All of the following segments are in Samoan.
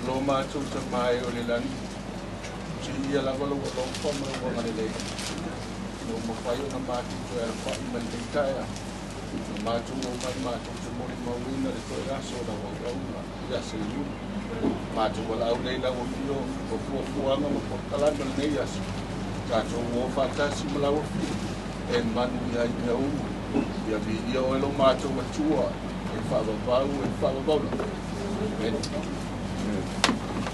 Lo matou Tama e o le lagi, siia lava lou alofa ma lou agalelei, ina ua mafai ona matou toe alafai mai lenei taeao, na matou omai matou te molimauina le toe aso o lau auauna ia Seiuli. Matou valaau lea i lau afio o fuafuaga ma polokalame o lenei aso, tatou o faatasi ma lau afio e manuia ai mea uma. Ia viia oe lo matou Atua e faavavau e faavavau lava. Amene.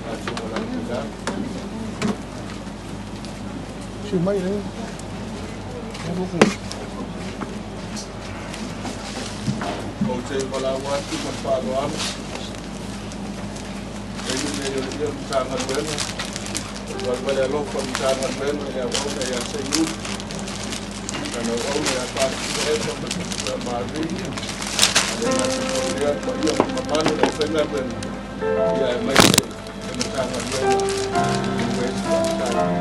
Tatou valaau lea. Siu mai le. Ou te valaau atu ma le faaaloalo. Taimi lenei o le ia Matagaluega, o le valevale alofa o Matagaluega i le auauna ia Seiuli, lana auauna ia Pastor Epa ma le Marie, a le gata foi lea le paia ma le mamalu o le aufaigaluega, ia aemaise le Matagaluega o West Faafetai.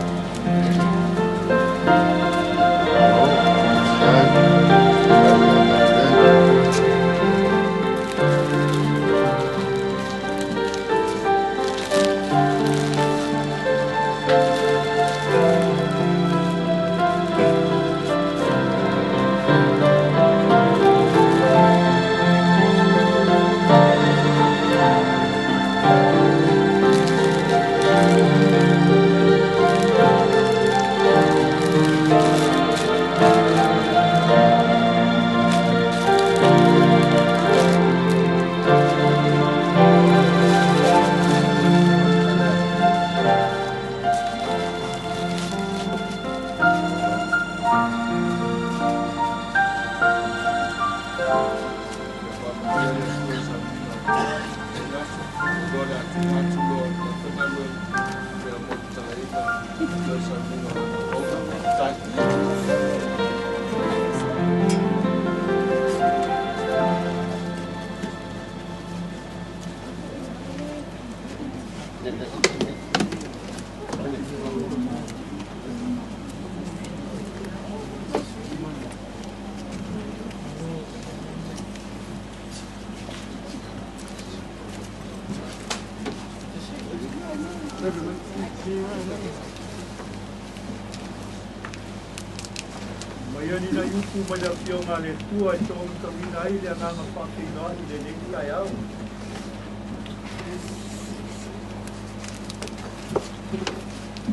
Mai ani nai upu mai le Afioga a le Atua e toomotauina ai le agaga faafeiloai i lenei taeao.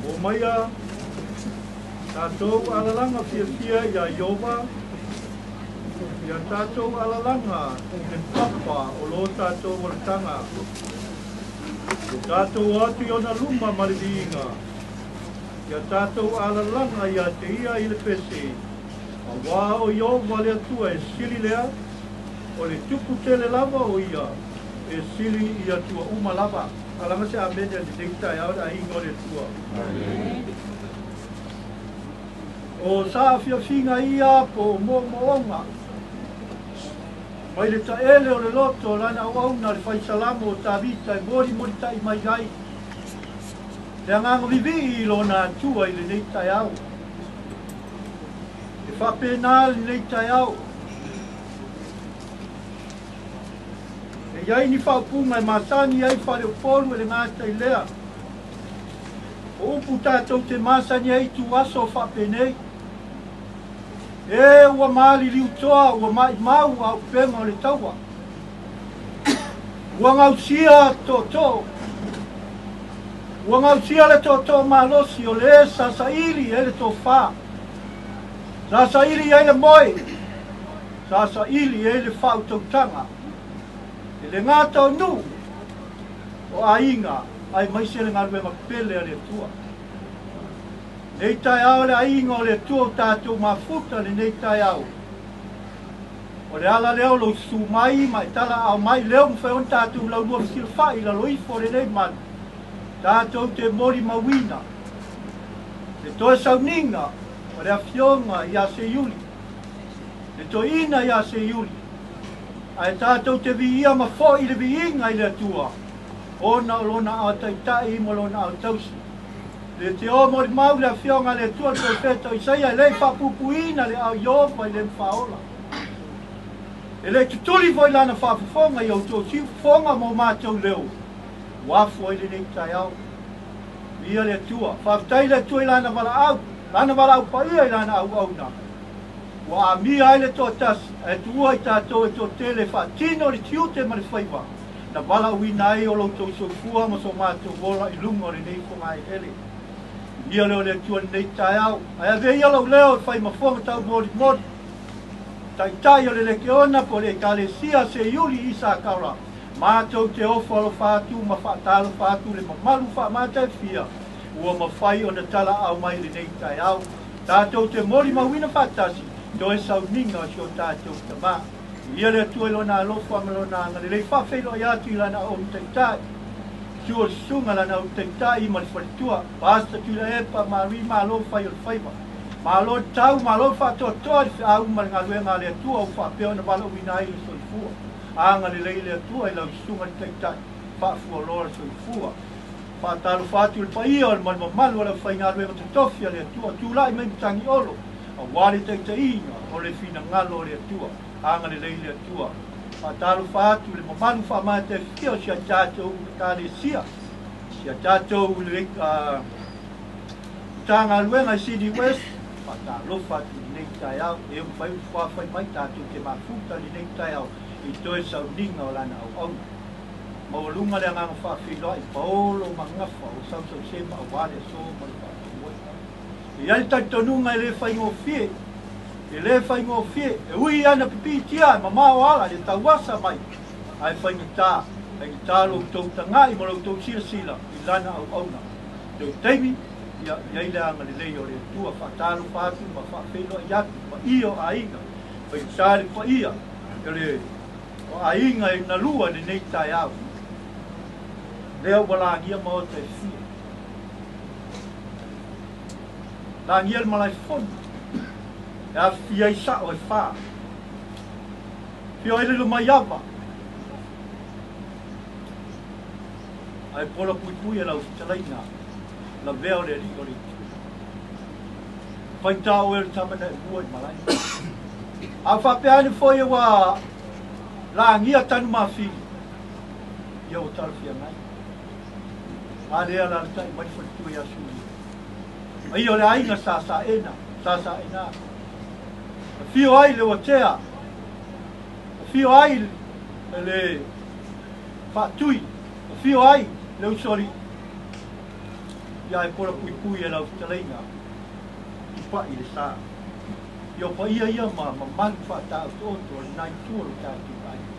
O maia tatou alalaga fiafia iā Ieova, ia tatou alalaga i le papa o lo tatou olataga. Ia tatou o atu i ona luma ma le viiga. Ia tatou alalaga ia te ia i le pese, auā o Ieova le Atua e sili lea, o le Tupu tele lava o ia, e sili i atua uma lava. Alaga se amene a lenei taeao le aiga o le Atua. O saafiafiga ia po o moomooga mai le taele o le loto o lana auauna le fai Salamo o Tavita e molimolitai mai ai le agaga vivii i lona Atua i lenei taeao. E faapena lenei taeao. E i ai ni faaupuga e masani ai faleupolu e le gata i lea. O upu tatou te masani ai i tuaso faapenei. E ua maliliu toa, ua maimau a upega o le taua. Ua gausia tootoo. Ua gausia le tootoo malosi o le sa saili ai le tofa. Sa saili ai le moe. Sa saili ai le faautautaga. E le gata o nuu, o aiga, aemaise le galuega pele a le Atua. Nei taeao le aiga o le Atua o tatou mafuta lenei taeao. O le ala lea o lou susu mai ma e talaau mai lea ua mafai ona tatou laulua fesilafai i lalo ifo o lenei malu, tatou te molimauina le toe sauniga o le Afioga ia Seiuli, le toeaina ia Seiuli, ae tatou te viia ma foi le viiga i le Atua ona o Lona ao taitai ma Lona ao tausi. Le te o molimau le Afioga a le Atua le Perofeta o Isaia e le i faapuupuuina le ao Ieova i le mafaaola. E le i tutuli foi lana faafofoga i outou siufofoga ma o matou leo ua afu ai lenei taeao. Viia le Atua. Faafetai i le Atua i Lana valaau, Lana valaau paia i Lana auauna. Ua amia ai le toatasi, ae tuua i tatou e toatele e faatino le tiute ma le faiva na valaauina ai o lo outou soifua ma so matou ola i luga o lenei fogaeleele. Viia lea o le Atua i lenei taeao, ae ave ia lou leo e fai ma foga taumolimoli, Taitai o le Lekeona po o le Ekalesia Seiuli Isakara, matou te ofo alofa atu ma faatalofa atu i le mamalu faamataefia ua mafai ona talaau mai i lenei taeao. Tatou te molimauina faatasi toe sauniga o si o tatou Tama. Viia le Atua i Lona alofa ma Lona agalelei faafeiloai atu i Lana aoauli taitai. Susu o le Susuga Lana aoauli taitai ma le faletua, Pastor Tuilaepa Marie Malo fai o le faiva. Malo le tau, malo le faatoatoa i le feau ma le galuega a le Atua ua faapea ona valaauina ai le soifua. Agalelei le Atua i lau susuga i le Taitai, faafualoa le soifua. Faatalofa atu i le paia o le ma le mamalu o le aufaigaluega totofi a le Atua, tulai mai Matagiolo aua le taitaiga o le finagalo o le Atua. Agalelei le Atua. Faatalofa atu i le mamalu faamateafia o si a tatou Ekalesia, si a tatou Matagaluega i Sydney West, faatalofa atu i lenei taeao, e mafai ona fuafai mai tatou te mafuta i lenei taeao i toe sauniga o lana auauna. Maualuga le agaga faafeiloai, paolo ma gafa o sausausema aua le aso ma le faamoemoe. E i ai le talitonuga e le faigofie, e le faigofie, e ui ana pipiitia e mamao ala le tauasa mai, ae faigata, faigata lo outou tagai ma lo outou silasila i lana auauna. Toe taimi, ia i ai le agalelei o le Atua, faatalofa atu ma faafeiloai atu i paia o aiga, faigata le paia o le o aiga e galua i lenei taeao. Lea ua lagia maota e fia. Lagia le malaefono e afifia ai sao e fa. Fio ai le Lomaiava. Ae pola puipui e lau fetalaiga lavea o le alii o le itu. Faitā oe o le tama na e mua i malae. A faapea ane foi ua lagia Tanumafili, ia ua talafeagai. A lea alalatai mai le faletua ia Sulia. A ia o le aiga sa Saena, sa Saena. Afio ai le Uatea, afio ai le Faatui, afio ai le usoalii. Ia e pola puipui e lau fetalaiga, tupai le sa. Ia o paia ia ma mamalu faataotooto o lena itu o lo tatou aiga.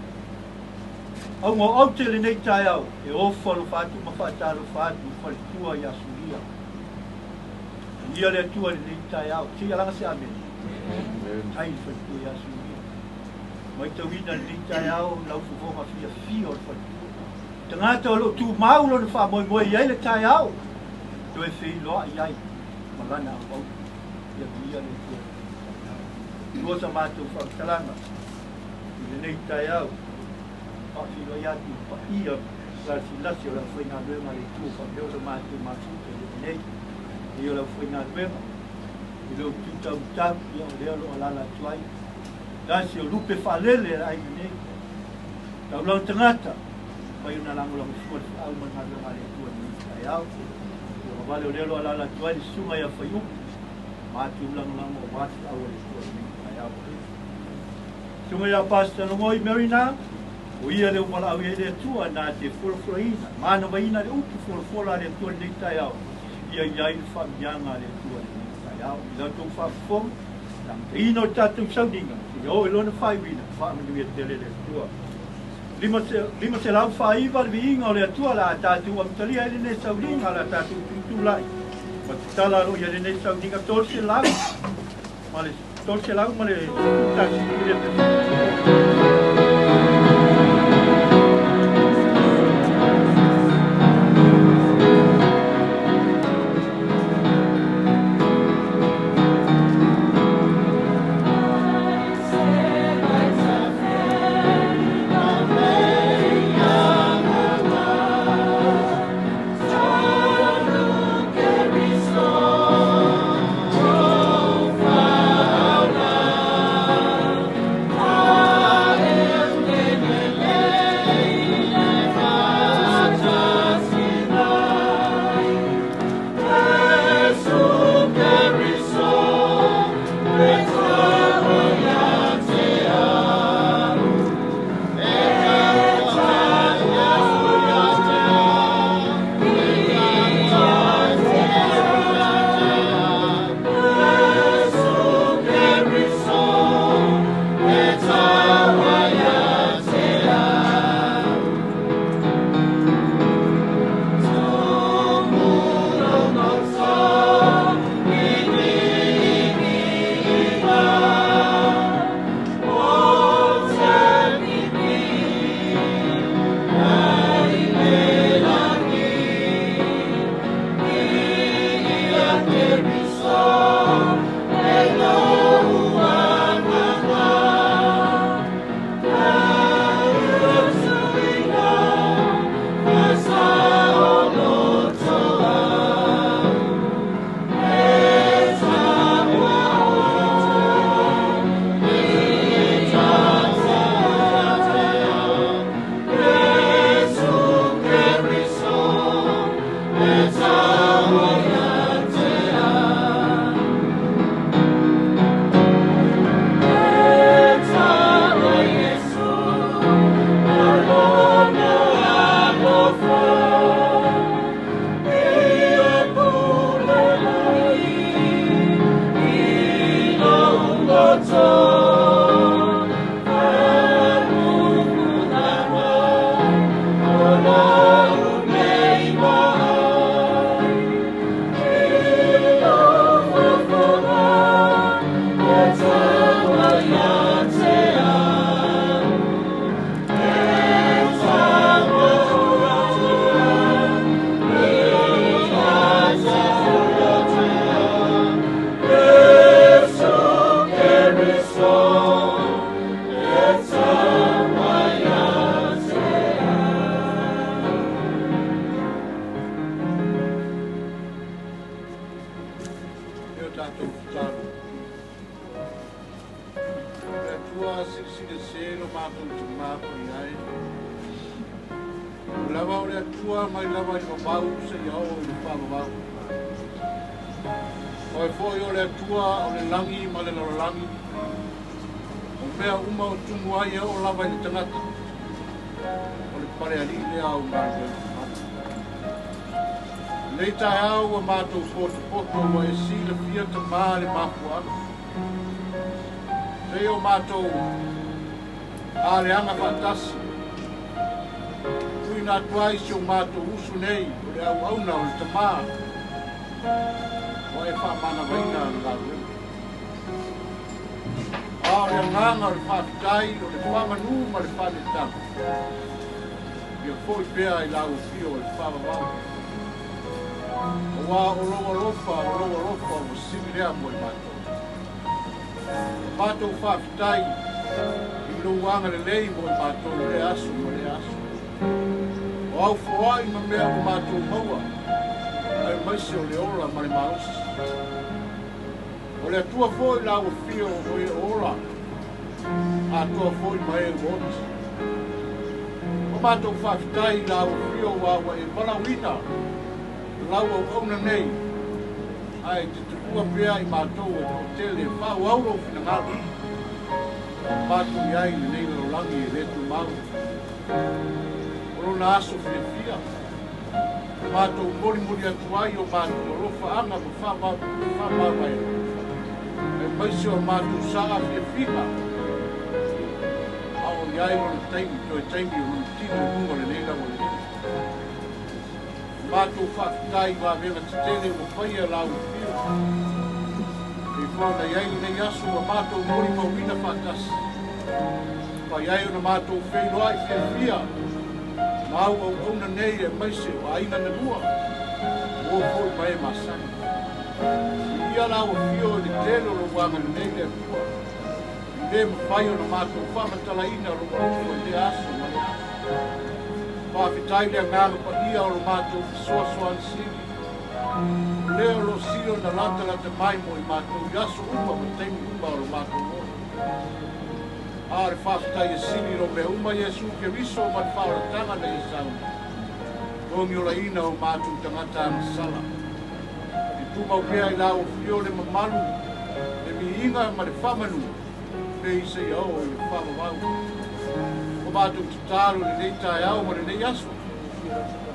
Auga o aute lenei taeao e ofo alofa atu ma faatalofa atu i faletua ia Sulia. Viia le Atua i lenei taeao. Se i alaga se amene. Tai i le faletua ia Sulia. Maitauina lenei taeao lau fofoga fiafia o le faletua. Tagata o lo o tumau lona faamoemoe i ai le taeao, toe feiloai ai ma lana auauna. Ia viia le Atua i lenei taeao. Lua sa matou faamatalaga i lenei taeao, faafeiloai atu i le paia lasilasi o le aufaigaluega a le Atua faapea ona matou mafuta i le nei. Ia o le aufaigaluega i lou tu taumatau, ia o lea o lo o alaala atu ai. Tasi o lupe faalele a le aiga nei. Taulaga tagata, mai ona lagolago fua le feau ma le galuega a le Atua i lenei taeao. Ua vale o lea o lo o alaala atu ai le susuga ia Faiupu, matou lagolago aua le feau a le Atua i lenei taeao. Susuga ia Pastor Logoi Marina, o ia le ua valaau i ai le Atua na te folafolaina, manavaina le upu folafola a le Atua i lenei taeao, ia i ai le faamiaga a le Atua i lenei taeao. I la outou faafofoga, Ina o le tatou sauniga, ia oo i lona faaiuina, faamanuia tele le Atua. 549 le viiga o le Atua le a tatou amatalia ai lenei sauniga, le a tatou tutulai ma tatala alo i ai lenei sauniga 300 ma le 311 i le sesē lo matou tamā paia e. O lava o le Atua mai lava i le vavau seia oo i le faavavau. Oe foi o le Atua o le lagi ma le lalolagi. O mea uma o tumu ai e oo lava i le tagata. O le palealii lea o galuega mamana. Lenei taeao ua matou potopoto ua e silafia tamā le mafuaaga. Seia o matou aleaga faatasi. Tuuina atu ai si o matou usu nei o le auauna o le tamā ua e faamanavaina le galuega. A o le agaga o le faafetai o le faamanu ma le faanetaga ia foi pea i lau afio o le faavavau. Auā o lou alofa, o lou alofa ua sili lea mo i matou. Matou faafetai i lou agalelei mo i matou i lea aso ma lea aso. O au foai ma mea ua matou maua, aemaise o le ola ma le malosi. O le Atua foi lau afio o e o ola, atoa foi ma e ua oti. O matou faafetai i lau afio ua ua e valaauina lau auauna nei, ae te tuua pea i matou e toatele faaauau lou finagalo. Matou i ai lenei lalolagi e le tumau. O lona aso fiafia, matou molimoli atu ai o matou alofaaga ma faamavaega. Aemaise o matou saa fiafiga, a o i ai lona taimi, toe taimi o lona tino i luga o lenei lalolagi. Matou faafetai i vavega tetele ua faia lau afio. E fona i ai lenei aso ua matou molimauina faatasi. Fai ai ona matou feiloai fiafia ma au auauna nei aemaise o aiga na lua, o foi ma e masani. Ia lau afio i le tele o lou agalelei le Atua. I le mafai ona matou faamatalaina lou alofa i lea aso ma lea aso. Faafetai le agaga paia o lo matou fesoasoani sili. O lea o lo sili ona latalata mai mo i matou i aso uma ma taimi uma o lo matou ola. A o le faafetai e sili lo mea uma Iesu Keriso ma le faaolataga na ia sauni. Togi olaina o matou tagata agasala. E tumau pea i lau afio le mamalu, le viiga ma le faamanu, pei seia oo i le faavavau. O matou tatalo i lenei taeao ma lenei aso.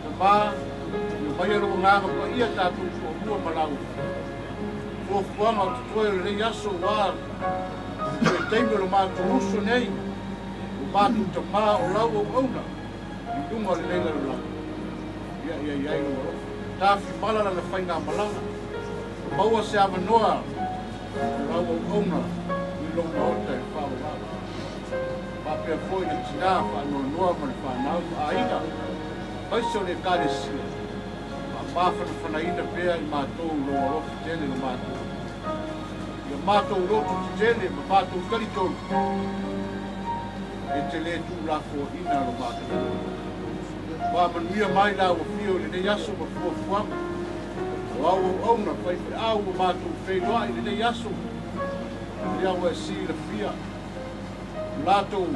Tamā, ia maia lou agaga paia tatou toalua ma lau fuafuaga o totoe o lenei aso ua toe taimi o lo matou uso nei, o matou tamā o lau auauna i luga o lenei lalolagi. Ia ia i ai lou alofa. Tafi mala lana faigamalaga. Maua se avanoa o lau auauna i lou maota e faavavau. Faapea foi le tinā faanoanoa ma le fanau ma aiga, aemaise o le ekalesia. Faamafanafanaina pea i matou lou alofa tele lo matou. Ia matou loto tetele ma matou talitonu e te le tuulafoaina lo matou. Faamanuia mai lau afio i lenei aso ma fuafuaga. O au auauna faifeau ua matou feiloai i lenei aso. Lea ua e silafia. O latou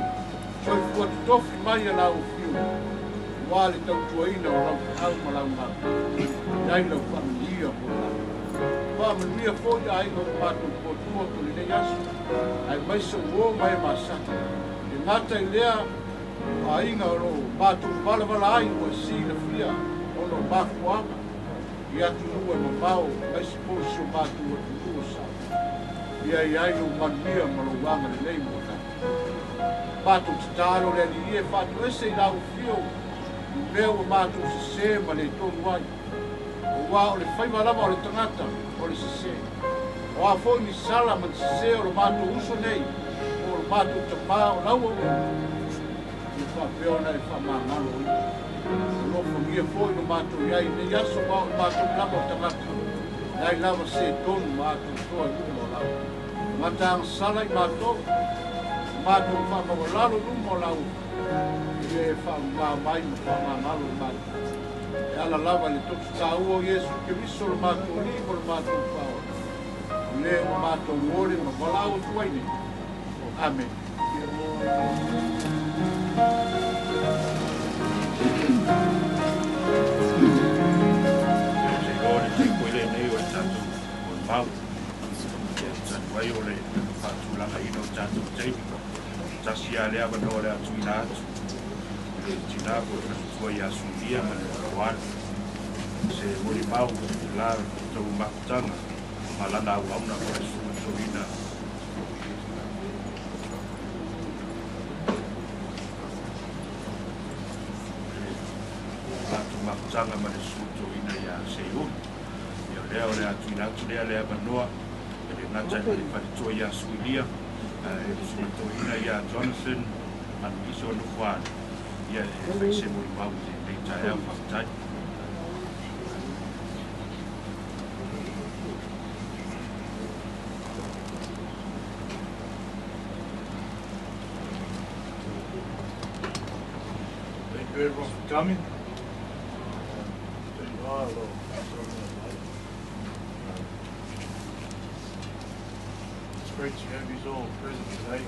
soifua totofi mai a lau afio. Ua le tautuaina o lau feau ma lau galuega. I ai lau faamanuia mo latou. Faamanuia foi aiga ua matou potua atu i lenei aso. Aemaise o uo ma e masani. E gata i lea o aiga o loo matou valavala ai ua silafia ona o mafuaaga i atunuu e mamao aemaise foi si o matou atunuu o Samoa. Ia i ai lou manuia ma lou agalelei mo tatou. Matou tatalo le Alii e faatoese i lau afio i mea ua matou sesē ma le tonu ai. Auā o le faiva lava o le tagata o le sesē. O a foi ni sala ma ni sesē o lo matou uso nei, po o lo matou tamā o lau auauna, ia faapea ona e faamagalo ai. Alofagia foi lo matou i ai i lenei aso ma o i matou lava o tagata. Leai lava se tonu ma atoatoa i luma o lau. Tagata agasala i matou, matou faamaualalo i luma o lau ia e faamama mai ma faamagalo i matou. E ala lava i le toto taua o Iesu Keriso lo matou Alii ma lo matou Faaola. O le ua matou ole ma valaau atu ai nei. Amen. Thank you everyone for coming. It's great to have you all present today.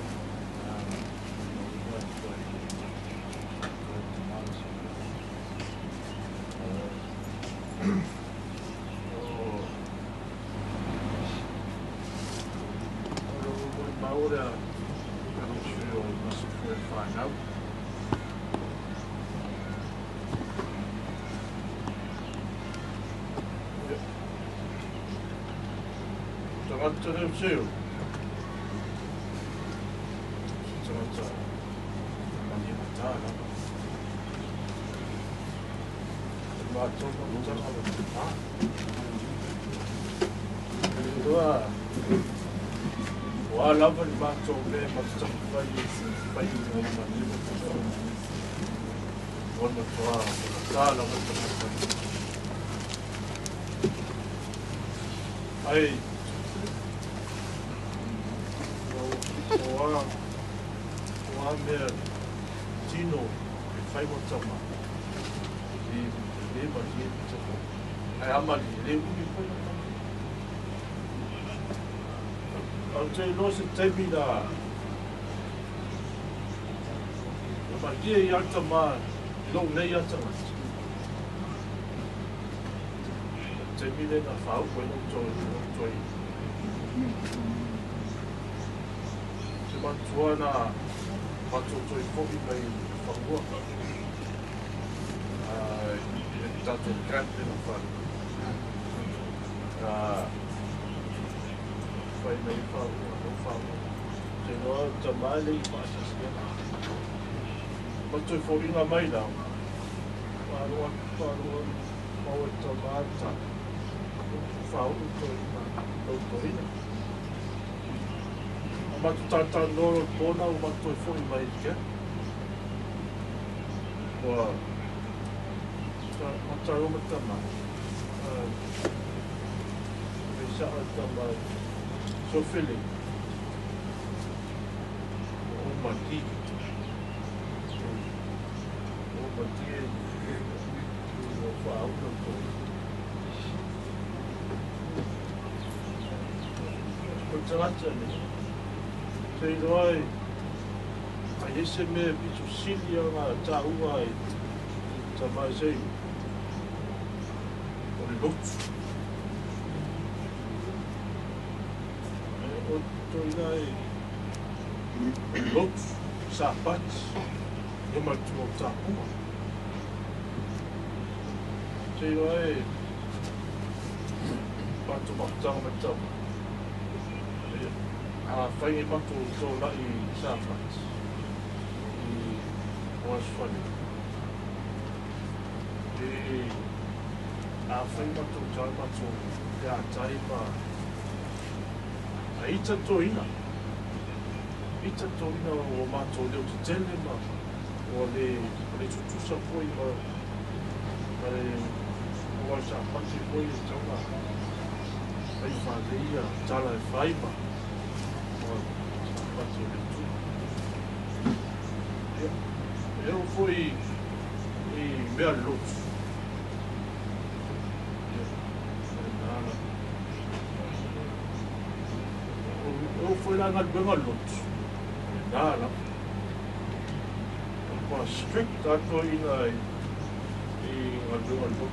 Strict lava toeaiina i galuega a le lotu.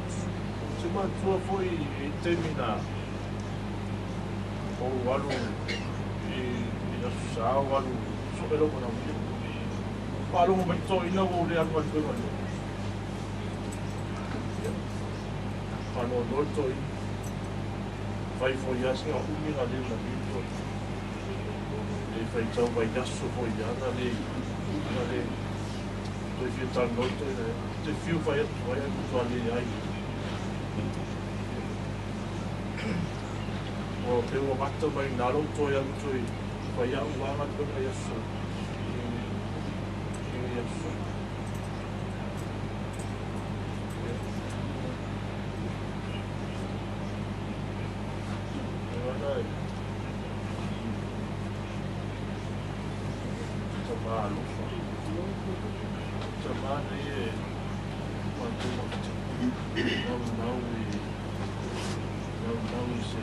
Ou te manatua foi i le taimi na ou alu i Aso Sa ou alu sue lou manaomia. Faalogo mai toeaiina ua ou le alu galuega i le lotu. Ia, faanoanoa le toeaina. Fai foi lava sina umi na le malie le toeaina. Le faitau vaiaso foi lava na le, na le toe fia talanoa le toeaina ia. Te fiu fai atu ai ae matua leai. Ua pei ua gata mai i ina lou toe alu toe fai au lava galuega i aso i aso. Ia. Tama alofa. Tama nei e matou makatipu naunau i naunau i se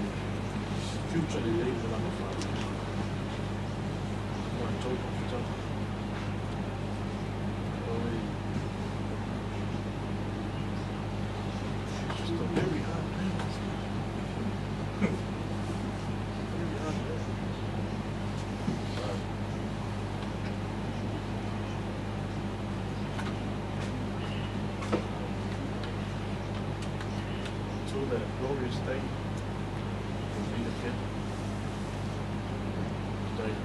future lelei mo lana fanau. Matou mafutaga. Oi. Just a very hard man. Very hard man. Until that glorious day we meet again. Day.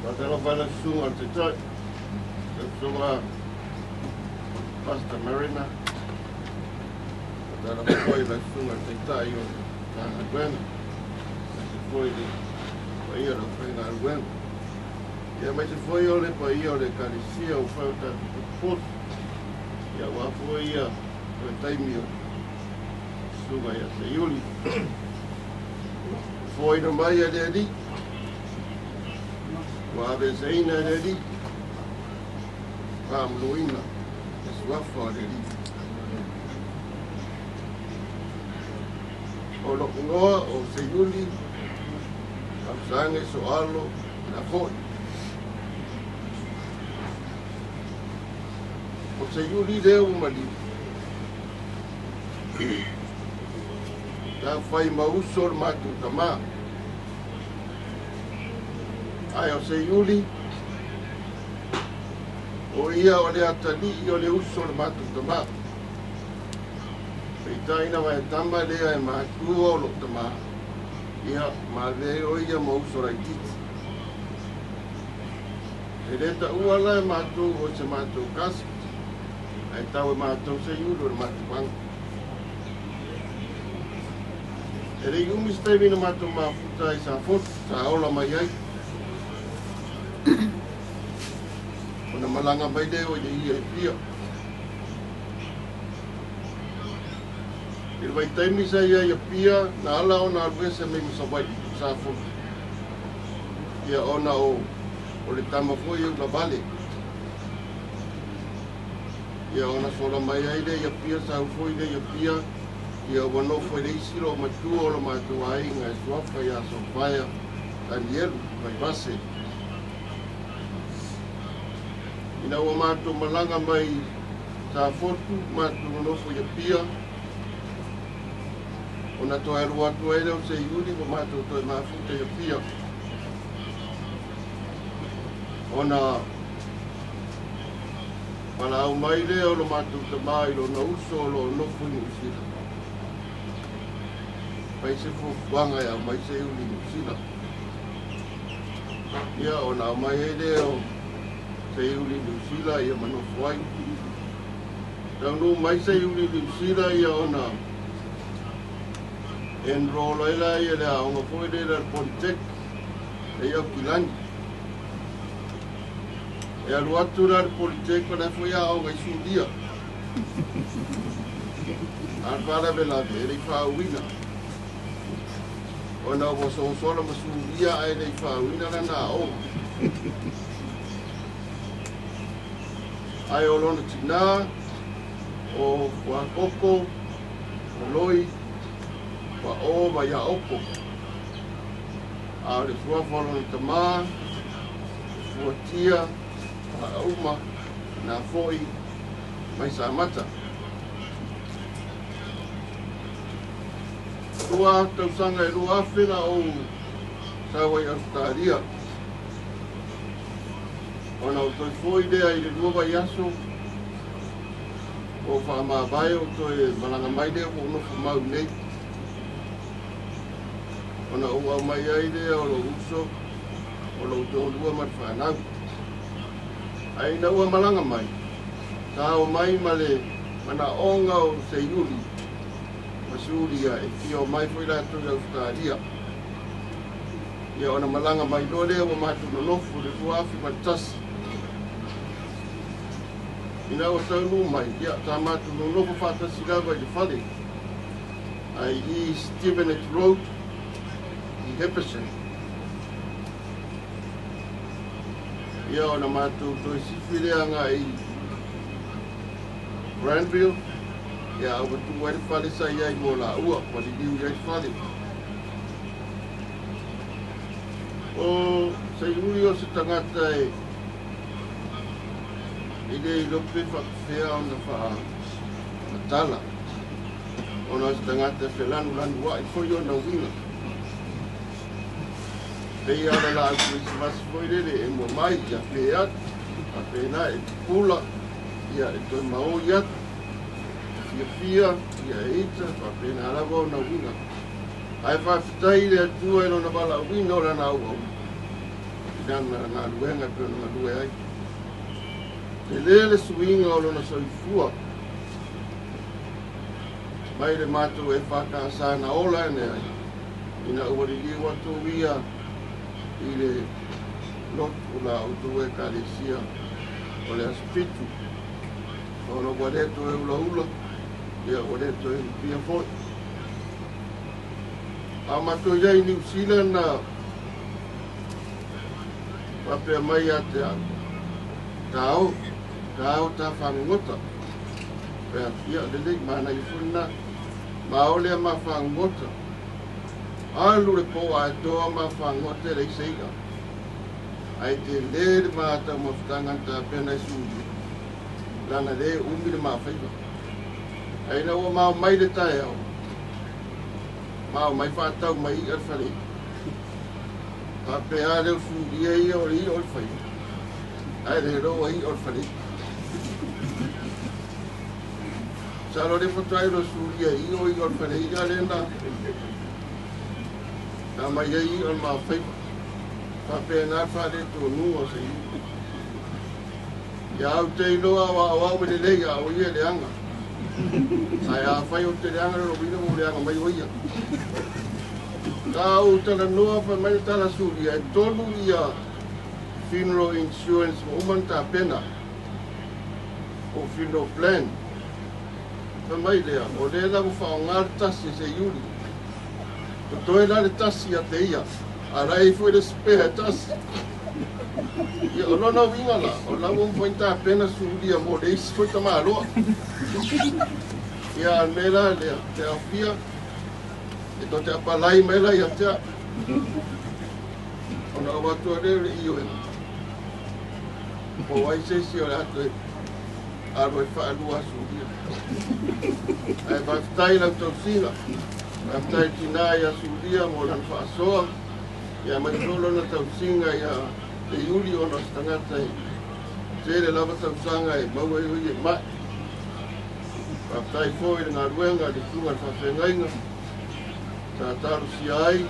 Faatalofa i lau susuga i le Taitai, lau susuga Pastor Marina. Faatalofa foi i lau susuga i le Taitai o le Matagaluega, aemaise foi le paia o le aufaigaluega. Ia aemaise foi o le paia o le Ekalesia ua fai o tatou potopoto. Ia aua foi ia toe taimi o le susuga ia Seiuli. Fofoina mai e le Alii, ua aveeseina e le Alii, faamaloina le suafa o le Alii. O lou igoa o Seiuli, Afusage Soalo Lafo'i. O Seiuli lea ua maliu, sa fai ma uso o le matou tama. Ae o Seiuli, o ia o le atalii o le uso o le matou tama. Peitai na vaetama lea e matua o lou tama, ia ma avea o ia ma uso laitiiti. E le taua la e matou o se matou cousin, ae tau e matou Seiuli o le matuaga. E le i umi se taimi na matou mafuta ai sa fotu, sa ola mai ai. Ona malaga mai lea o ia i Apia. I le vaitaimi sa i ai i Apia, na ala ona alu ese mai ma Savaii, sa fotu. Ia ona o o le tama foi e ulavale. Ia ona sola mai ai lea i Apia, sau foi lea i Apia, ia ua nofo i le isi loomatua o lo matou aiga e suafa ia Sofaia Tanielu Vaivase. Ina ua matou malaga mai Safotu, matou nonofo i Apia, ona toe alu atu ai lea o Seiuli ua matou toe mafuta i Apia. Ona valaau mai lea o lo matou tama i lona uso o lo o nofo i Niu Sila. Fai se fuafuaga e aumai Seiuli i Niu Sila. Ia, ona aumai ai lea o Seiuli i Niu Sila ia ma nofo ai. Taunuu mai Seiuli i Niu Sila ia ona enroll ai la ia i le aoga foi lea i le Polytech e i Aukilani. E alu atu la le Polytech o la foi aoga i Suria. A le faalavelave e le i faauina. Ona ua sosola ma Suria ae le i faauina lana aoga. Ae o lona tinā o Fuakoko Moloi, Paʻō ma Iaopo. A o le suafa o lona tamā, o Fuatia, Faaauma, na foʻi mai Samata. Lua tausaga e 2000 na ou sau ai Ausetalia. Ona ou toe foʻi lea i le 2 vaiaso o faamavae o toe malaga mai lea ua ou nofo mau nei. Ona ou aumai ai lea o lou uso, o lou toalua ma le fanau. Ae ina ua malaga mai, sa o mai ma le manaʻoga o Seiuli ma Sulia e fia omai foi latou i Ausetalia. Ia ona malaga mai loa lea ua matou nonofo i le 2001. Ina ua taunuu mai, ia sa matou nonofo faatasi lava i le fale ai i Stevenage Road i Hebersham. Ia ona matou toe sifi lea agai i Granville, ia a ua tuu ai le fale sa i ai mo laua, ua liliu i ai le fale. O Seiuli o se tagata e e le iloa pe faapefea ona faamatala, ona o se tagata e felanulanuaʻi foi ona uiga. Pei lava o le laau kerisimasi foi lele e emo mai, ia pe atu, faapena e pupula, ia e toe maoi atu, e fiafia, ia e ita, faapena lava ona uiga. Ae faafetai i le Atua i lona valaauina o lana auauna i lana galuega e pei ona galue ai. Tele le suiga o lona soifua mai le matou EFKS na ola ane ai, ina ua liliu atu ia i le lotu o la outou Ekalesia o le Aso Fitu, ona ua le toe ulaula, ia ua le toe lupia foi. A o matou i ai i Niu Sila na faapea mai ia te au, Tao, tao ta fagogota. Fai atu, Ia, lelei, manaia foi lena. Ma o lea ma fagogota. Alu le po atoa ma fagogota e leai se iʻa. Ae tele le ma taumafataga na tapena e Sulia, lana le umi le mafaiva. Ae ina ua mao mai le taeao, mao mai faatau mai iʻa le fale iʻa. Faapea lea o Sulia ia o le iʻa o le faiva, ae le loa iʻa o le fale iʻa. Masalo lea faatoa iloa e Sulia i o iʻa o le fale iʻa lea na aumai ai iʻa o le mafaiva. Faapena le faaletonuga o se iʻa. Ia au te iloa o aoao e lelei a o ia e leaga. Ae afai ou te leaga lona uiga ua ou leaga mai o ia. Sa ou talanoa fai mai le tala Sulia e 3 ia funeral insurance ua uma ona tapena po o funeral plan. Fai mai lea, o lea la ua faaaoga le tasi e Seiuli. Totoe la le tasi ia te ia, a la e i ai foi le spare e tasi. Ia, o lona uiga la, o la ua mafai ona tapena Sulia mo le isi foi tamaloa. Ia, a o le mea la lea, te aofia, e tou te apalai mai la ia te au. Ona ou atu ai lea o le ioega, po o ai se isi o le a toe alu ai faalua Sulia. Ae faafetai i lau tausiga, faafetai i le tinā ia Sulia mo lana faasoa, ia aemaise foi lona tausiga ia Leiuli ona o se tagata e tele lava tausaga e maua ai o ia i mai. Faafetai foi i le galuega i le susuga i le faafeagaiga sa talosia ai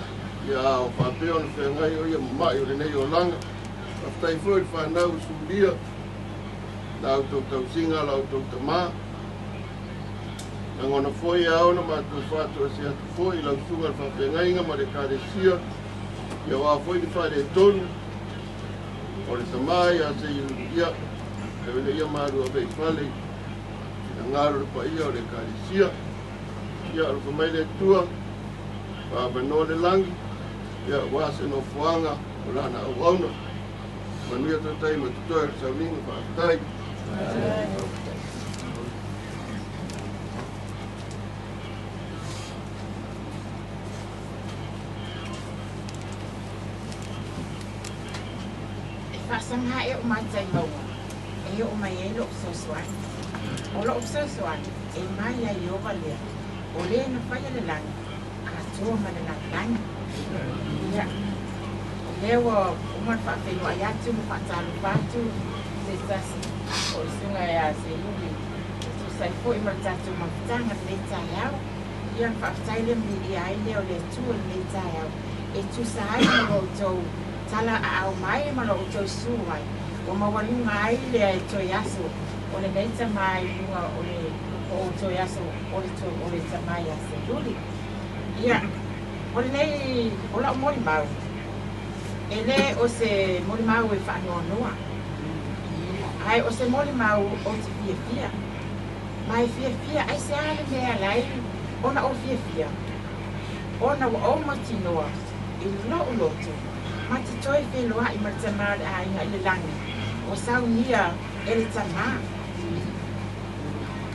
ia o faapea ona feagai o ia ma mai o lenei olaga. Faafetai foi i le fanau i Sulia, la outou tausiga, la outou tamā. Lagona foi e ao ona matou faatoese atu foi i lau susuga i le faafeagaiga ma le Ekalesia, ia aua foi le faaletonu o le tamā ia Seiuli, ia, e ina ia malu ave i fale i finagalo le paia o le Ekalesia. Ia alofa mai le Atua, faavanoa le lagi, ia aua se nofoaga o lana auauna. Manuia tautai ma totoe o le sauniga, faafetai. Faasaga ea o matai mauga e oo mai ai lo'u fesoasoani. O lo'u fesoasoani e mai iā Ieova lea, o lē na faia le lagi atoa ma le lalolagi. Ia, o lea ua uma ona faafeiloai atu ma faatalofa atu se tasi o le susuga ia Seiuli e tusa ai foi ma le tatou mafutaga i lenei taeao. Ia, ona faafetai lea ma viia ai lea o le Atua i lenei taeao e tusa ai ma lo outou tala aao mai ma lo outou susu mai, ua maualuga ai lea e toe aso o lenei tama i luga o le o outou aso o le o le tama ia Seiuli. Ia, o lenei o lau molimau, e lē o se molimau e faanoanoa, ae o se molimau ou te fiafia. Ma e fiafia aisea le mea e ala ai ona ou fiafia, ona ua ou mautinoa i lo'u loto ma te toe feiloa'i ma le Tamā o le aiga i le lagi ua saunia e le Tamā.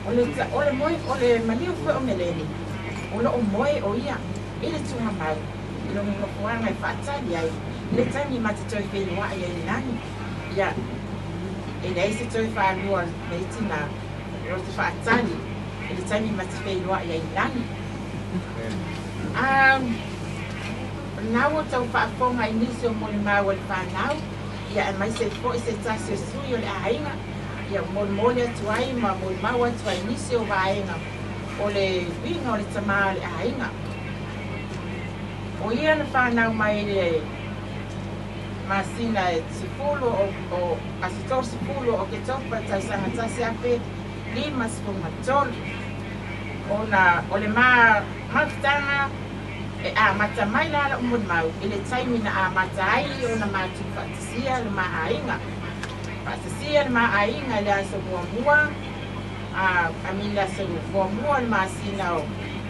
O le, o le moe, o le maliu foi o Meleni, o lo'o moe o ia i le tugamau i lona nofoaga e faatali ai i le taimi ma te toe feiloa'i ai i le lagi. Ia, e leai se toe faalua o lenei tinā o te faatali i le taimi ma te feiloa'i ai i le lagi. A, o lena ua tau faafofoga i nisi o molimau a le fanau, ia aemaise ai foi se tasi o sui o le aiga, ia molimoli atu ai ma molimau atu ai nisi o vaega o le uiga o le tamā o le aiga. O ia na fanau mai i le masina e 10 o aso 30 o Oketopa tausaga 1053, ona o le ma mafutaga e amata mai la la'u molimau i le taimi na amata ai ona matou faatasia le ma aiga. Faatasia le ma aiga i le aso muamua, a I mean le aso muamua o le masina o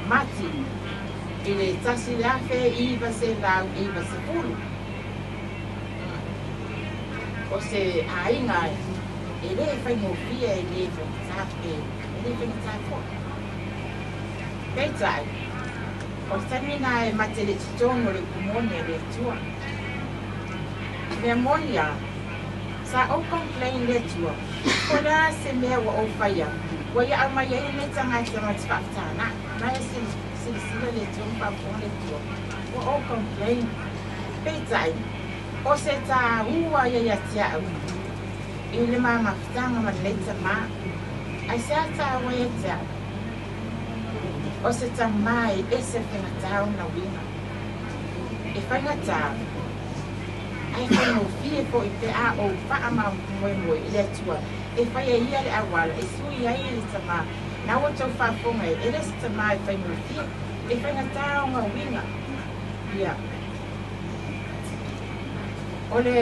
Mati i le 1990. O se aiga e lē faigofie, e lē faigata, e lē faigata foi. Peitai, o le taimi lena e mate le totonu o le upu moni a le Atua. Mea moni lava, sa ou complain i le Atua, po o le a se mea ua ou faia ua ia aumai ai lenei tagata ma te faafetaga'i. Na e silasila le Atua ma faafofoga le Atua, ua ou complain. Peitai, o se tāua ia ia te au i le ma mafutaga ma lenei tamā. Aisea tāua ia te au? O se tamā e ese faigata ona uiga. E faigata, ae faigofie foi pe a ou faamamoemoe i le Atua e fai e ia le auala e sui ai le tamā. Na ua tou faafofoga ai, e le se tamā e faigofie, e faigata ona uiga. Ia. O le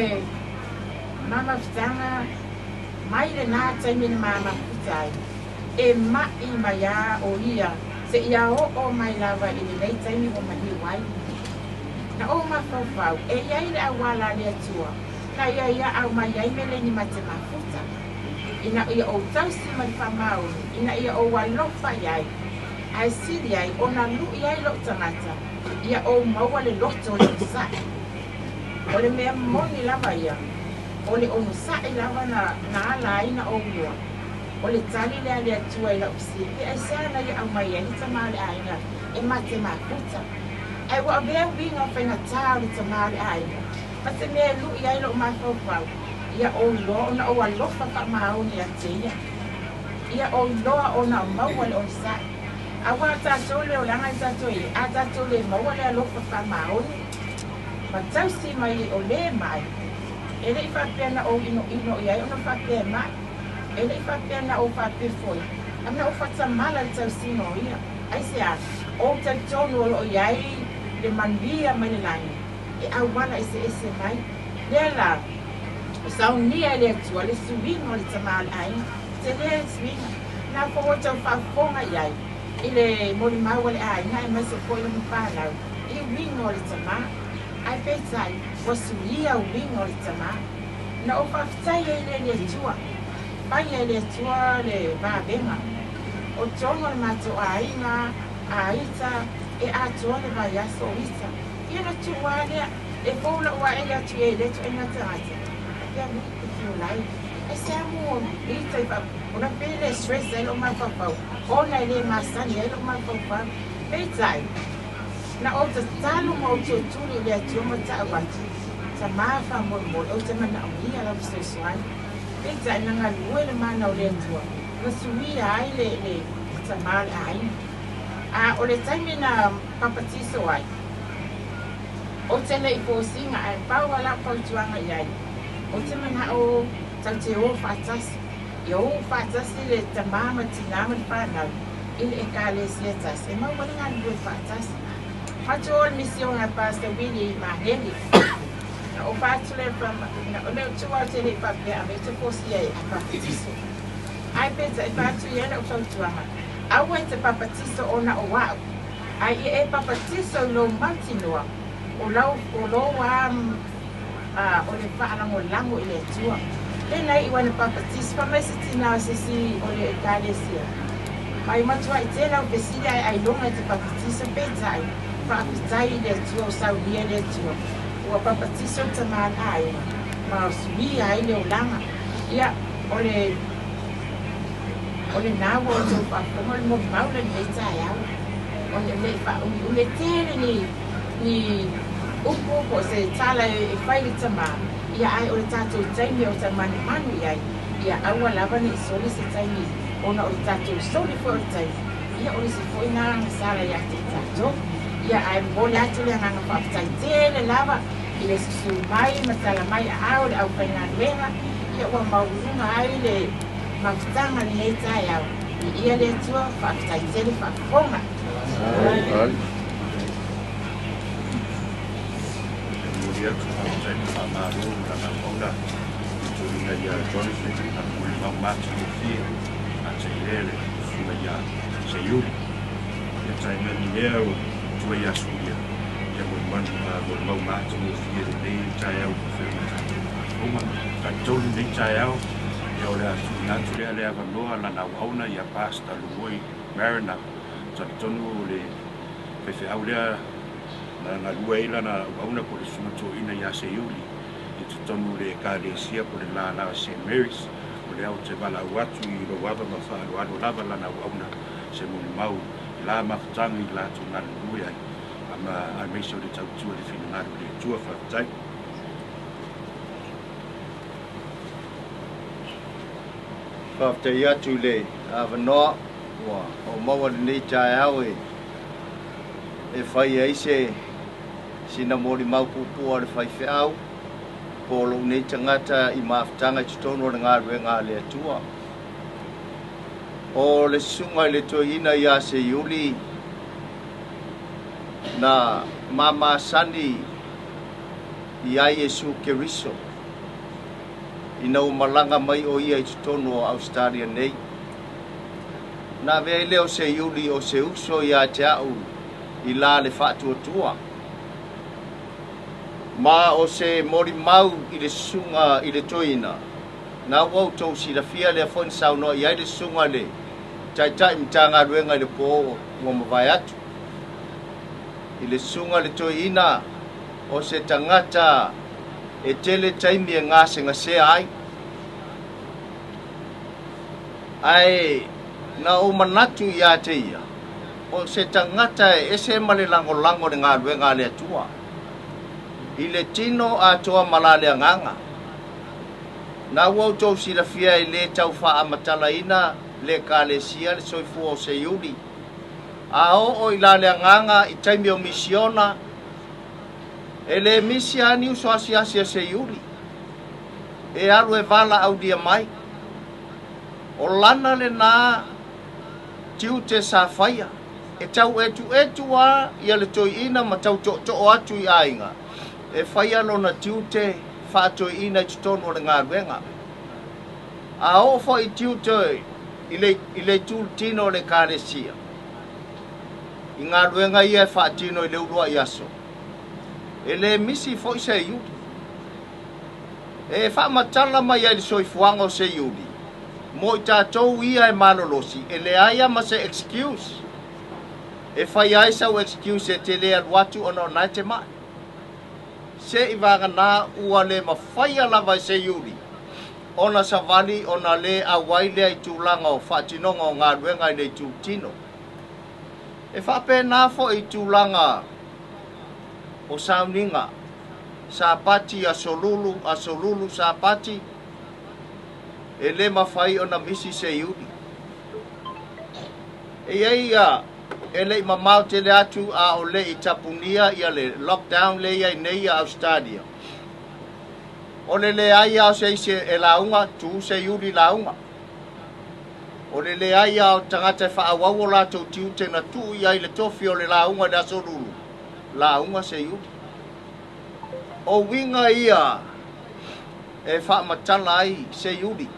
ma mafutaga mai lenā taimi na ma mafuta ai, e ma'i mai lava o ia seia oo mai lava i lenei taimi ua maliu ai. Na ou mafaufau, e i ai le auala a le Atua na ia ia aumai ai meleni ma te mafuta, ina ia ou tausi ma le faamaoni, ina ia ou alofa i ai, ae sili ai ona lu'i ai lo'u tagata, ia ou maua le loto o le onosa'i. O le mea moni lava ia, o le onosa'i lava na ala ai na ou iloa, o le tali lea a le Atua i la'u fesili, pe aisea na ia aumai ai le tamā o le aiga e mate mafuta? Ae ua avea uiga o faigata o le tamā o le aiga ma se mea e lu'i ai lo'u mafaufau, ia ou iloa ona ou alofa faamaoni ia te ia, ia ou iloa ona maua le onosa'i. Auā tatou le olaga i tatou i ai, a tatou le maua le alofa faamaoni ma tausi mai o lē ma'i, e le i faapea na ou inoino i ai ona faapea e ma'i, e le i faapea na ou faapea foi a na ou faatamala i le tausiga o ia. Aisea? Ou talitonu o lo o i ai le manuia mai le lagi e auala eseese mai. Lea la, ua saunia e le Atua le suiga o le tamā o le aiga. Tele le suiga. Na foi ua tau faafofoga i ai i le molimau a le aiga aemaise foi lona fanau i uiga o le tamā. Ae peitai, ua suia uiga o le tamā. Na ou faafetai ai lea i le Atua. Paia e le Atua le vavega. O totonu o le matou aiga a ita e atoa le vaiaso o ita. Ia ona tuu lava lea, e fou lou aele atu i ai i lea ituaiga tagata. faapea alii e te ola ai. Aisea mo i tai ona pei le stress ai lou mafaufau ona e lē masani ai lou mafaufau. Peitai na ou tatalo ma ou tuatuli i le Atua ma ta'u atu, tamā faamolemole ou te manaomia lau fesoasoani. Peitai na galue le mana o le Atua na suia ai le le tamā o le aiga. A o le taimi na papatiso ai, ou te le'i fosiga ae pau a la'u fautuaga i ai, ou te mana'o tatou te o faatasi, ia ū faatasi le tamā ma le tinā ma le fanau i le ekalesia e tasi e maua le galulue faatasi. Matou o le misiona a Pastor Willie i Magele. Na ou fai atu lea na o le tuu au te le'i faapea ave te fosia e a papatiso. Ae peitai fai atu i ai la'u fautuaga, aua e te papatiso ona o a'u, ae ia e papatiso i lou mautinoa o lau o lou a o le faalagolago i le Atua. Lena iu ai na papatiso fai mai se tinā o se isi o le ekalesia mai matua'i tele au fesili ae ailoga e te papatiso. Peitai faafetai i le Atua o saunia le Atua ua papatiso le tamā le aiga ma suia ai le olaga. Ia o le o lenā ua outou faafofoga o le molimau lenei taeao ona le'i faaumiumi e tele ni ni upu po o se tala e fai le tamā. Ia ae o le tatou taimi o tamanumanu i ai, ia aua lava ne'i soli se taimi ona o le tatou soli foi o le taimi, ia o le isi foi na agasala iā te i tatou. Ia ae momoli atu le agaga faafetai tele lava i le susū mai ma tala mai aao le aufaigaluega, ia ua maualuluga ai le mafutaga lenei taeao. Viia le Atua, faafetai tele faafofoga. E momoli atu faafetai ma faamalo i lana auauna i toeaina ia Jonathan na molimau matagofie a tailea le susuga ia Seiuli. Ia tainane lea o matua ia Sulia ia molimau matagofie lenei taeao ua faapea ona tatou faafofoga. Talitonu lenei taeao ia o le a tuuina atu lea le avanoa lana auauna ia Pastor Lugoi Mariner. Talitonu o le faifeau lea na galue ai lana auauna po o le susuga toeaina ia Seiuli i totonu o le ekalesia po o le lala o St Mary's. O lea ou te valaau atu i lou ava ma faaaloalo lava lana auauna se molimau i la mafutaga i latou galulue ai ama aemaise o le tautua i le finagalo o le Atua. Faafetai. Faafetai atu i le avanoa ua ou maua lenei taeao e e fai ai se sina molimau puupuu a le faifeau po o lou nei tagata i mafutaga i totonu o le galuega a le Atua. O le susuga i le toeaina ia Seiuli na mamasani i ai Iesu Keriso ina ua malaga mai o ia i totonu o Ausetalia nei. Na avea ai lea o Seiuli o se uso ia te a'u i la le faatuatua. Ma o se molimau i le susuga i le toeaina, na ua outou silafia lea foi na saunoa i ai le susuga i le Taitai Matagaluega i le po ua mavae atu. I le susuga i le toeaina o se tagata e tele taimi e gasegasea ai. Ae na ou manatu ia te ia, o se tagata e ese ma le lagolago i le galuega a le Atua, i le tino atoa ma la le agaga. Na ua outou silafia e lē tau faamatalaina le Ekalesia le soifua o Seiuli, a oo i la le agaga i taimi o misiona, e lē misi lava ni uso asiasi a Seiuli e alu e valaaulia mai. O lana lenā tiute sa faia, e tau etuetu lava ia le toeaina ma tau tootoo atu i aiga e faia lona tiute faatoeaina i totonu o le galuega. A oo foi i tiute i le, i le itu tino o le ekalesia, i galuega ia e faatino i le uluai aso, e lē misi foi Seiuli. E faamatala mai ai le soifuaga o Seiuli, mo i tatou ia e malolosi, e leai lava ma se excuse e faia ai sau excuse e te lē alu atu ona o na e te ma'i. Se'i vagana ua le mafaia lava e Seiuli ona savali ona le auai lea i tulaga o faatinoga o galuega i le itutino. E faapena foi i tulaga o sauniga, Sapati, Aso Lulu, Aso Lulu, Sapati, e le mafai ona misi Seiuli. E i ai ia, e le i mamao tele atu a o le i tapunia ia le lockdown lea e i ai nei ia Ausetalia. O le leai lava o se isi e lauga, tu Seiuli lauga. O le leai lava o tagata e faaauau o latou tiute na tuu i ai le tofi o le lauga i le Aso Lulu, lauga Seiuli. O uiga ia e faamatala ai Seiuli.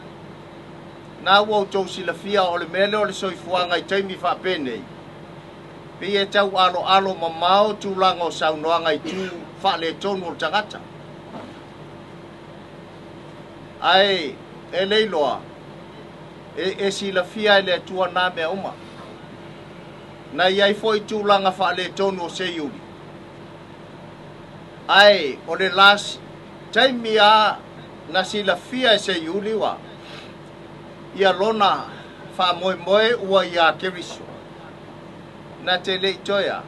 Na ua outou silafia o le mea lea o le soifuaga i taimi faapenei, pei e tau aloalo mamao tulaga o saunoaga i tu faaletonu o le tagata. Ae e le iloa, e, e silafia e le Atua na mea uma. Na i ai foi tulaga faaletonu o Seiuli. Ae o le last taimi a na silafia e Seiuli ua ia lona faamoemoe ua iā Keriso. Na te le i toe a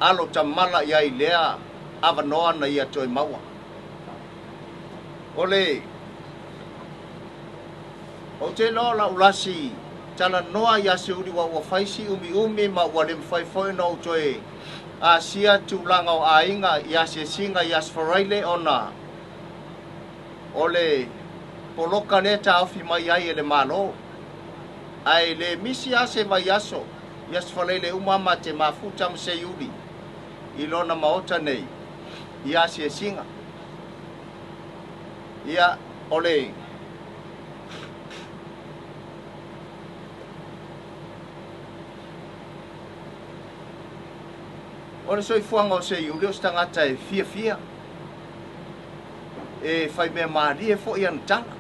alo tamala i ai lea avanoa na ia toe maua. O le Ou te iloa o lau lasi talanoa iā Seiuli ua ua fai si umiumi ma ua le mafai foi ona ou toe asia tulaga o aiga i asiasiga i Aso Faraile ona o le poloka lea e taofi mai ai e le Malo. Ae le misi lava se vaiaso i Aso Faraile uma ma te mafuta ma Seiuli i lona maota nei i asiasiga. Ia, o le O le soifuaga o Seiuli o se tagata e fiafia, e faimea malie foi ana tala.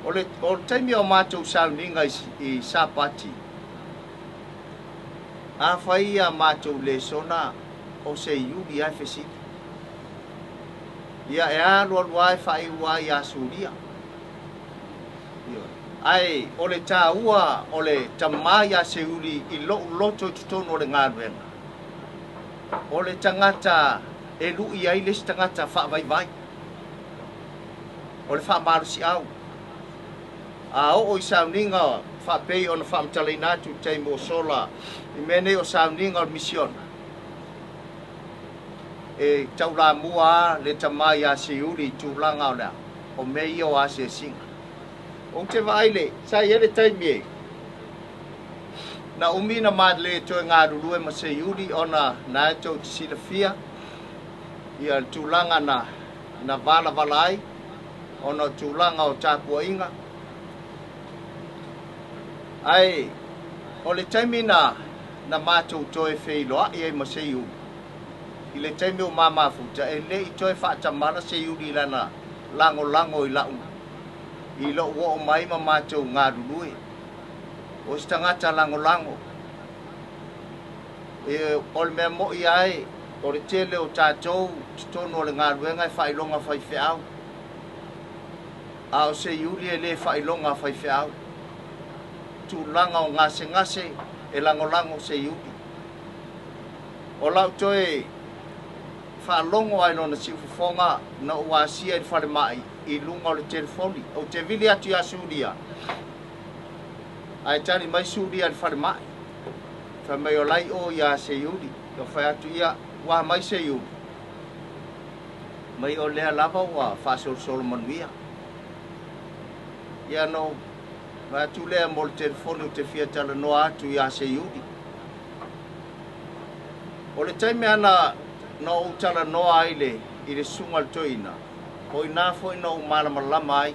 O le, o le taimi o matou sauniga i, i Sapati, a fai a matou lesona o Seiuli lava e fesili. Ia, e alu alu lava e faaiu lava ia Sulia. Ae o le taua o le tama ia Seiuli i lou loto i totonu o le galuega, o le tagata e lui ai le isi tagata faavaivai, o le faamalosiau. A oo i sauniga faapei ona faamatalaina atu i le taimi ua sola i mea nei o sauniga o le misiona, e taulamua lava le tama ia Seiuli i tulaga o le a? O mea ia o asiasiga. Ou te vaai le, sa i ai le taimi e, na umi na ma le toe galulue ma Seiuli ona na e tou te silafia ia le tulaga na, na valavala ai ona o tulaga o tapuaiga. Ae o le taimi na, na matou toe feiloai ai ma Seiuli, i le taimi o ma mafuta, e le i toe faatamala Seiuli i lana lagolago i la'u i lo'u oo mai ma matou galulue. O se tagata lagolago. E, o le mea mo'i ai, o le tele o tatou totonu o le galuega e faailoga faifeau. A o Seiuli e le faailoga faifeau. Tulaga o gasegase e lagolago Seiuli. O lau toe faalogo ai lona siufofoga na ou asia i le falemai i luga o le telefoni. Ou te vili atu iā Sulia, ae tali mai Sulia i le falemai. Fai mai o lai o iā Seiuli. Ou fai atu ia, ua mai Seiuli. Mai o lea lava ua faasolosolo manuia. Ia na ou fai atu lea mo le telefoni ou te fia talanoa atu iā Seiuli. O le taimi ana na ou talanoa ai le, i le susuga i le toeaina, o inā foi na ou malamalama ai,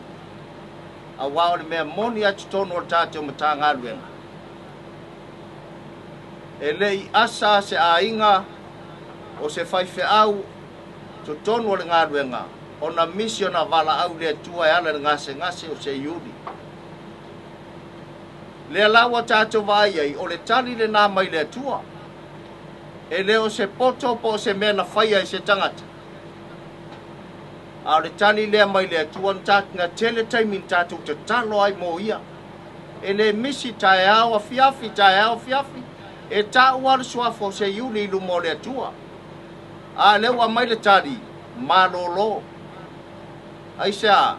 auā o le mea moni lava i totonu o le tatou Matagaluega, e le i asa se aiga o se faifeau totonu o le galuega ona misi ona valaau i le Atua e ala i le gasegase o Seiuli. Lea la ua tatou vaai ai, o le tali lena mai le Atua. E le o se poto po o se mea na faia e se tagata, a o le tali lea mai le Atua na tele taimi na tatou tatalo ai mo ia. E le misi taeao afiafi, taeao afiafi, e taua le suafa o Seiuli i luma o le Atua. A lea ua aumai le tali, malolo. Aisea?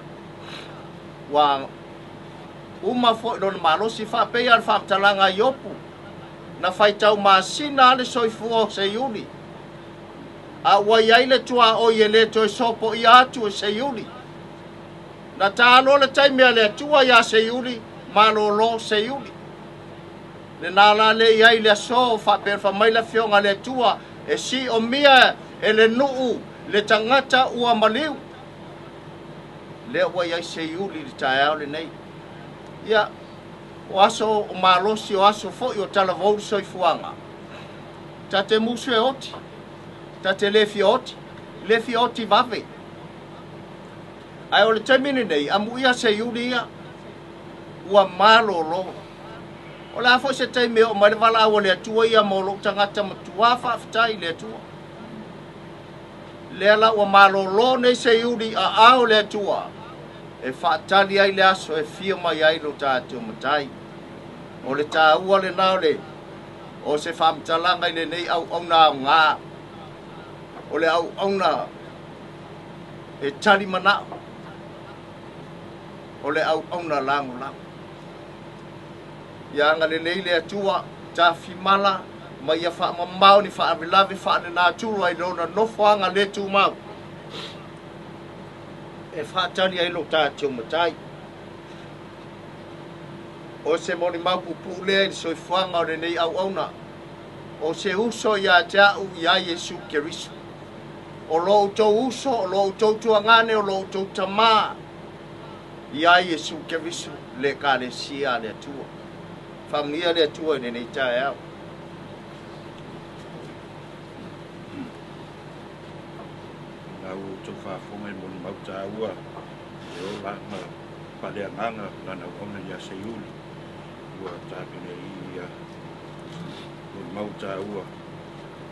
Ua uma foi lona malosi, faapei le faamatalaga a Iopu, na faitau masina le soifua o Seiuli, a ua i ai le tuaoi e le toe sopoia atu e Seiuli. Na talo le taimi a le Atua iā Seiuli, malolo Seiuli. Lena la le i ai le aso faapea faamai le afioga a le Atua, e siomia e le nuu le tagata ua maliu. Lea ua i ai Seiuli i le taeao lenei. Ia, o aso o malosi, o aso foi o talavou le soifuaga. Ta te musu e oti, ta te le fia oti, le fia oti vave. Ae o le taimi lenei, amuia Seiuli ia, ua malolo. O le a foi se taimi e oo mai le valaau a le Atua ia mo lou tagata matua faafetai i le Atua. Lea la ua malolo nei Seiuli aao le Atua, e faatali ai le aso e fia mai ai lo tatou Matai. O le taua lena o le o se faamatalaga i lenei auauna aoga, o le auauna e tali manao, o le auauna lagolago. Ia agalelei le Atua, tafimala ma ia faamamao ni faalavelave faalenatura i lona nofoaga le tumau, e faatali ai lo tatou Matai. O se molimau puupuu lea i le soifuaga o lenei auauna, o se uso ia te au ia Iesu Keriso. O lo outou uso, o lo outou tuagane, o lo outou tamā ia Iesu Keriso, le Ekalesia a le Atua. Faamanuia le Atua i lenei taeao. Na ua outou faafofoga i molimau taua e ola ma faaleagaga lana auauna ia Seiuli, ua tapena i ia molimau taua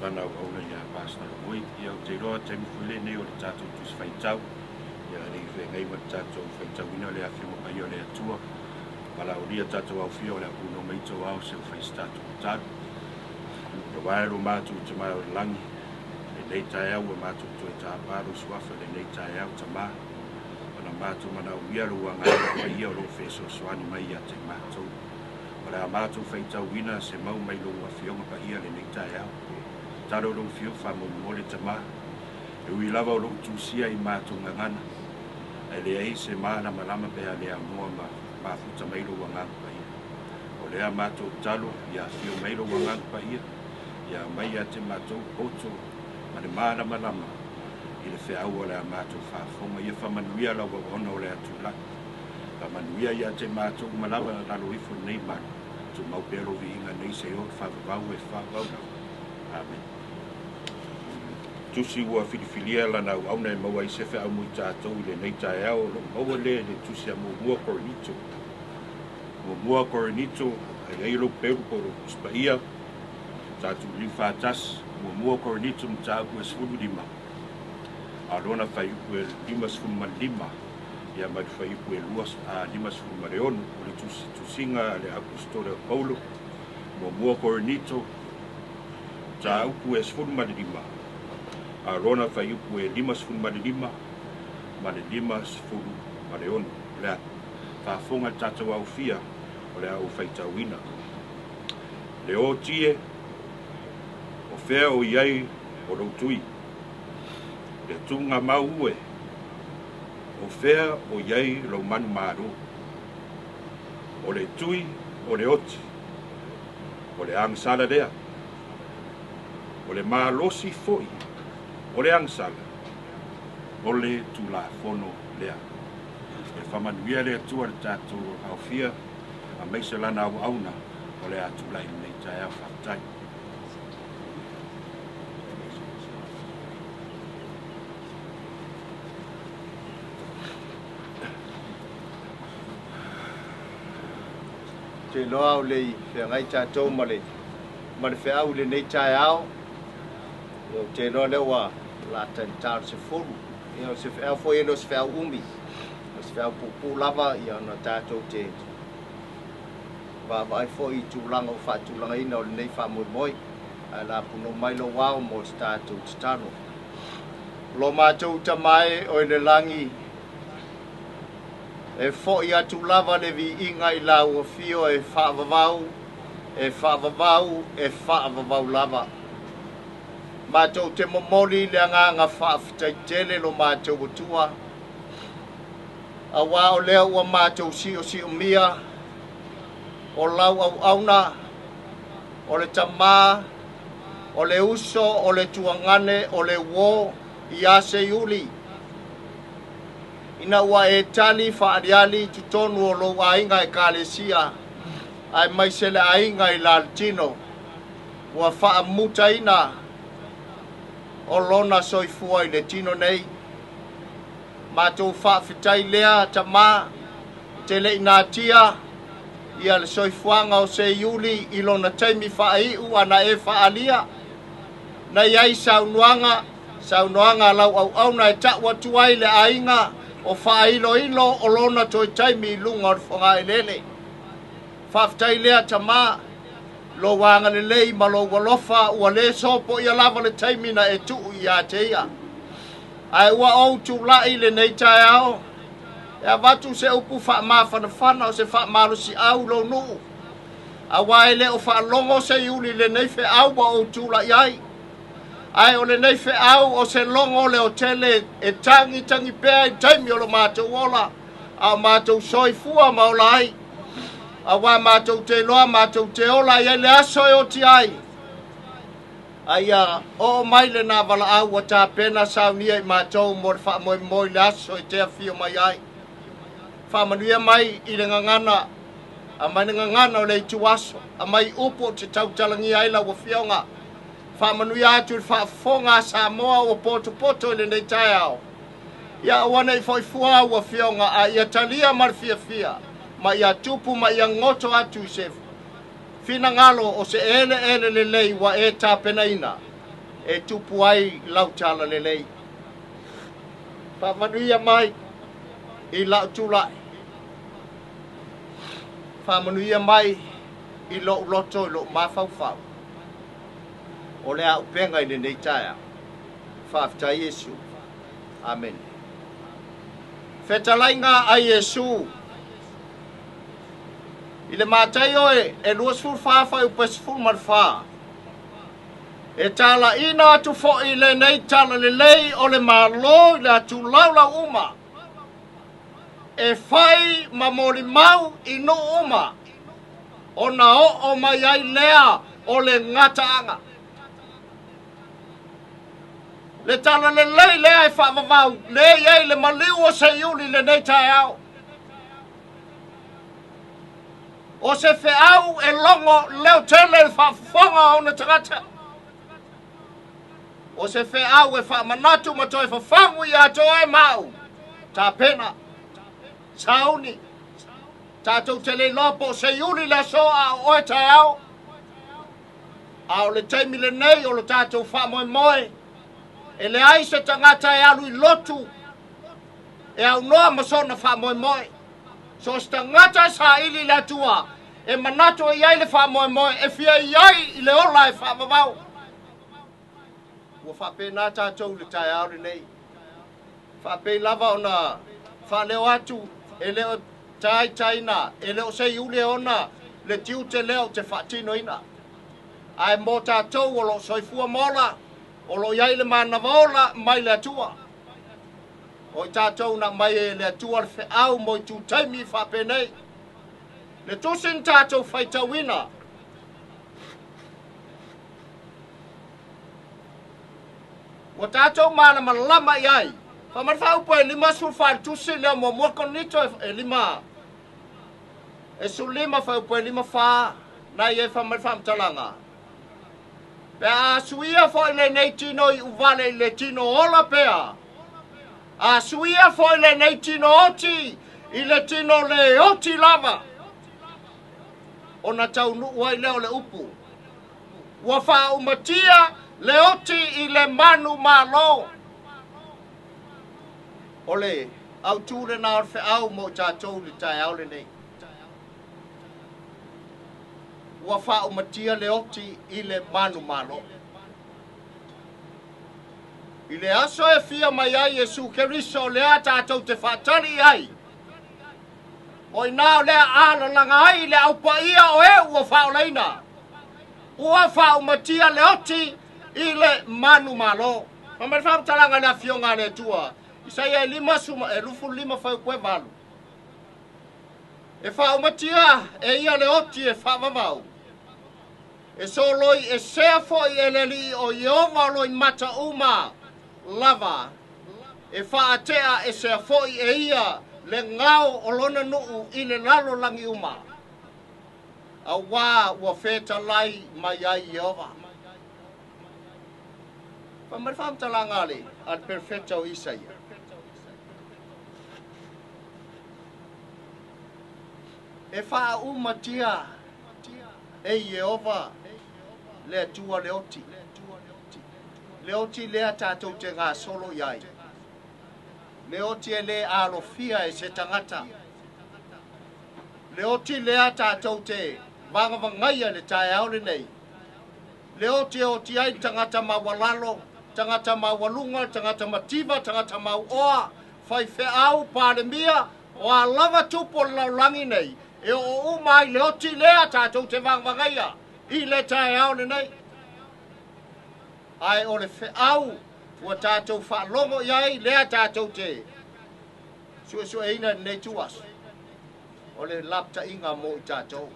lana auauna ia Pastor Lui. Ia ou te iloa taimi foi lenei o le tatou Tusi Faitau, ia le i feagai ma le tatou faitauina o le Afioga Paia o le Atua, valaaulia tatou aufia o le a puno mai tou ao se o fai se tatou tatalo. Ia wae lo matou te mai o le lagi, lenei taeao ua matou toe tāpā lou suafa lenei taeao tamā, ona matou manaomia lou agaga paia o lou fesoasoani mai ia te matou. O le a matou faitauina se mau mai lou afioga paia lenei taeao. Talo lou fio faamolemole tamā, e ui lava o lou tusia i matou gagana, ae leai se malamalama pe a le amoa ma mafuta mai lou agaga paia. O lea matou talo ia afio mai lou agaga paia, ia aumai ia te matou poto ma le malamalama i le feau o le a matou faafofoga. Ia faamanuia lau auauna o le a tulai. Faamanuia ia te matou uma lava lalo ifo lenei malu. Tumau pea lou viiga nei seia oo i le faavavau e faavavau lava. Amene. Tusi ua filifilia lana auauna e maua ai se feau mo i tatou i lenei taeao, o lo o maua lea i le tusi a muamua Korinito. Muamua Korinito, ai ai lou pelu po o lou Tusi Paia, tatou liliu faatasi, muamua Korinito mataupu e 15, a o lona fuaiupu e 55, ia ma le fuaiupu e 56, o le tusitusiga a le Aposetolo o Paulo, muamua Korinito, mataupu e 15, a o lona fuaiupu e 55 ma le 56. O le a faafofoga le tatou aufia o le a ou faitauina. Le oti e, o fea o i ai o lou tui? Le tuugamau e, o fea o i ai lou manumalo? O le tui o le oti, o le agasala lea. O le malosi foi o le agasala, o le Tulafono lea. E faamanuia le Atua i le tatou aofia aemaise lana auauna o le a tulai lenei taeao. Faafetai. Te iloa o le i feagai tatou ma le feau i lenei taeao. Ia ou te iloa lea ua la talitā le 10. Ia o se feau foi e le o se feau umi. O se feau puupuu lava ia ona tatou te vaavaai foi i tulaga ua faatulagaina o lenei faamoemoe. Ae la punou mai lou ao mo se tatou tatalo. Lo matou Tama e o i le lagi, e fo'i atu lava le viiga i lau afio e faavavau, e faavavau, e faavavau lava. Matou te momoli le agaga faafetai tele lo matou Atua, auā o lea ua matou siosiomia o lau auauna, o le tamā, o le uso, o le tuagane, o le uō, ia Seiuli, ina ua e tali faaaliali i totonu o lou aiga Ekalesia, aemaise le aiga i Lalotino, ua faamutaina o lona soifua i le tino nei. Matou faafetai lea, Tamā, te le i natia ia le soifuaga o Seiuli i lona taimi faaiu ana e faaalia. Na i ai saunoaga, saunoaga a lau auauna e ta'u atu ai le aiga o faailoilo o lona toe taimi i luga o le fogaeleele. Faafetai lea, Tamā, lou agalelei ma lou alofa ua lē sopoia lava le taimi na e tuu iā te ia. Ae ua ou tula'i lenei taeao e avatu se upu faamafanafana o se faamalosiau i lou nuu, auā e le o faalogo Seiuli i lenei feau ua ou tula'i ai. Ae o lenei feau o se logo leotele e tagitagi pea i le taimi o lo matou ola, a o matou soifua ma ola ai. Auā matou te iloa matou te ola i ai le aso e oti ai. A ia oo mai lenā valaau ua tapena saunia i matou mo le faamoemoe i le aso e te afio mai ai. Faamanuia mai i le gagana, aumai le gagana o le ituaso, aumai upu ou te tautalagia ai lau Afioga. Faamanuia atu i le faafofoga a Samoa ua potopoto i lenei taeao. Ia aua ne i foi fua au Afioga, a ia talia ma le fiafia, ma ia tupu ma ia goto atu i se finagalo o se eleele lelei ua e tapenaina e tupu ai lau talalelei. Faamanuia mai i la'u tula'i. Faamanuia mai i lo'u loto i lo'u mafaufau. O le auupega i lenei taeao. Faafetai Iesu. Amene. Fetalaiga a Iesu. I le Mataio e 24 fuaiupu e 14, e talaiina atu foi lenei talalelei o le Malo i le atulaulau uma, e fai ma molimau i nuu uma, ona oo mai ai lea o le gataaga. Le talalelei lea e faavavau, lea e i ai le maliu o Seiuli i lenei taeao. O se feau e logo leo tele le faafofoga o ona tagata. O se feau e faamanatu ma toe fafagu ia te oe ma au. Tapena. Sauni. Tatou te le iloa po o Seiuli le aso a o oe taeao. A o le taimi lenei o lo tatou faamoemoe, e leai se tagata e alu i lotu e aunoa ma sona faamoemoe. So o se tagata e saili i le Atua, e manatu e i ai le faamoemoe, e fia i ai i le ola e faavavau. Ua faapena tatou i le taeao lenei. Faapei lava ona faaleo atu, e le o taitaina, e le o seiuli e ona le tiute lea ou te faatinoina. Ae mo tatou o lo o soifua ma ola, o lo o i ai le manava ola mai le Atua. O i tatou na aumai e le Atua le feau mo itu taimi faapenei. Le tusi na tatou faitauina, ua tatou malamalama i ai. Fai mai le faaupu e 54 le tusi lea muamua Korinito e 5 e 15 faaupu e 54 na i ai fai mai le faamatalaga. Pe a suia foi lenei tino iuvale i le tino ola pea, a suia foi lenei tino oti i le tino le oti lava, ona taunuu ai lea o le upu. Ua faaumatia le oti i le manumalo. O le autū lena o le feau mo i tatou i le taeao lenei. Ua faaumatia le oti i le manumalo. I le aso e fia mai ai Iesu Keriso lea tatou te faatali i ai, o inā o lea alalaga ai le au paia o e ua faaolaina, ua faaumatia le oti i le manumalo. Fai mai le faamatalaga i le Afioga a le Atua, Isaia e 25 fuaiupu e 8, E faaumatia e ia le oti e faavavau, e soloi esea foi e le Alii o Ieova o loimata uma lava, e faatea esea foi e ia le gao o lona nuu i le lalolagi uma, auā ua fetalai mai ai Ieova. Fai mai le faamatalaga a le perofeta o Isaia. E faaumatia e Ieova le Atua le oti. Le oti lea tatou te gasolo i ai. Le oti e lē alofia e se tagata. Le oti lea tatou te vagavagaia i le taeao lenei. Le oti e oti ai le tagata maualalo, tagata maualuga, tagata mativa, tagata mauoa, faifeau, palemia, o a lava tupu o le lalolagi nei, e oo uma ai le oti lea tatou te vagavagaia i le taeao lenei. Ae o le feau ua tatou faalogo i ai lea tatou te suesueina i lenei ituaso, o le lapataiga mo i tatou.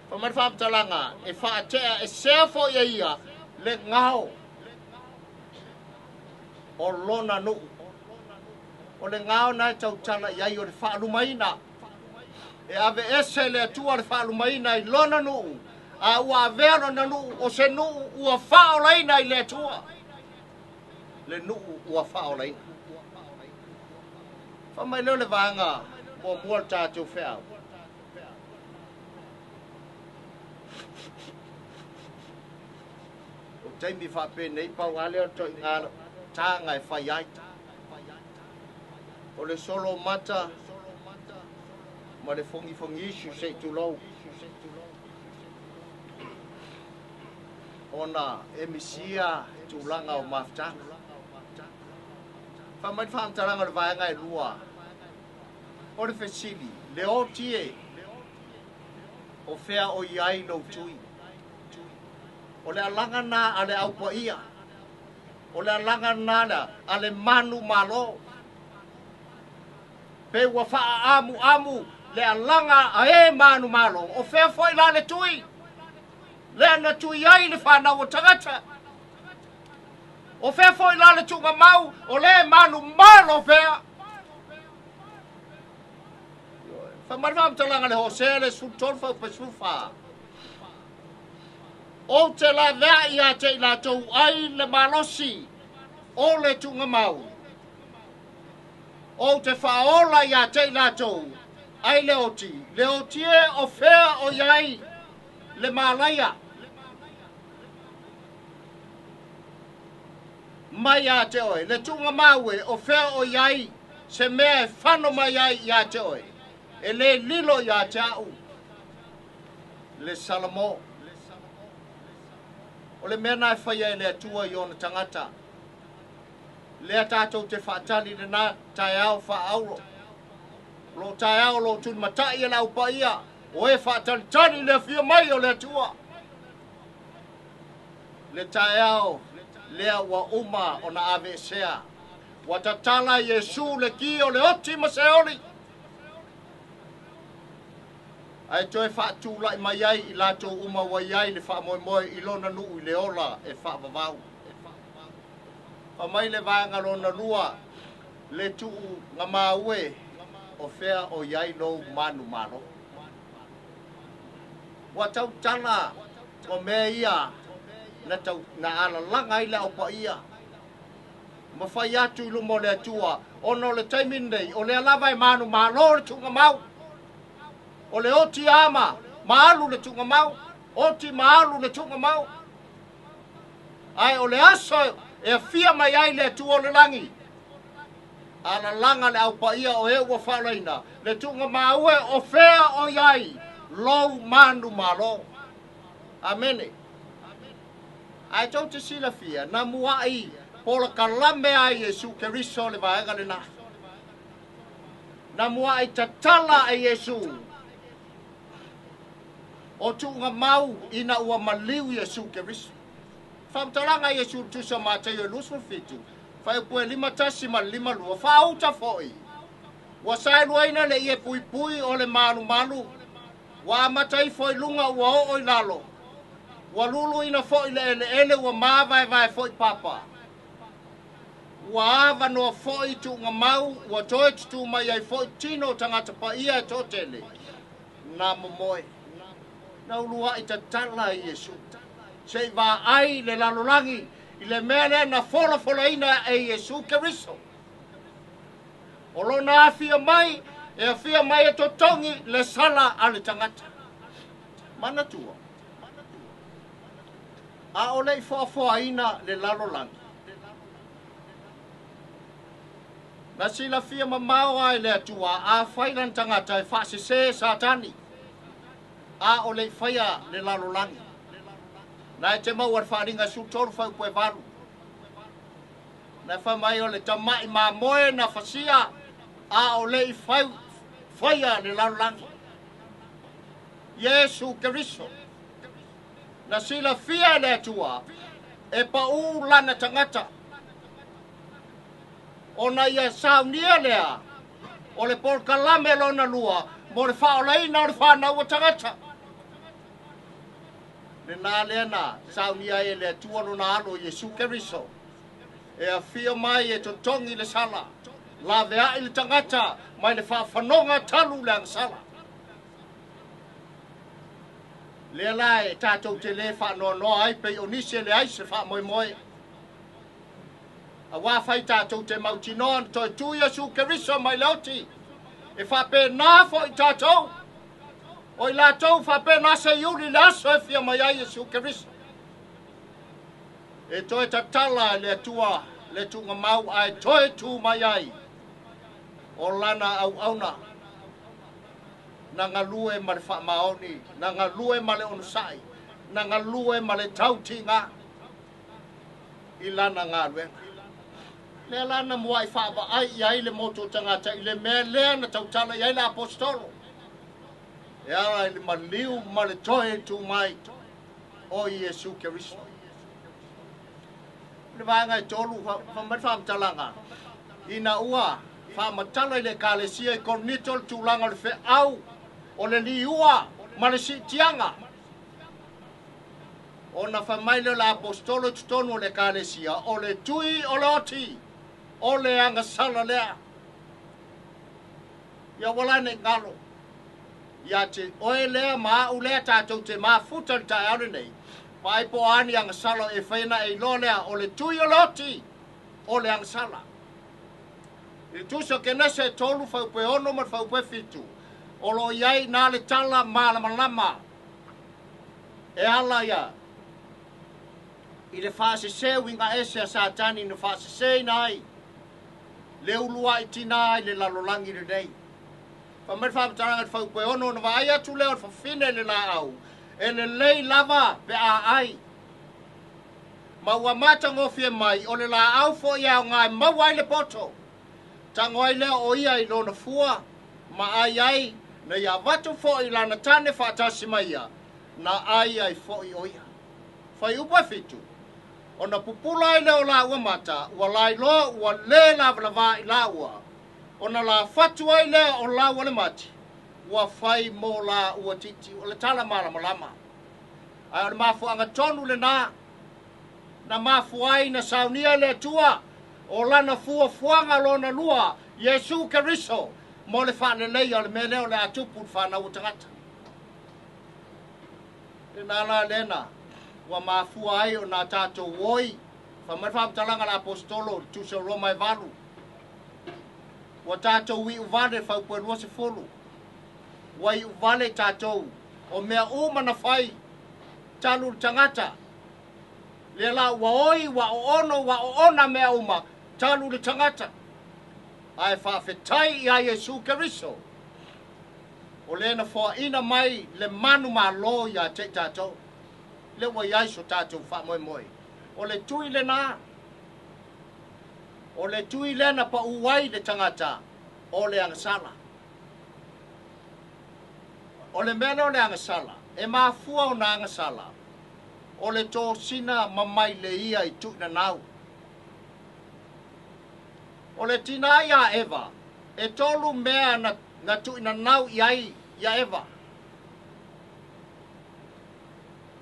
Fai mai le faamatalaga, e faatea esea foi e ia le gao o lona nuu. O le gao na e tautala i ai o le faalumaina. E aveese le Atua le faalumaina i lona nuu, a ua avea lona nuu o se nuu ua faaolaina i le Atua. Le nuu ua faaolaina. Fai mai lea o le vaega muamua o le tatou feau. O taimi faapenei pau lava lea o le toaiga taga e fai ai. O le solo mata ma le fogifogiisu se i tulou. Ona e misia tulaga o mafutaga. Fai mai le faamatalaga o le vaega e lua. O le fesili, le oti e, o fea o i ai lou tui? O le alaga na a le au paia. O le alaga na a le manu malo. Pe ua faaamuamu le alaga a e manu malo. O fea foi la le tui? Lea na tui ai le whanau o tagata. O fea foi la le tuugamau o le manu malo pea. Fai mai le faamatalaga le Hosea le 13 fuaiupu 14. Ou te laveai ia te i latou ai le malosi o le tuugamau. Ou te faaola ia te i latou ai le oti, le oti e o fea o i ai le malaia. Mai ia te oe, le tuugamau e o fea o i ai se mea e fano mai ai ia te oe, e lē lilo ia te a'u le Salamo. O le mea na e faia e le Atua i ona tagata. Lea tatou te faatali lenā taeao faaauro. O loo taeao o loo tulimatai e le au paia o e faatalitali le afio mai o le Atua. Le taeao lea ua uma ona aveesea. Ua tatala Iesu le ki o le oti ma Seoli. Ae toe faatulai mai ai i latou uma ua i ai le faamoemoe i lona nuu i le ola e faavavau. Fai mai le vaega lona lua, le tuugamaue o fea o i ai lou manumalo. Ua tautala o mea ia na, tau, na alalaga ai le au paia ma fai atu i luma o le Atua, ona o le taimi lenei, o lea lava e manumalo le tuugamau. O le oti ama, ma alu le tuugamau, oti ma alu le tuugamau. Ae o le aso e afia mai ai le Atua o le lagi, alalaga le au paia o e ua faaolaina, le tuuga maua e o fea o i ai lou manumalo. Amene. Ae tou te silafia, na muaʻi polokalame ai Iesu Keriso le vaega lenā. Na muaʻi tatala e Iesu o tuuga mau ina ua maliu Iesu Keriso. Faamatalaga Iesu le tusa o Mataio e 27, fuaiupu e 51 ma le 52, faauta foʻi. Ua saeluaina le ie puipui o le malumalu, ua amata ifo i luga ua oo i lalo. Ua luluina foʻi le eleele ua mavaevae foʻi papa. Ua avanoa foʻi tuuga mau, ua toe tutū mai ai foʻi tino o tagata paia e toatele. Na momoe. Na uluaʻi tatala e Iesu. Seʻi vaai le lalolagi i le mea lea na folafolaina e Iesu Keriso. O lona afia mai, e afia mai e totogi le sala a le tagata. Manatua, a o le i foafoaina le lalolagi. Na silafia mamao ai le Atua afai lana tagata e faasesē Satani, a o le i faia le lalolagi. Na e te maua le faaaliga 13 fuaiupu e 8. Na fai mai o le tamaʻi mamoe na fasia a o le i faia le lalolagi. Iesu Keriso. Na silafia e le Atua e paʻū lana tagata. Ona ia saunia lea o le polokalame lona lua mo le faaolaina o le fanau o tagata. Lenā lea na saunia ai e le Atua lona alo Iesu Keriso. E afio mai e totogi le sala. Laveai le tagata mai le faafanoga talu le agasala. Lea la e tatou te lē faanoanoa ai pei o nisi e leai se faamoemoe. Auā fai tatou te mautinoa na toe tū Iesu Keriso mai le oti. E faapena foʻi tatou. O i latou faapena se iuli le aso e fia mai ai Iesu Keriso. E toe tatala e le Atua le tuuga mau ae toe tū mai ai o lana auauna na galue ma le faamaoni, na galue ma le onosaʻi, na galue ma le tautiga i lana galuega. Lea la na muaʻi faavaai i ai le motu o tagata i le mea lea na tautala i ai le aposetolo. E ala i le maliu ma le toe tū mai o Iesu Keriso. Le vaega e tolu, fai mai le faamatalaga, ina ua faamatala i le Ekalesia i Korinito le tulaga o le feau o le liua ma le siitiaga. Ona fai mai lea o le aposetolo i totonu o le Ekalesia, o le tui o le oti, o le agasala lea. Ia ua la nei galo. Ia te oe lea ma au lea tatou te mafuta le taeao lenei. Vaai po o a ni agasala e fai ana e iloa lea o le tui o le oti o le agasala. I le tusi o Kenese e 3 fuaiupu e 6 ma le fuaiupu e 7, o lo o i ai nā le tala malamalama e ala ia i le faasese uiga ese a Satani na faaseseina ai le uluai tinā i le lalolagi lenei. Fai mai le faamatalaga i le fuaiupu e 6, ona vaai atu lea o le fafine i le laau, e lelei lava pe a ai. Ma ua matagofie mai o le laau foʻi e aoga e maua ai le poto. Tago ai lea o ia i lona fua, ma ai ai, na ia avatu foʻi lana tane faatasi ma ia, na ai ai foʻi o ia. Fuaiupu e 7, ona pupula ai lea o lāua mata, ua lailoa ua lē lavalavā i lāua, ona la fatu ai lea o lāua le mati, ua fai mo lāua titi. O le tala malamalama. Ae o le mafuaaga tonu lenā, na mafua ai na saunia e le Atua o lana fuafuaga lona lua, Iesu Keriso, mo le faaleleia o le mea lea o le a tupu i le fanau o tagata. Lenā la lena ua mafua ai ona tatou oi, fai mai le faamatalaga a le aposetolo i le tusi o Roma e 8, ua tatou iu vale fuaiupu e 20, ua iu vale tatou o mea uma na fai talu le tagata. Lea la ua oi, ua oono, ua oona mea uma, talu le tagata. Ae faafetai ia Iesu Keriso, o lē na foaʻina mai le manumālō iā te i tatou, lea ua iai so tatou faamoemoe. O le tui lenā, o le tui lea na paʻū ai le tagata o le agasala. O le mea lea o le agasala, e mafua ona agasala, o le tosina ma mai le ia i tuuinanau. O le tinā iā Eva, e tolu mea na tuuinanau i ai ia Eva.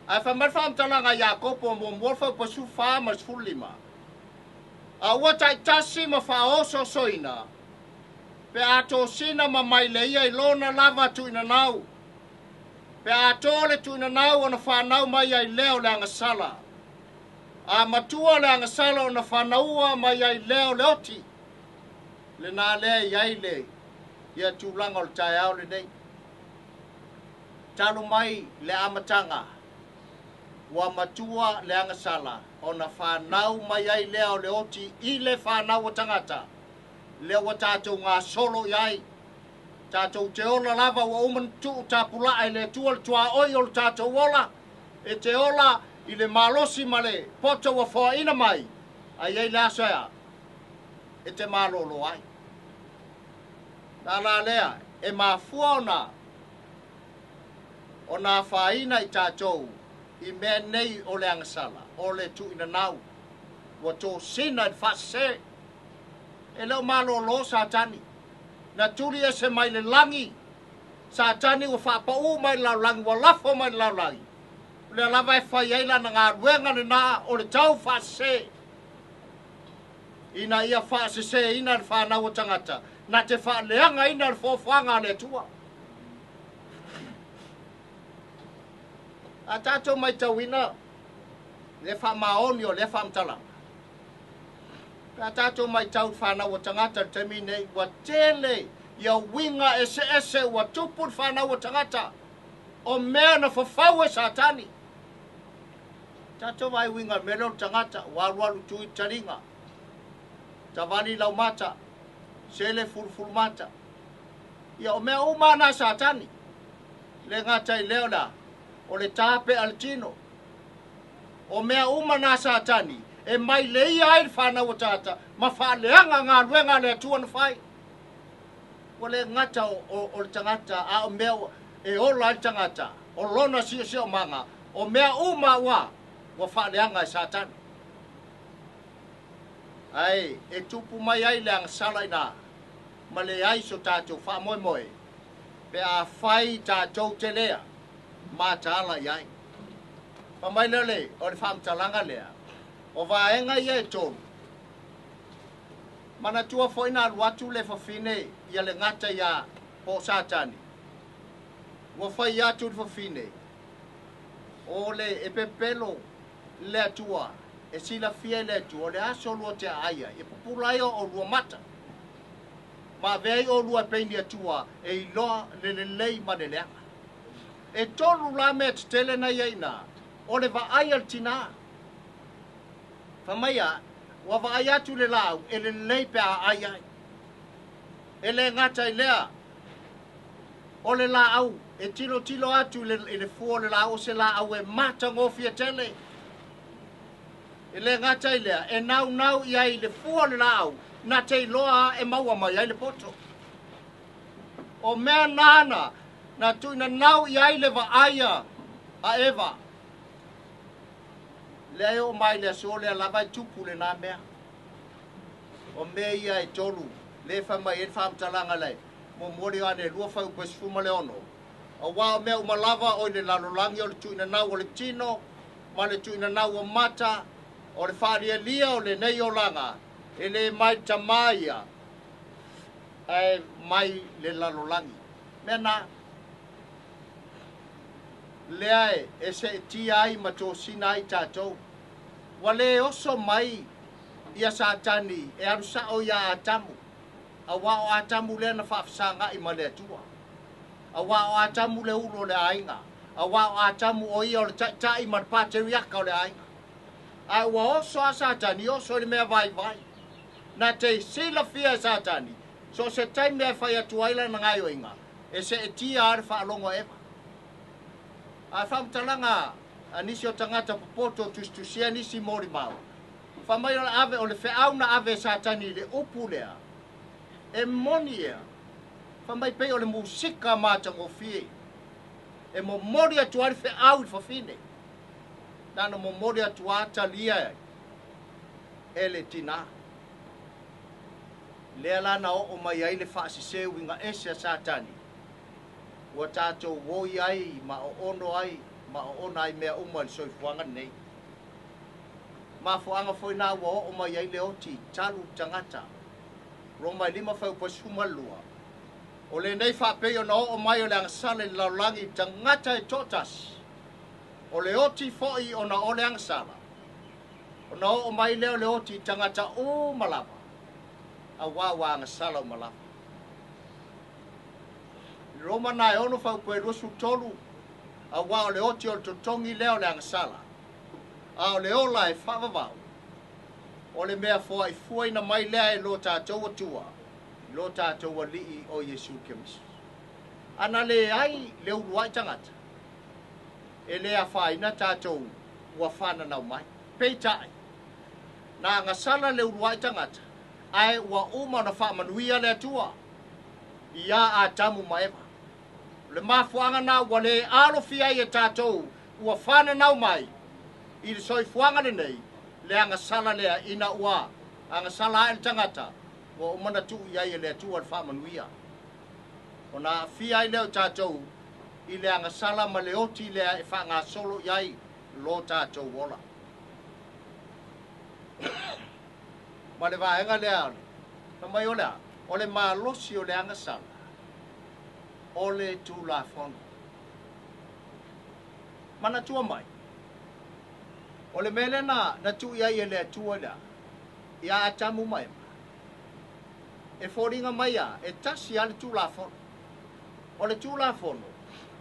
Ae fai mai le faamatalaga a Iakopo muamua le fuaiupu 14 ma le 15, A ua taitasi ma faaosoosoina, pe a tosina ma mai le ia i lona lava tuuinanau, pe a to le tuuinanau ona fanau mai ai lea o le agasala, a matua le agasala ona fanaua mai ai lea o le oti. Lenā lea e i ai le ia tulaga o le taeao lenei. Talu mai le amataga, ua matua le agasala ona fanau mai ai lea o le oti i le fanau a tagata, lea ua tatou gasolo i ai. Tatou te ola lava ua uma ona tuu tapulaa e le Atua le tuaoi o le tatou ola, e te ola i le malosi ma le poto ua foaina mai, a i ai le aso e a? E te malolo ai. Na la lea e mafua ona ona afaina i tatou i mea nei o le agasala, o le tuuinanau, ua tosina i le faasese. E le o malolo Satani. Na tuli ese mai le lagi, Satani ua faapaū mai le lalolagi, ua lafo mai le lalolagi. O lea lava e fai ai lana galuega lenā o le tau faasese, ina ia faaseseina le fanau o tagata, na te faaleagaina le foafoaga a le Atua. A tatou matauina le faamaoni o lea faamatalaga, pe a tatou matau i le fanau o tagata i le taimi nei, ua tele ia uiga eseese ua tupu le fanau o tagata, o mea na fafau e Satani. Tatou vaai uiga o le mea lea o le tagata, ua alualu tui le taliga, tavali laumata, sele fulufulumata. Ia o mea uma na a Satani. Le gata i lea o le a? O le tapea le tino. O mea uma na a Satani e mai leia ai le fanau o tagata ma faaleaga galuega a le Atua na fai. Ua le gata o le tagata a o mea e ola ai le tagata, o lona siosiomaga, o mea uma ua ua faaleaga e Satani. Ae e tupu mai ai le agasala ina ma leai so tatou faamoemoe pe a fai tatou te lea mataala i ai. Fai mai lea le, o le faamatalaga lea, o vaega ia e tolu, manatua foi na alu atu le fafine ia le gata ia po o Satani, ua fai atu le fafine, o le e pepelo le Atua, e silafia e le Atua, o le aso lua te aai ai, e pupula ai o olua mata, ma avea ai olua e pei ni Atua e iloa le lelei ma le leaga. E tolu la mea tetele na i ai ina, o le vaai a le tinā. Fai mai a, ua vaai atu le laau e lelei pe a aai ai. E le gata i lea, o le laau e tilotilo atu i le fua o le laau, o se laau e matagofie tele. E le gata i lea, e naunau i ai i le fua o le laau, na te iloa e maua mai ai le poto. O mea nāna na tuuinanau i ai le vaai a Eva. Lea e oo mai le aso lea lava e tupu lenā mea. O mea ia e tolu, lea e fai mai ai le faamatalaga lea, muamua le Ioane 2 fuaiupu e 16, Auā o mea uma lava o i le lalolagi o le tuuinanau o le tino ma le tuuinanau o mata, o le faalialia o lenei olaga, e le mai le Tamā ia, ae mai le lalolagi. Mea na, lea e seetia ai ma tosina ai tatou. Ua le oso mai ia Satani e alu sao iā Atamu, auā o Atamu lea na faafesagaʻi ma le Atua. Auā o Atamu le ulu o le aiga, auā o Atamu o ia o le taitai ma le pateriaka o le aiga. Ae ua oso a Satani, oso i le mea vaivai. Na te silafia e Satani, so o se taimi e fai atu ai lana gaoioiga, e seetia lava le faalogo a Eva. A e faamatalaga a nisi o tagata popoto o tusitusia nisi molimau, fai mai o le ave o le feau na ave e Satani i le upu lea, e moni ea, fai mai pei o le musika matagofie e momoli atu ai le feau i le fafine. Na ona momoli atu lava talia e le tinā. Lea la na oo mai ai le faasese uiga ese a Satani, ua tatou oi ai ma oono ai ma oona ai mea uma i le soifuaga lenei. Mafuaaga foi na ua oo mai ai le oti talu tagata. Roma e 5 fuaiupu 12. O lenei faapei ona oo mai o le agasala i le lalolagi i tagata e toatasi. O le oti foi ona o le agasala. Ona oo mai lea o le oti i tagata uma lava, auā ua agasala uma lava. I Roma na e 6 fuaiupu e 23, auā o le oti o le totogi lea o le agasala, a o le ola e faavavau, o le mea foaifuaina mai lea e lo tatou Atua i lo tatou Alii o Iesu Keriso. A na leai le uluai tagata, e le afaina tatou ua fananau mai. Peitai, na agasala le uluai tagata, ae ua uma ona faamanuia le Atua iā Atamu ma Eva. O le mafuaaga na ua le alofia ai e tatou ua fananau mai i le soifuaga lenei le agasala lea ina ua agasala ae le tagata ua uma ona tuu i ai e le Atua le faamanuia. Ona aafia ai lea o tatou i le agasala ma le oti lea e faagasolo i ai lo tatou ola. Ma le vaega lea, fai mai o le a? O le malosi o le agasala, o le Tulafono. Manatua mai, o le mea lea na tuu i ai e le Atua i le a? Ia Atamu ma Eva. E foliga mai a, e tasi lava le Tulafono. O le Tulafono,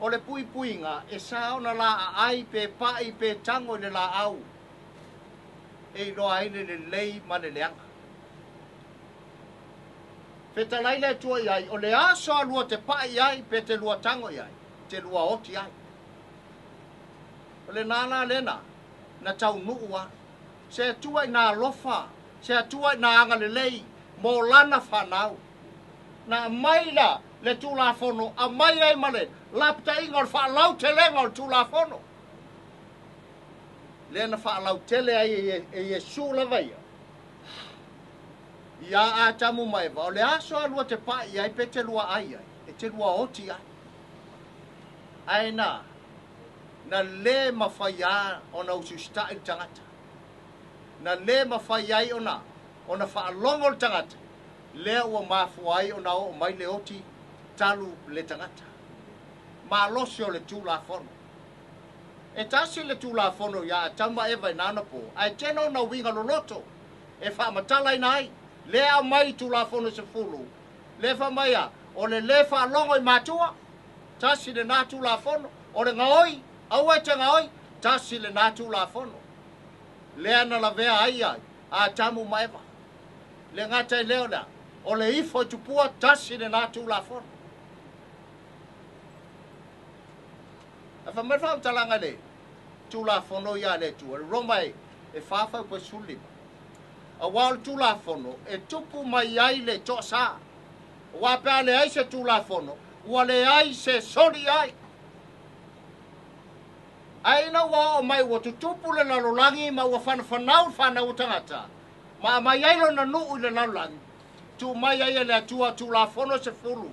o le puipuiga e sa ona laaai pe pai pe tago i le laau e iloa ai le lelei ma le leaga. Fetalai le Atua i ai, o le aso a lua te pai i ai pe te lua tago i ai, te lua oti ai. O lena la lena, na taunuu a. Se Atua ina alofa, se Atua ina agalelei mo lana fanau. Na aumai la le Tulafono, aumai ai ma le lapataiga o le faalautelega o le Tulafono. Lea na faalautele ai e Iesu lava ia iā Atamu ma Eva, o le aso a lua te pai i ai pe te lua ai ai, e te lua oti ai. Ae na, na le mafai a ona usiusitai le tagata. Na le mafai ai ona, ona faalogo le tagata, lea ua mafua ai ona oo mai le oti talu le tagata. Malosi o le Tulafono. E tasi le Tulafono iā Atamu ma Eva i na anapo, ae tele ona uiga loloto e faamatalaina ai. Lea aumai i Tulafono 10, lea fai mai a, o le le faalogo i matua, tasi lena Tulafono, o le gaoi, aua e te gaoi, tasi lena Tulafono. Lea na lavea ai a Atamu ma Eva. Le gata i lea o le a? O le ifo i tupua, tasi lena Tulafono. Ae fai mai le faamatalaga i le Tulafono ia a le Atua, le Roma e 4 fuaiupu 15. Aua o le Tulafono e tupu mai ai le toasa. Aua pe a leai se Tulafono, ua leai se soli ai. Ae ina ua oo mai ua tutupu le lalolagi ma ua fanafanau le fanau o tagata, ma aumai ai lona nuu i le lalolagi, tuu mai ai e le Atua Tulafono 10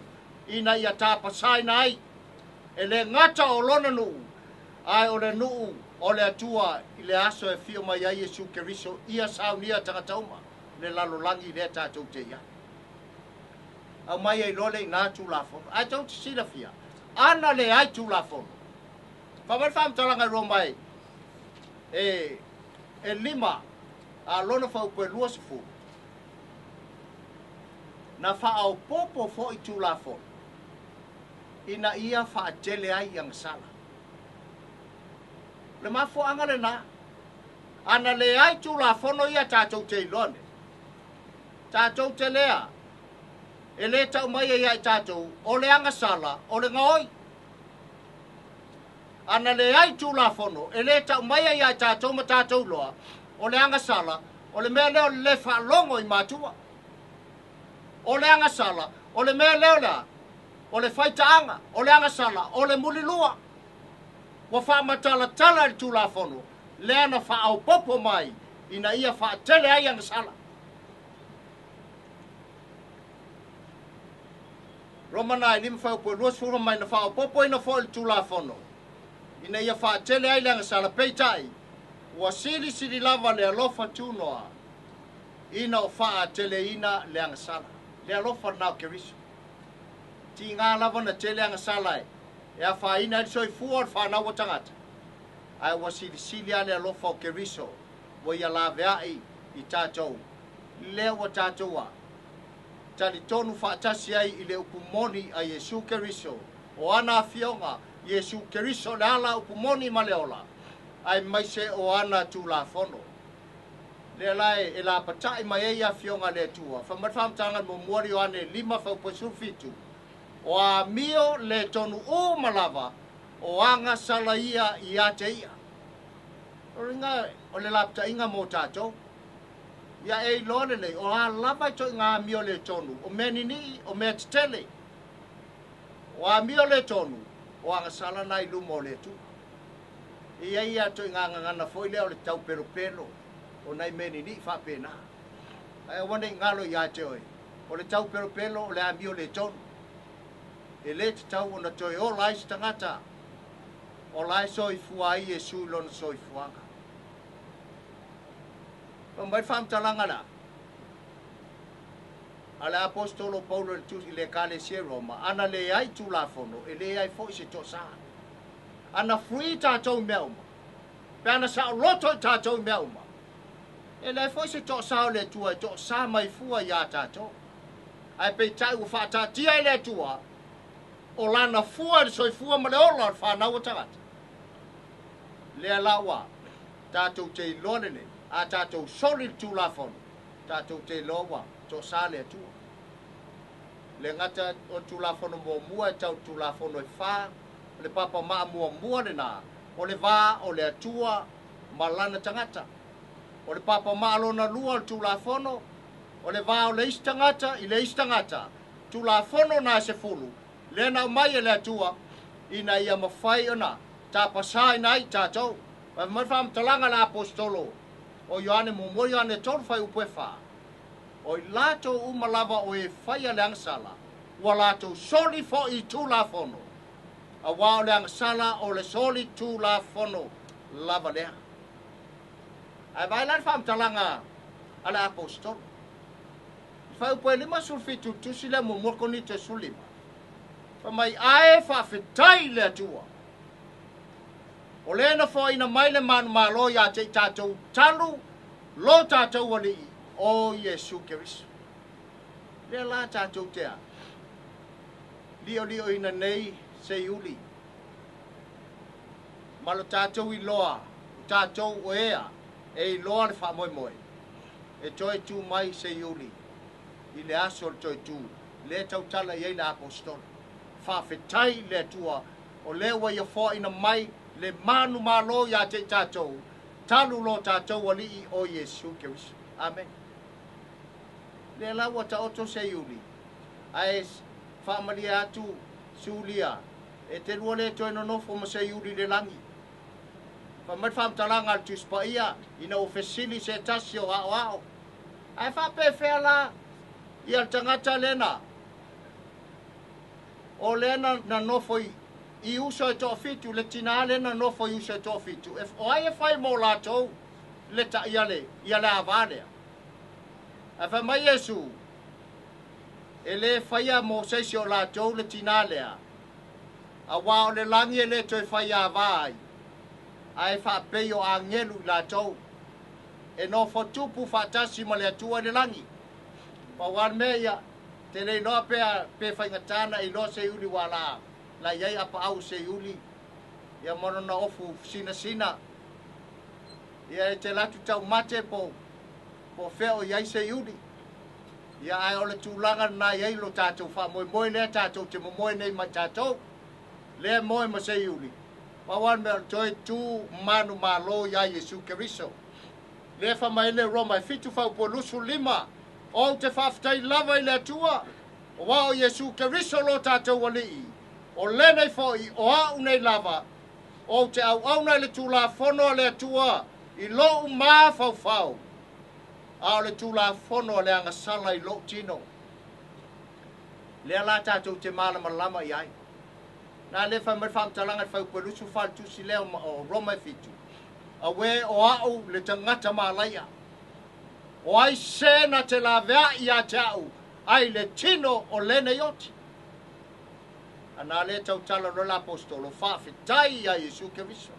ina ia tapasaina ai e le gata o lona nuu, ae o le nuu o le Atua i le aso e afio mai ai Iesu Keriso ia saunia tagata uma le lalolagi lea tatou te i ai. Aumai ai loa le ina Tulafono. Ae tou te silafia, ana leai Tulafono. Fai mai le faamatalaga i Roma e, e, e 5, a lona fuaiupu e 20, na faaopoopo foi Tulafono ina ia faatele ai agasala. O le mafuaaga lena. Ana leai Tulafono ia tatou te iloa nei, tatou te lea, e lē tau mai ai ia i tatou, o le agasala, o le gaoi. Ana leai Tulafono, e lē tau mai ai ia i tatou ma tatou iloa, o le agasala, o le mea lea o le lē faalogo i matua. O le agasala, o le mea lea o le a? O le faitaaga, o le agasala, o le mulilua. Ua faamatalatala e le Tulafono lea na faaopoopo mai ina ia faatele ai agasala. Roma 9 fuaiupu 20 mai na faaopoopoina foi le Tulafono ina ia faatele ai le agasala, peitai, ua silisili lava le alofa tunoa ina o faateleina le agasala. Le alofa lena o Keriso. Tiga lava na tele agasala e afaina ai le soifua o le fanau a tagata, ae ua silisili lava le alofa o Keriso ua ia laveai i tatou, lea ua tatou a talitonu faatasi ai i le upu moni a Iesu Keriso, o ana afioga, Iesu Keriso le ala upu moni ma le ola, aemaise o ana Tulafono. Lea la e lapatai mai ai afioga a le Atua. Fai mai le faamatalaga muamua a Ioane 5 fuaiupu 17, o amio le tonu uma lava o agasala ia ia te ia. O le o le lapataiga mo tatou. Ia e iloa lelei, o a lava i toʻiga amio le tonu, o mea ninii, o mea tetele. O amio le tonu, o agasala na i luma o le Atua. E i ai ia toʻiga gagana foi lea o le taupelopelo, o nai mea ninii faapena. Ae aua nei galo ia te oe, o le taupelopelo o le amio le tonu. E lē tatau ona toe ola ai se tagata, o la e soifua ai Iesu i lona soifuaga. Fai mai le faamatalaga la a le aposetolo o Paulo i le tusi i le Ekalesia i Roma, ana leai Tulafono, e leai foi se toasā. Ana free tatou i mea uma, pe ana saoloto i tatou i mea uma, e leai foi se toasā o le Atua e toasā mai fua iā tatou. Ae peitai ua faataatia e le Atua o lana fua i le soifua ma le ola o le fanau a tagata. Lea la ua tatou te iloa lelei, a tatou soli le Tulafono, tatou te iloa ua toasā le Atua. Le gata o le Tulafono muamua e tau le Tulafono e fa, o le papa maa muamua lena, o le va o le Atua ma lana tagata. O le papa maa lona lua o le Tulafono, o le va o le isi tagata i le isi tagata. Tulafono na e 10, lea na aumai e le Atua, ina ia mafai ona tapasaina ai tatou. Fai mai le faamatalaga a le aposetolo o Ioane muamua Ioane 3 fuaiupu e 4, o i latou uma lava o e faia le agasala, ua latou soli foi i Tulafono, auā o le agasala o le soli Tulafono lava lea. Ae vaai la le faamatalaga a le aposetolo. I fuaiupu e 57 i le tusi lea muamua Korinito e 15, fai mai, ae faafetai i le Atua, o lea na foaina mai le manumalo ia te i tatou talu lo tatou Alii o Iesu Keriso. Lea la tatou te a liolioina nei seiuli ma lo tatou iloa, o tatou o ea e iloa le faamoemoe e toe tu mai seiuli i le aso o le toe tu, lea tautala i ai le aposetolo. Faafetai i le Atua o lea ua ia foaina mai le manumalo ia te i tatou, talu lo tatou Alii o Iesu Keriso. Amen. Lea la ua taoto seiuli, ae faamalie atu Sulia, e te lua le toe nonofo ma seiuli i le lagi. Fai mai le faamatalaga a le Tusi Paia, ina ua fesili se tasi o aoao, ae faapefea la ia le tagata lena o lea na nofo i uso e toafitu, le tinā lea na nofo i uso e toafitu, e, o ai e fai mo latou le ta, ia le, ia le avā lea? Ae fai mai Iesu, e lē faia mo se isi o latou le tinā lea, auā o le lagi e lē toe fai avā ai, ae faapei o agelu i latou e nofo tupu faatasi ma le Atua i le lagi. Pau lava le mea ia, te le iloa pe, pe faigata na iloa seiuli ua la, la i ai apaau o seiuli, ia ma lona ofu sinasina. Ia e te alu atu taumate po o fea o i ai seiuli. Ia ae o le tulaga lena e i ai lo tatou faamoemoe lea tatou te momoe nei ma i tatou. Lea e moe ma seiuli, pau lava le mea o le toe tu manumalo ia Iesu Keriso. Lea e fai mai ai le Roma e 7 faaupu e 25, Ou te faafetai lava i le Atua, aua o Iesu Keriso lo tatou Alii, o lenei foi o a'u nei lava, ou te auauna i le Tulafono a le Atua i lo'u mafaufau, a o le Tulafono a le agasala i lo'u tino. Lea la tatou te malamalama i ai. Na lea e fai mai le faamatalaga i le fuaiupu e 24 i le tusi lea o Roma e 7, Auē o a'u le tagata malaia, o ai se na te lavea'i ia te a'u ai le tino o lenei oti? A na lea tautala loa le Aposetolo, Faafetai ia Iesu Keriso.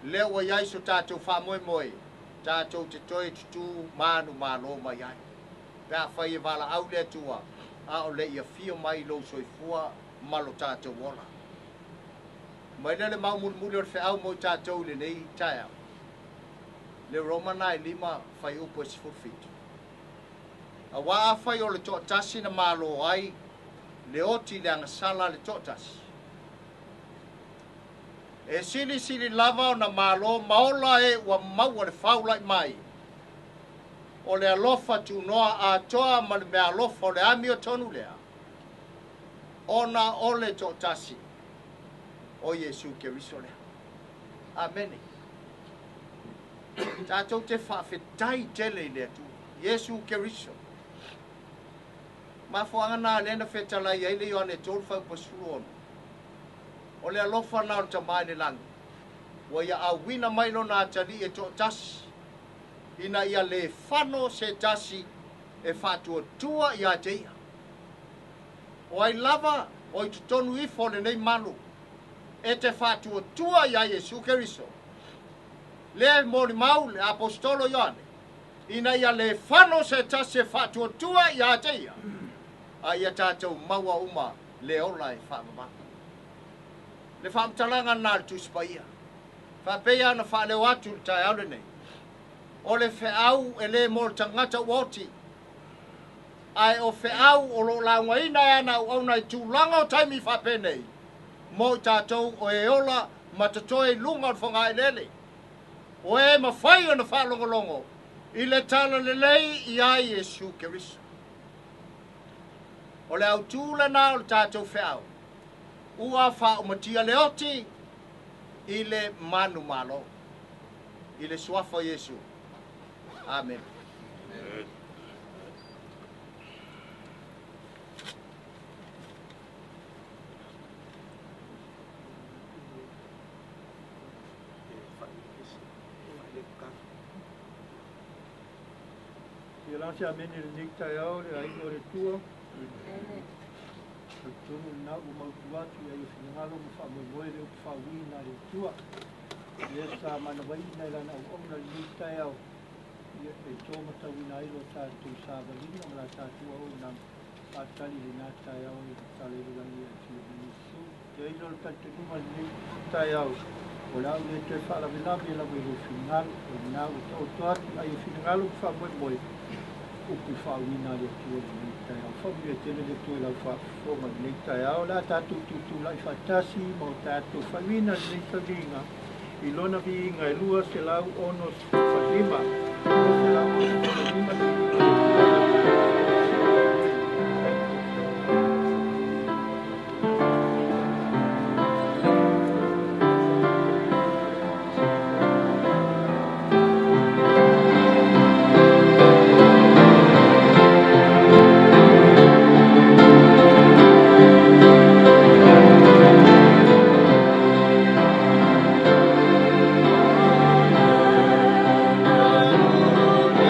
Lea ua i ai so tatou faamoemoe, tatou te toe tutū manumalo mai ai. Pe afai e valaau le Atua, a o le i afio mai lou soifua ma lo tatou ola. Mai lea le mau mulimuli o le feau mo i tatou i lenei taeao. Le Roma na e 5 fuaiupu e 17. Aua afai o le toatasi na malo ai le oti i le agasala a le toatasi, e silisili lava ona malo ma ola e ua maua le faula'i mai o le alofa tunoa atoa ma le meaalofa o le amiotonu lea, ona o le toatasi o Iesu Keriso lea. Amene. Tatou te faafetai tele i le Atua, Iesu Keriso. Mafuaaga na lea na fetalai ai le Ioane 3 fuaiupu 16. O le alofa na o le Tama i le lagi, ua ia auina mai lona atalii e toatasi, ina ia le fano se tasi e faatuatua ia te ia. O ai lava o i totonu ifo o lenei malu e te faatuatua ia Iesu Keriso, lea e molimau le Aposetolo Ioane, ina ia le fano se tasi e faatuatua ia te ia, a ia tatou maua uma le ola e faavavau. Le faamatalaga lena a le Tusi Paia, faapea ona faaleo atu i le taeao lenei, o le feau e le mo le tagata ua oti, ae o feau o lo o laugaina e ana auauna i tulaga o taimi faapenei, mo i tatou o e ola ma totoe i luga o le fogaeleele, o e mafai ona faalogologo i le talalelei iā Iesu Keriso. O le autū lena o le tatou feau, ua faaumatia le oti i le manumalo, i le suafa o Iesu. Amene. Ia la se amene i lenei taeao le aiga o le Atua. Talitonu lena ua mautu atu i ai o finagalo ma faamoemoe le upu faauiina a le Atua. Lea sa manavaina i lana auauna i lenei taeao, ia e to matauina ai lo tatou savaliga ma la tatou auaunaga faatali i lena taeao i le tala i le lagi e afio mai Iesu. Ia i lo le talitonuga i lenei taeao, o le a ou le toe faalavelave lava i lou finagalo, o lena ua taoto atu ai o finagalo ma faamoemoe, upu faauiina a le Atua i lenei taeao. Faamanuia tele le Atua i lau faafofoga i lenei taeao. O le a tatou tutulai faatasi ma o tatou faauiina lenei tauliga i lona viiga e 265. 265 le viiga o le Atua o le a tatou faauiina nei.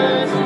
Thank you.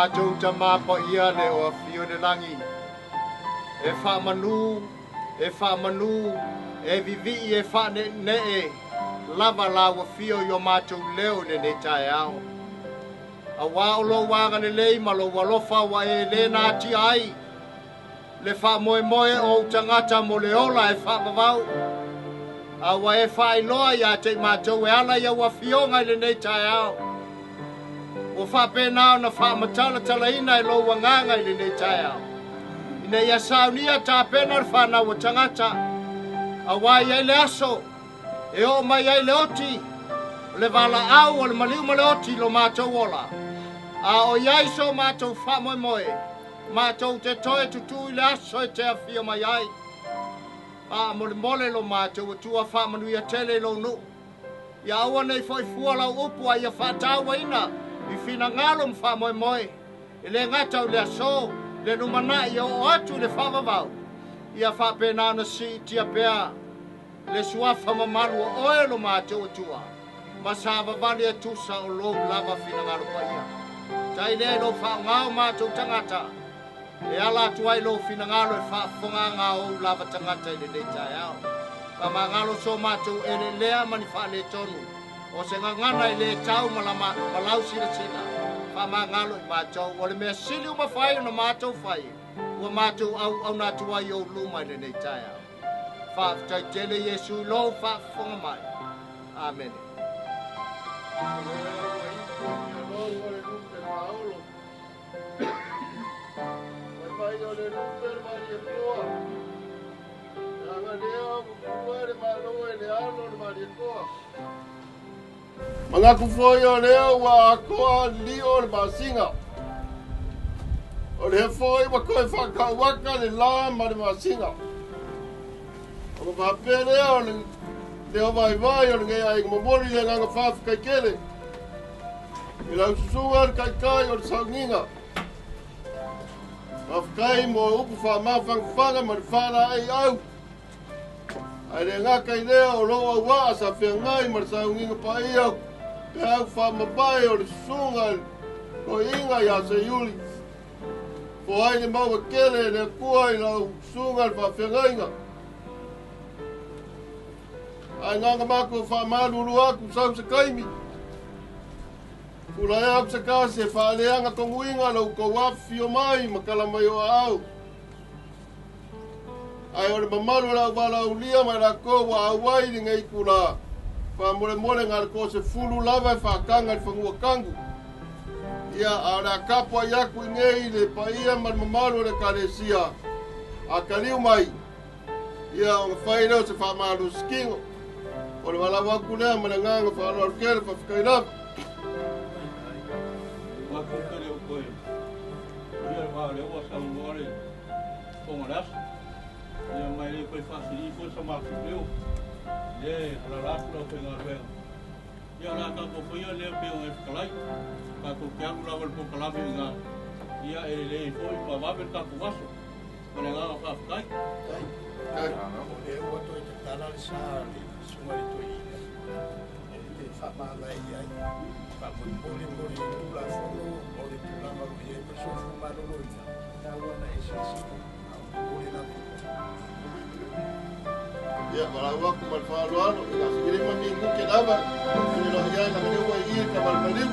mātou tamapa ia le o afio le langi. E whaamanu, e whaamanu, e vivi e whaane nee, lava la ua fio i o mātou leo le nei tae ao. A wā o lo wāga le lei ma lo walofa wa e le nā ati ai. Le wha moe moe o utangata mo le ola e wha vavau. A wa e wha iloa ia te mātou e ala ia ua fionga i le nei tae ao. Ua whapena o na wha matala talaina e lo wanganga i le nei tae ao. Ina ia saunia tā pena le whanau o tangata. A wai ai le aso, e o mai ai le oti, o le wala au o le maliu ma le oti lo mātou ola. A o iai so mātou wha moe moe, mātou te toe tutu i le aso e te awhia mai ai. A mole mole lo mātou o tua wha manuia tele lo nu. Ia aua nei foi fua lau upu a ia whātāua ina i whina ngalo mwha moe moe. E le ngata o le aso, le numana ia o atu le whavavau. Ia whapena na si tia pea, le suafa mamalu o oe lo mātou o tua. Ma sa vavali e tusa o lou lava whina ngalo pa ia. Tai le lo wha ngao mātou tangata. E ala atu ai lo whina ngalo e whaafonga ngā o lava tangata i le nei tae ao. Ka mangalo so mātou e le lea mani wha le tonu. O se ngangana i le tau malama, malau sila sila. Wha mangalo i mātou. O le mea sili uma whai o na mātou whai. Ua mātou au au nā tua i o luma i le nei tae ao. Wha tele Yesu lo wha whonga mai. Amen. Mangaku foi o leo wa akoa lio le masinga. O le foi wa koe whakawaka le la ma le masinga. O ka whapere o le leo vai vai o le ngea ai mamori le nganga whawhi kai kele. I lau susunga le kai kai o le saunginga. Whawhikai mo upu wha mawhangawhanga ma le whana ai au. Ai le ngaka i lea o lou au waa sa whiangai ma le saunginga pa ia pe au wha mapai o le susunga ko inga ia se iuli. Fo ai le maua kele le kua i lau susunga le whawhiangainga. Ai nganga mako wha malulu aku sau se kaimi. Kula e aku se kasi e whaaleanga tonguinga lau kou awhio mai makala mai o au. Ai o le mamalu lau wala ulia mai la kou wa auai li ngei kula. Wha mole mole ngā le kose fulu lava e whakanga le whangua kangu. Ia a le akapo ai aku i ngei le paia ma le mamalu le kalesia. A kaliu mai. Ia o ngā whai leo se wha skingo. O le wala waku lea ma le nganga wha kele wha lava. Waku kele o koe. Ia wha le oa sa ungoa le tonga le aso. Ia mai le koe whasiri koe sa maku leo. Le halala atu lau koe ngā ruenga. Ia la tātou whaia lea pe o e whakalai. Tātou te alu lawa le pokalame i ngā. Ia e le i foi pa wawe le tātou waso. Ma le nganga whawhikai. O le ua toi te tala le sa le sunga le toi ina. E te whamala i ai. Wha mori mori mori tula fono o le tulaga o i ai ma sofu malolo ina. Tā wana e sisi. O le lapu. Ia, wala waku ma le whaaloalo. I ngā sikiri mami nguke lava. Kune lohi ai nga leo i i ka malmaliu.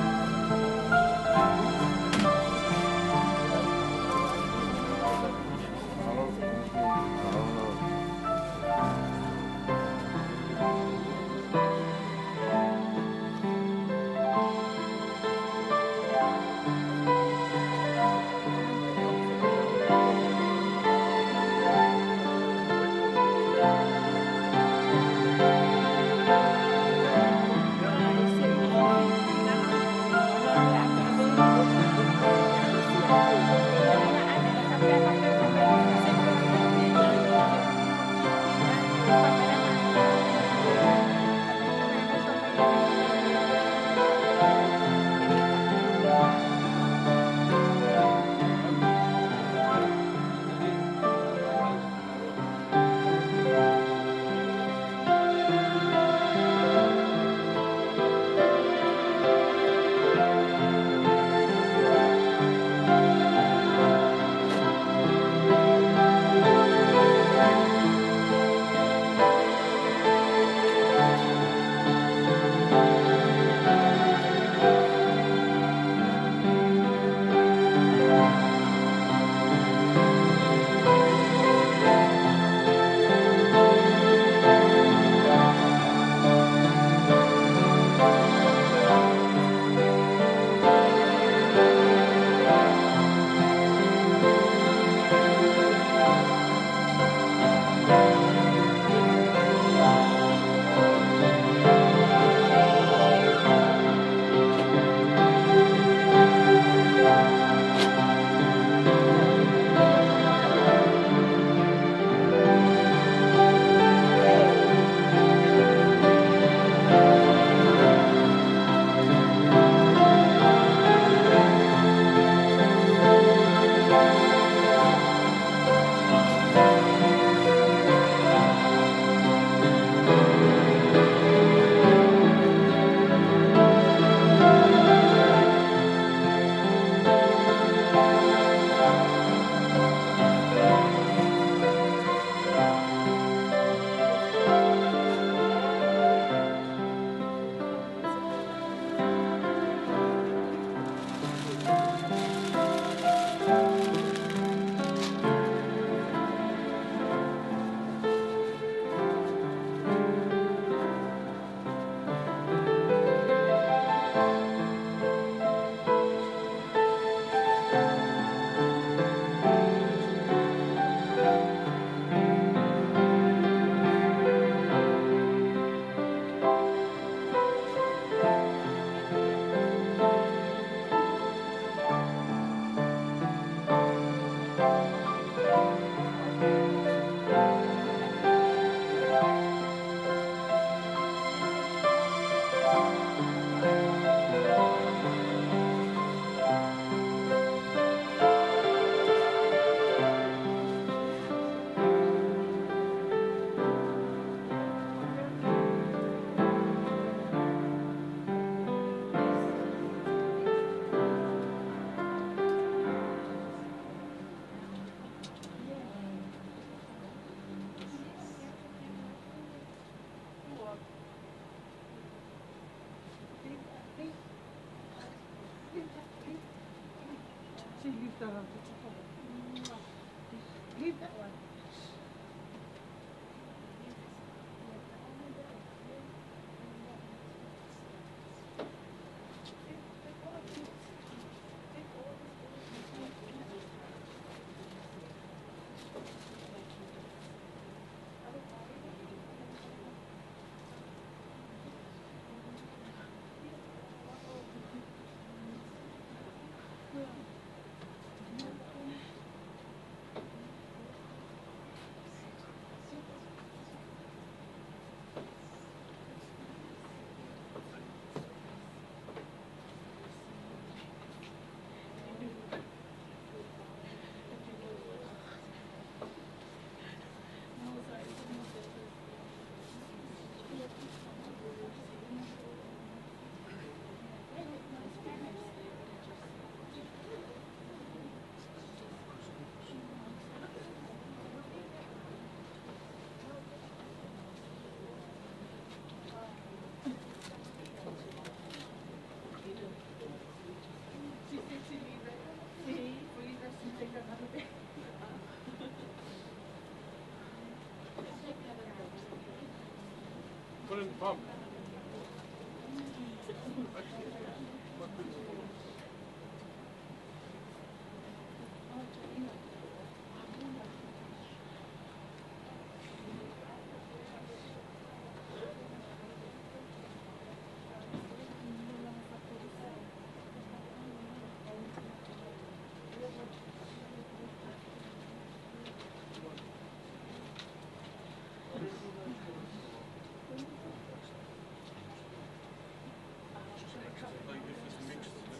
Leave that one. Put in the pump. Like if it's mixed.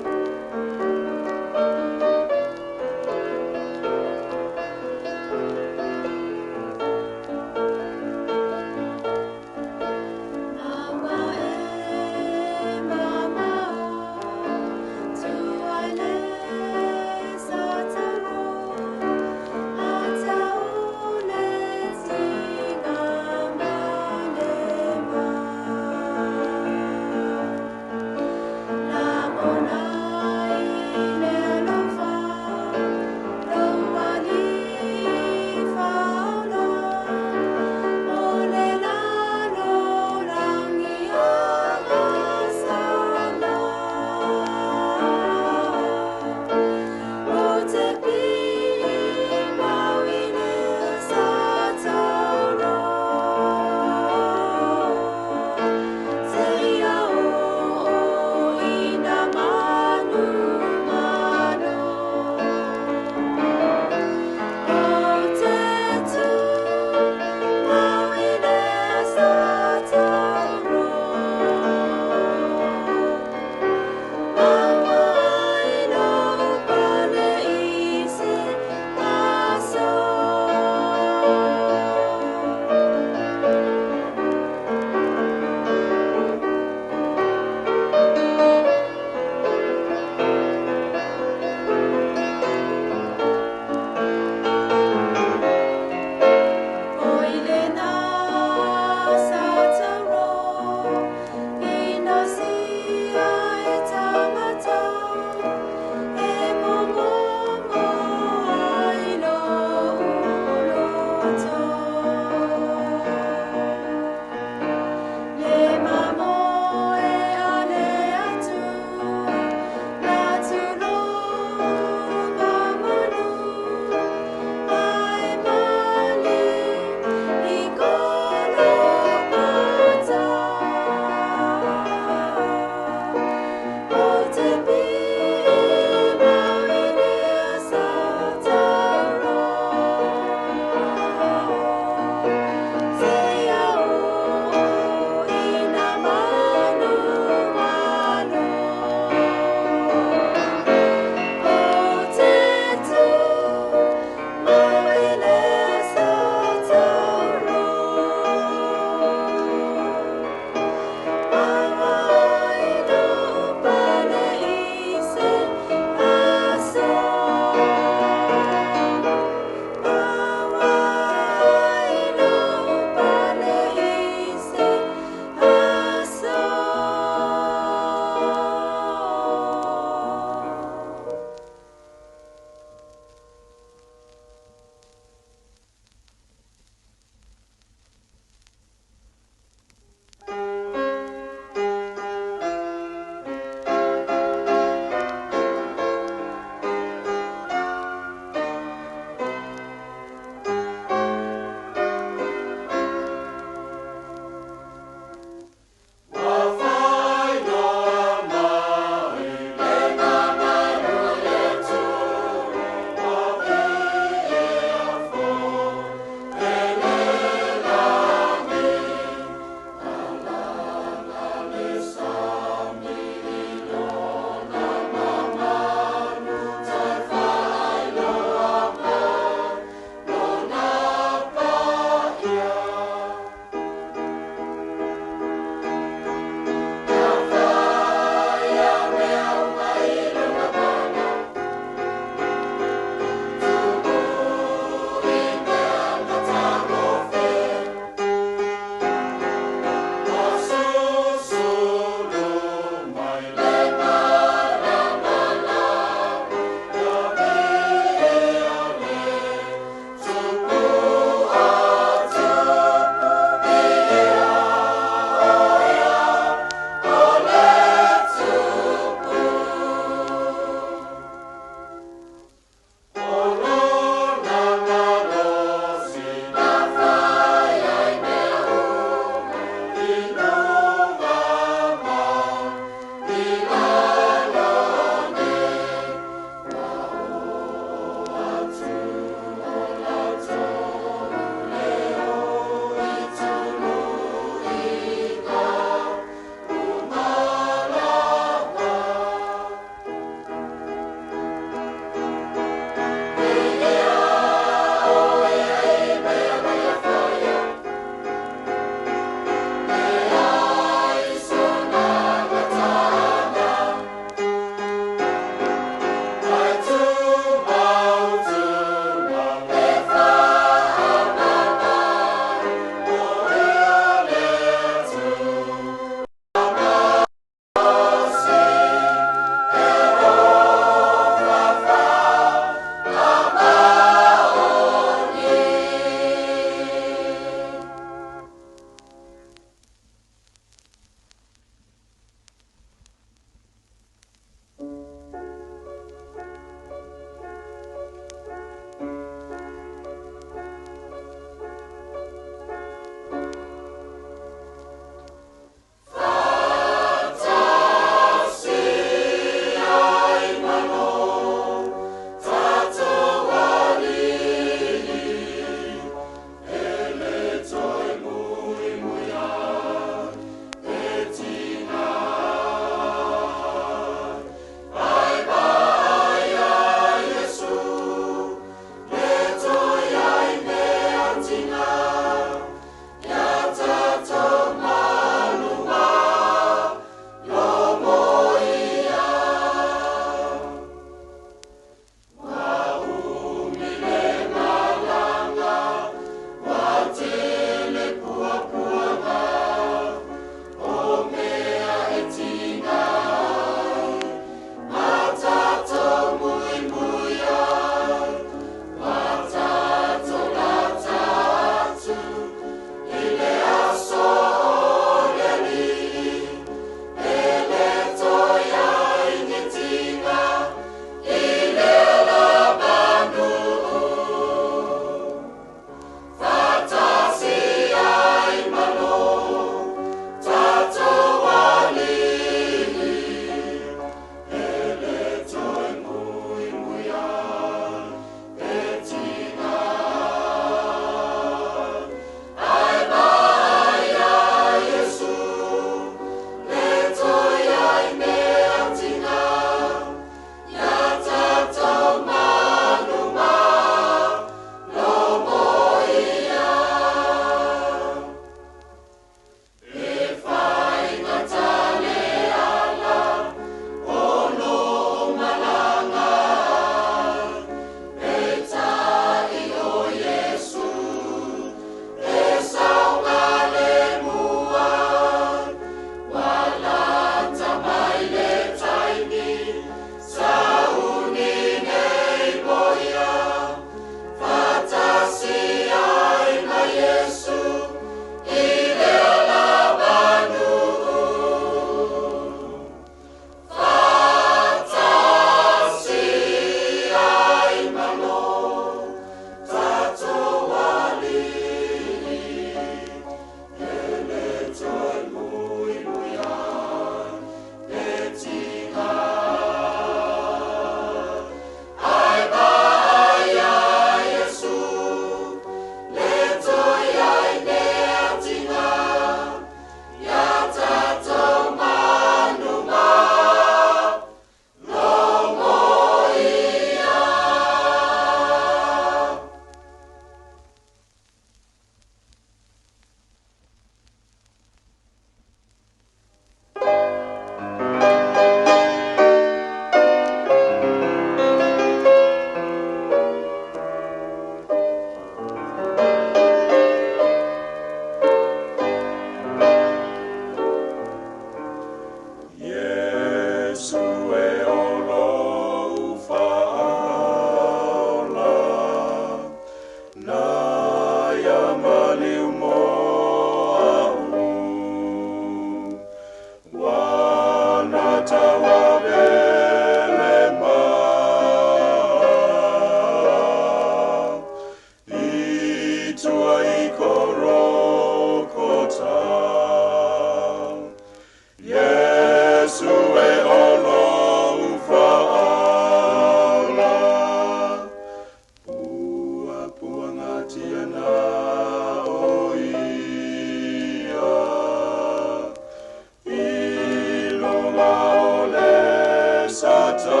luga o le satauro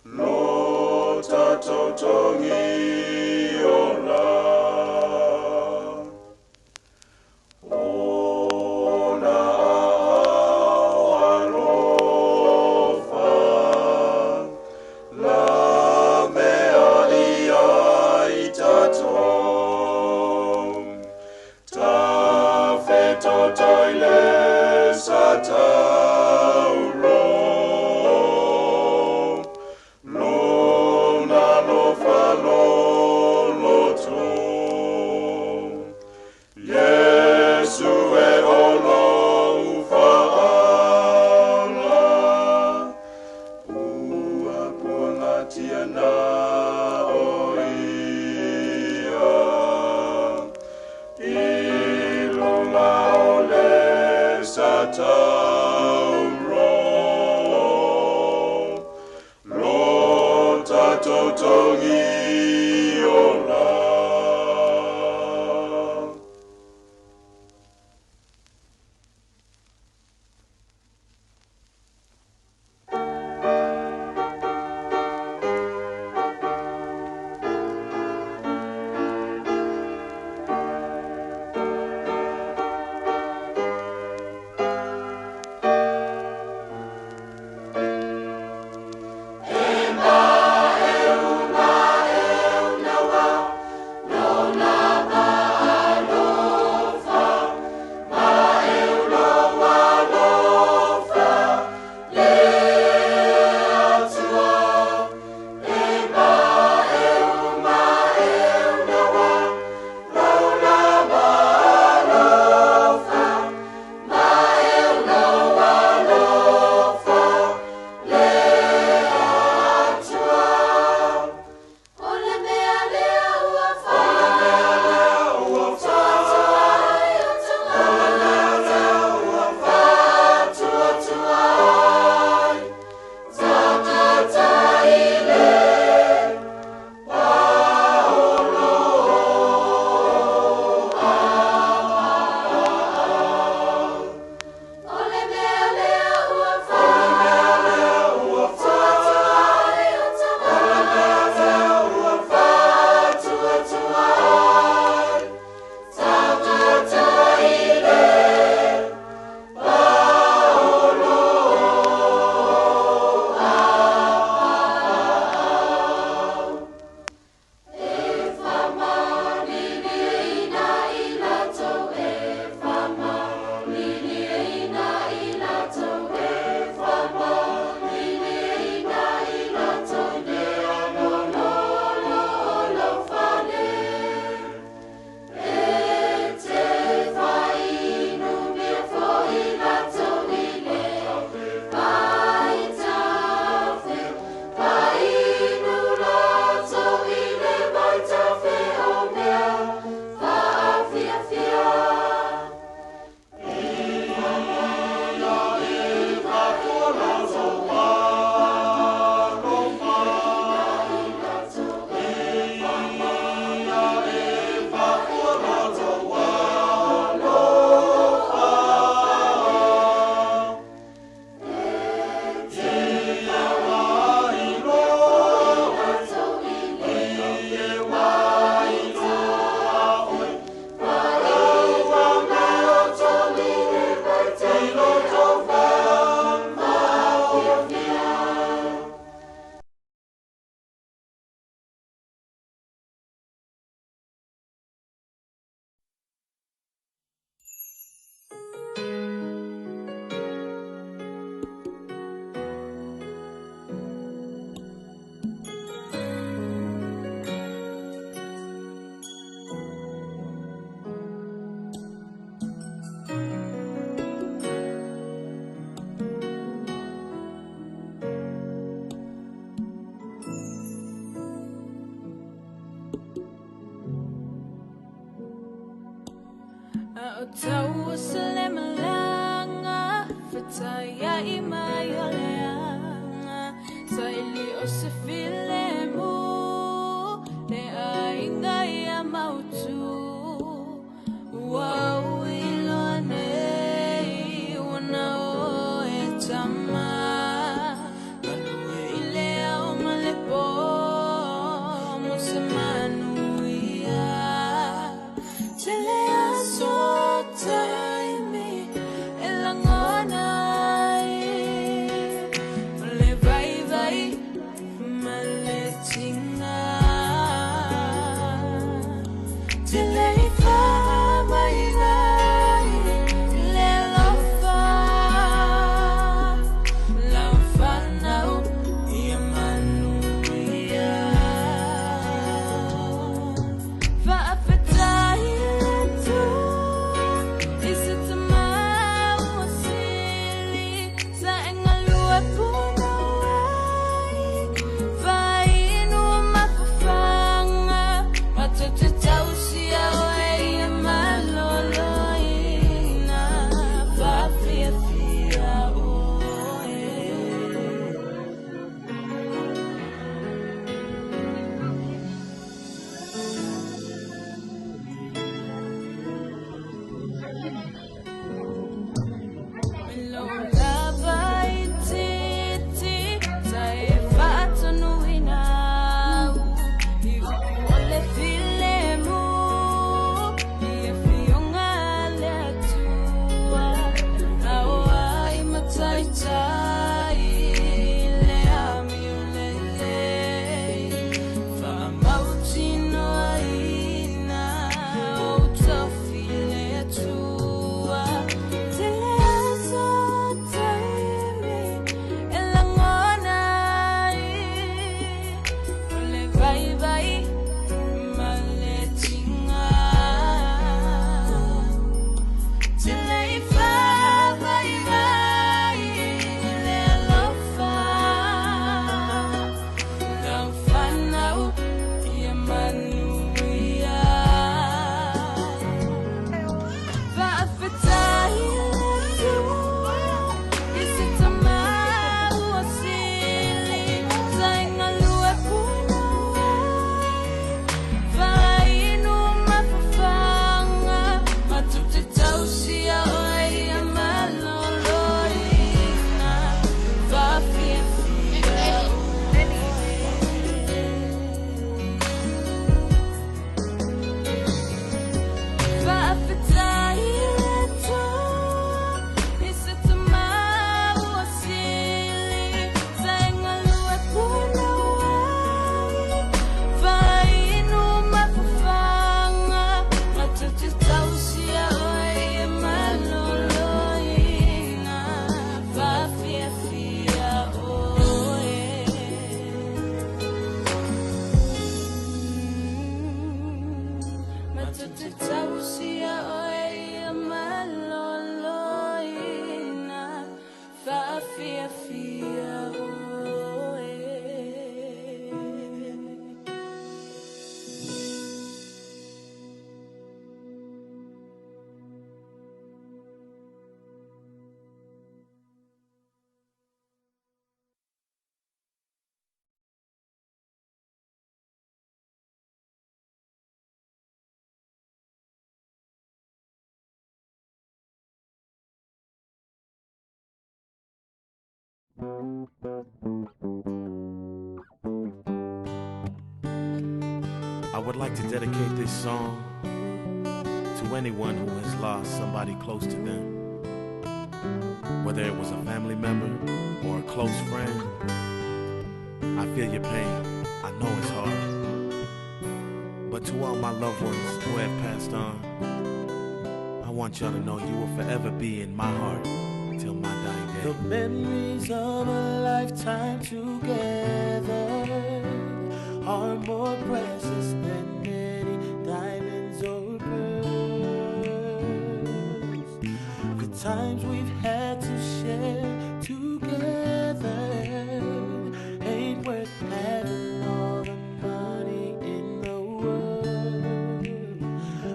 lo tatou togi ola. Ona aao alofa la mea ia i tatou. Tafetotoi le satauro lona alofa loloto. Iesu e olo ufaala ua puagatia na o ia i luga o le satauro lo tatou togi ola. Tau se le malanga Fataya i mai o leanga Sa ili o se file mu Le ainga ia mautu Ua uilo ane. I would like to dedicate this song to anyone who has lost somebody close to them. Whether it was a family member or a close friend, I feel your pain. I know it's hard. But to all my loved ones who have passed on, I want y'all to know you will forever be in my heart till my dying day. The memories of a lifetime together are more precious than many diamonds or pearls. The times we've had to share together ain't worth having all the money in the world.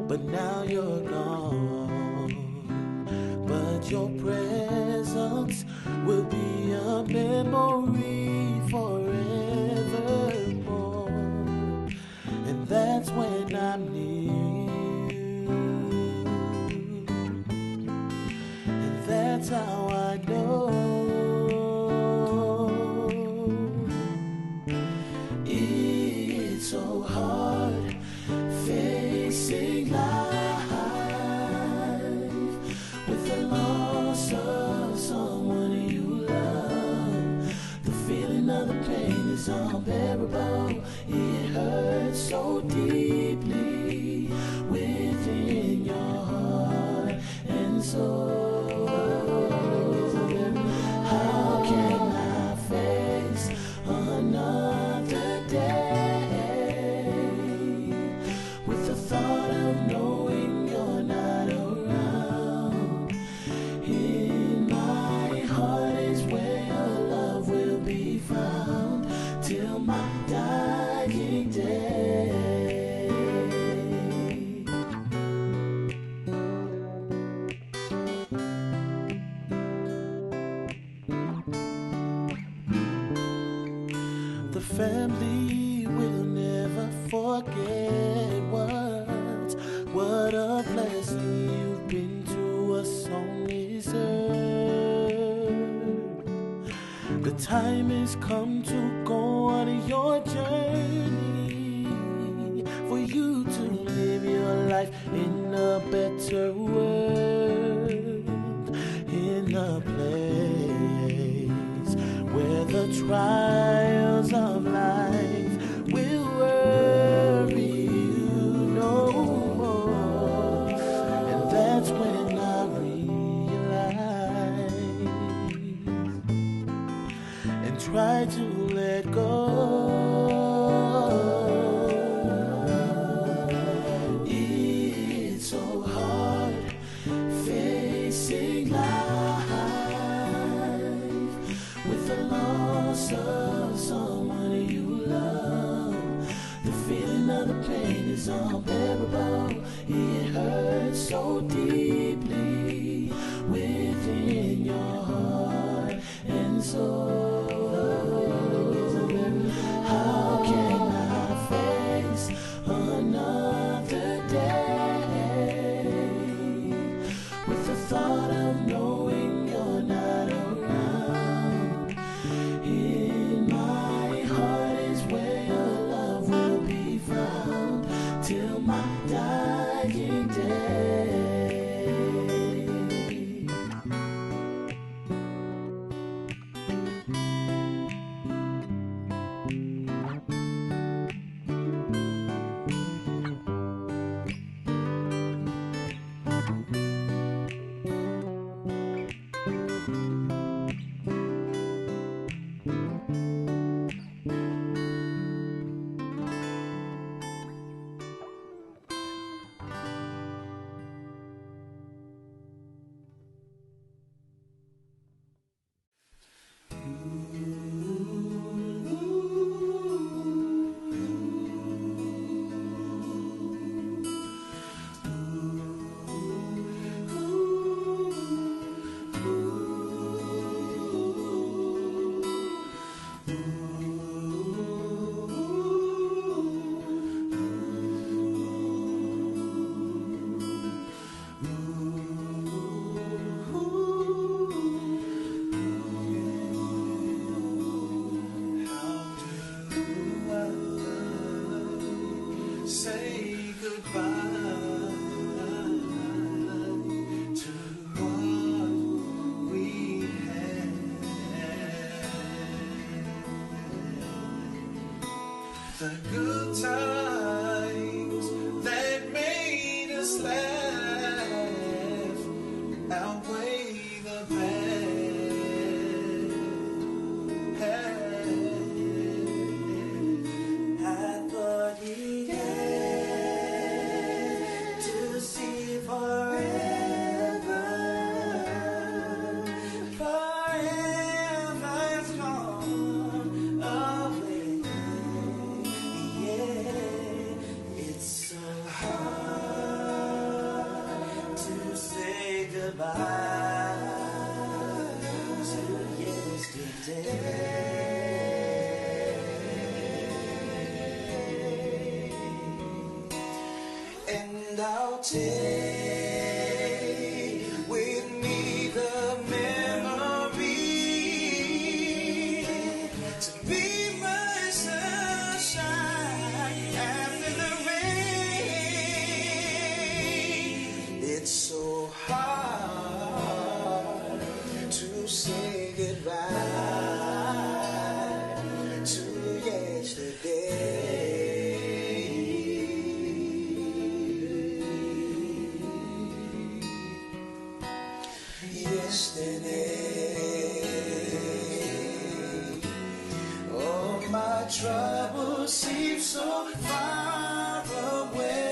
But now you're gone, but your presence will be a memory forevermore. And that's when I'm near you. And that's how I know. It's so hard facing life with the loss of someone you love. The feeling of the pain is unbearable. It hurts so deeply within your heart and soul. How can I face another day with the thought of knowing you're not around? In my heart is where your love will be found till my dying day. The family will never forget what a blessing you've been to us on this earth. The time has come to go on your journey, for you to live your life in a better world, in a place where the trials of life will worry you no more. And that's when I realize and try to let go. It's so hard facing life with the loss of someone you love. The feeling of the pain is unbearable. It hurts so deeply within your heart and soul. How can I face another day with the thought of knowing you're not around? In my heart is where your love will be found till my dying day. The good times that made us laugh outweigh the bad. I thought you get to see forever. Forever's gone away. Yeah, it's so hard to say goodbye to yesterday. And I'll take with me the memory to be my sunshine after the rain. It's so hard to say goodbye to yesterday. Yesterday, all my troubles seem so far away.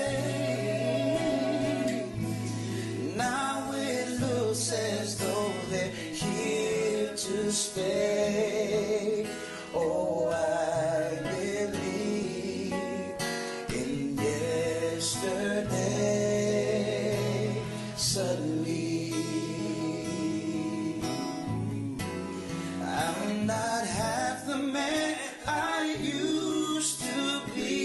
Now it looks as though they're here to stay. Oh, I believe in yesterday. Suddenly, I'm not half the man I used to be.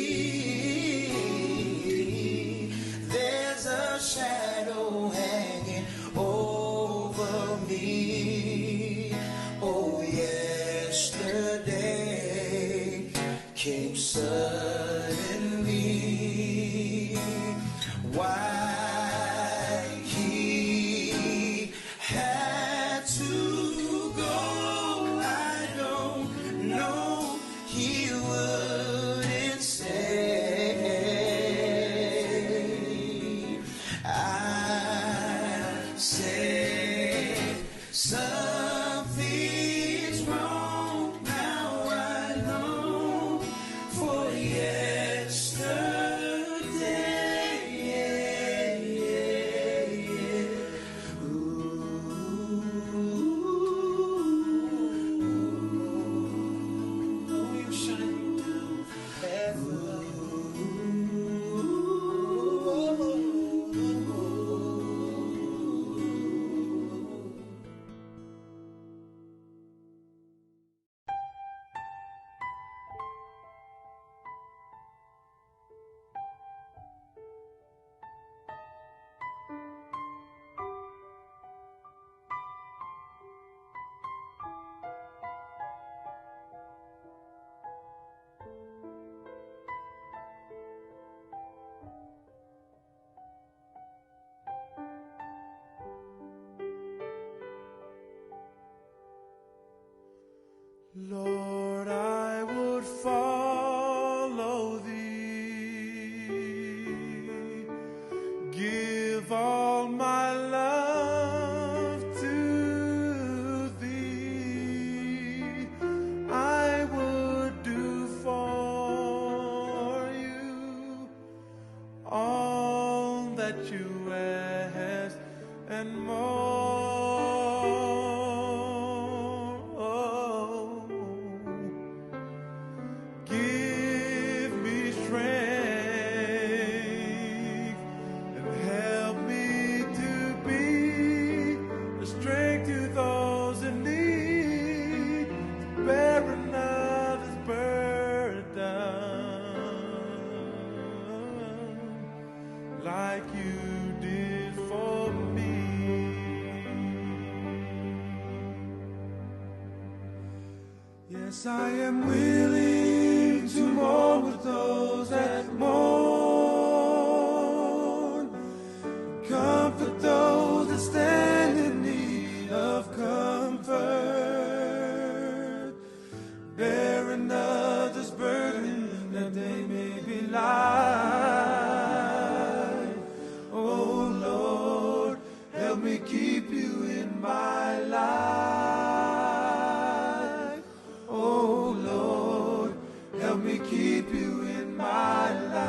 There's a shadow hanging over me. Oh, yesterday came suddenly. Why he had to go, I don't know. He wouldn't say. I said something's wrong. Now I long for yesterday. Ooh, you shine down forever. Lord, I would follow thee, give all my love to thee. I would do for you all that you ask and more. Give me strength and help me to be a strength to those in need, to bear another's burden like you did for me. Yes, I am willing to mourn with those that mourn, comfort those that stand in need of comfort, bear another's burden and in my life. Oh Lord, help me keep you in my life.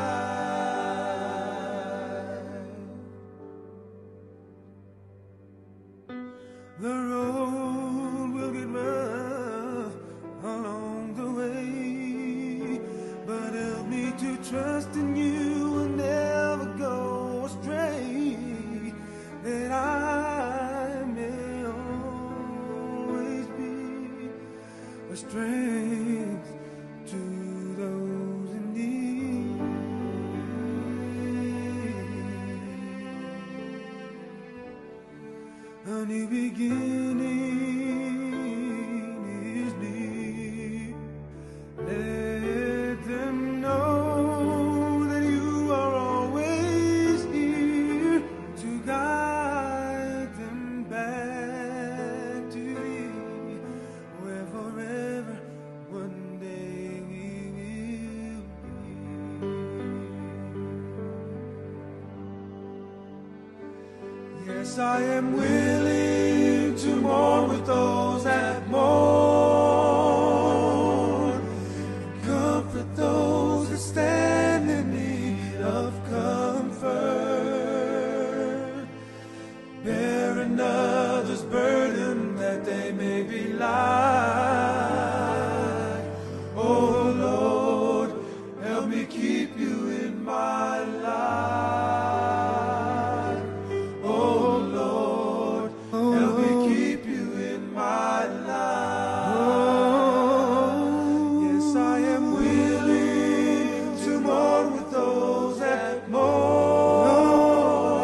The road will get rough along the way, but help me to trust in you and never go astray, that I may always be a strength to those in need. A new beginning is near. Let them know that you are always here to guide them back to thee, where forever one day we will be. Yes, I am willing to mourn with those that mourn, comfort those that stand in need of comfort, bear another's burden that they may be light. Oh Lord, help me keep you in my life. Oh Lord, help me keep you in my life. Yes, I am willing to mourn with those that mourn.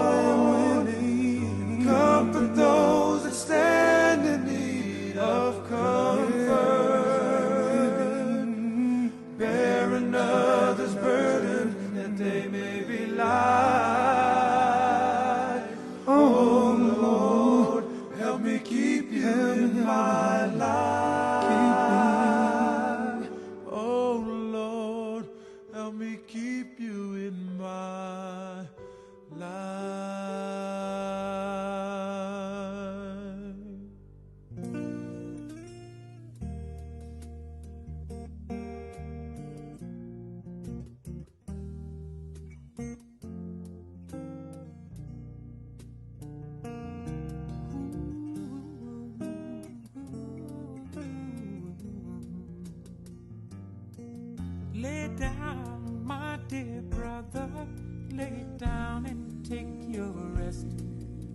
I am willing. Comfort those that stand in need of comfort. Bear another's burden that they may be light. Oh Lord, help me keep you in my life. Oh Lord, help me keep you in my life. Lay down, my dear brother, lay down and take your rest.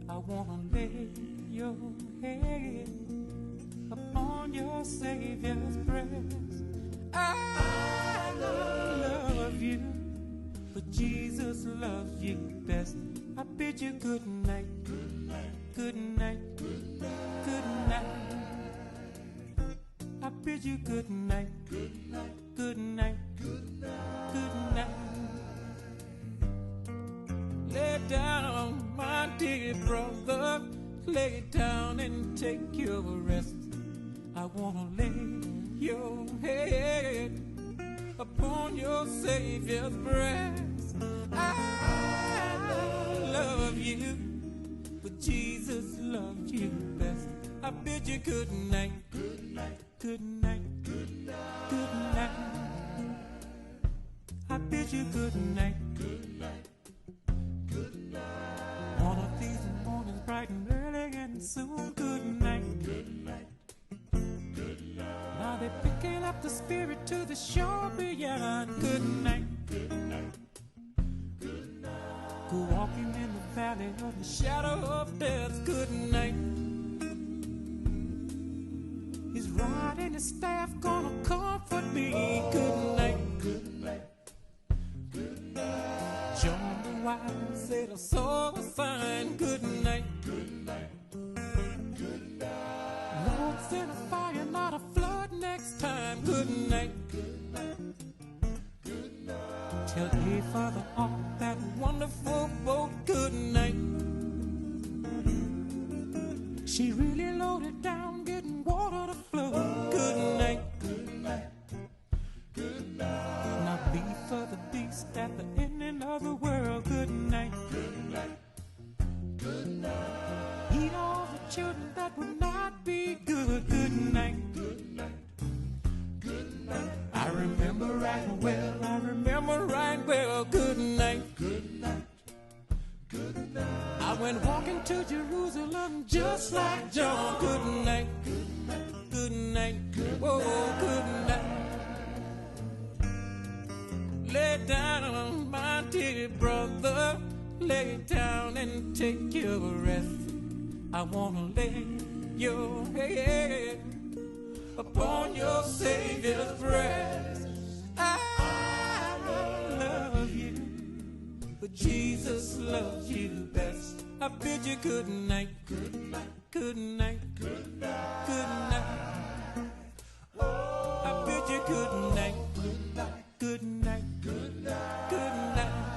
I wanna lay your head upon your Savior's breast. I love you, but Jesus loves you best. I bid you good night, good night, good night. I bid you good night, good night, good night. Lay down, my dear brother, lay down and take your rest. I wanna lay your head upon your Savior's breast. I love you, but Jesus loves you best. I bid you good night, good night, good night, good night. I bid you good night, good night, good night. One of these mornings, bright and early and soon, good night, good night, good night. Now they're picking up the spirit to the shore beyond. Good night, good night, good night. Go walking in the valley of the shadow of death. Good night. His rod and his staff gonna comfort me. Good night, good night, good night. John the Wise said I saw a sign. Good night, good night, good night. Lord, send a fire, not a flood next time. Good night, good night, good night. Tell ye Father off that wonderful boat. Good night. She really loaded down, getting water to flow. Good night, good night, good night. Now be for the beast at the ending of the world. Good night, good night, good night. Eat all the children, that would not be good. Good night. Good night. Good night. I remember right well, I remember right well. Good night. Good night. Good night. I went walking to Jerusalem just like John. Good night. Good night. Good night. Whoa, good night. Lay down, my dear brother. Lay down and take your rest. I wanna lay your head upon your Savior's breast. I love you, but Jesus loves you best. I bid you good night, good night, good night, good night, good night. I bid you good night, good night, good night, good night, good night.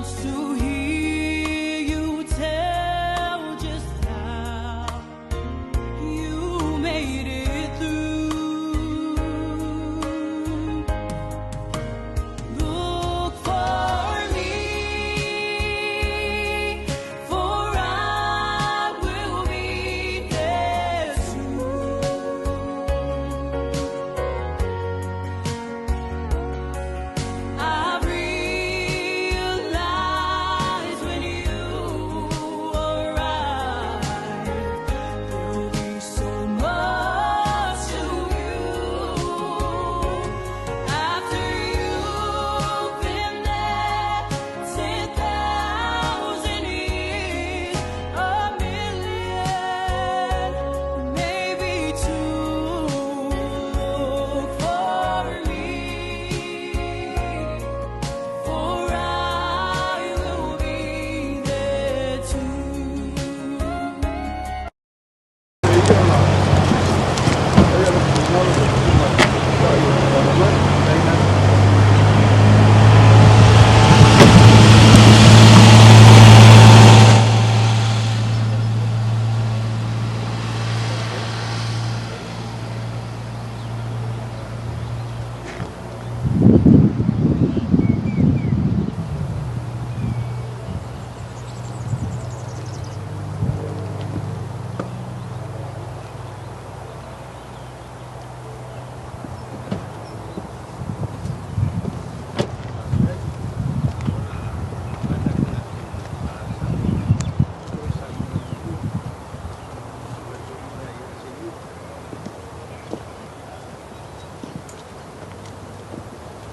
Want to hear you tell just how you made it through. Look for me, for I will be there too. I realize when you arrive, there'll be so much to view. After you've been there 10,000 years, a million, maybe two. Look for me, for I will be there too.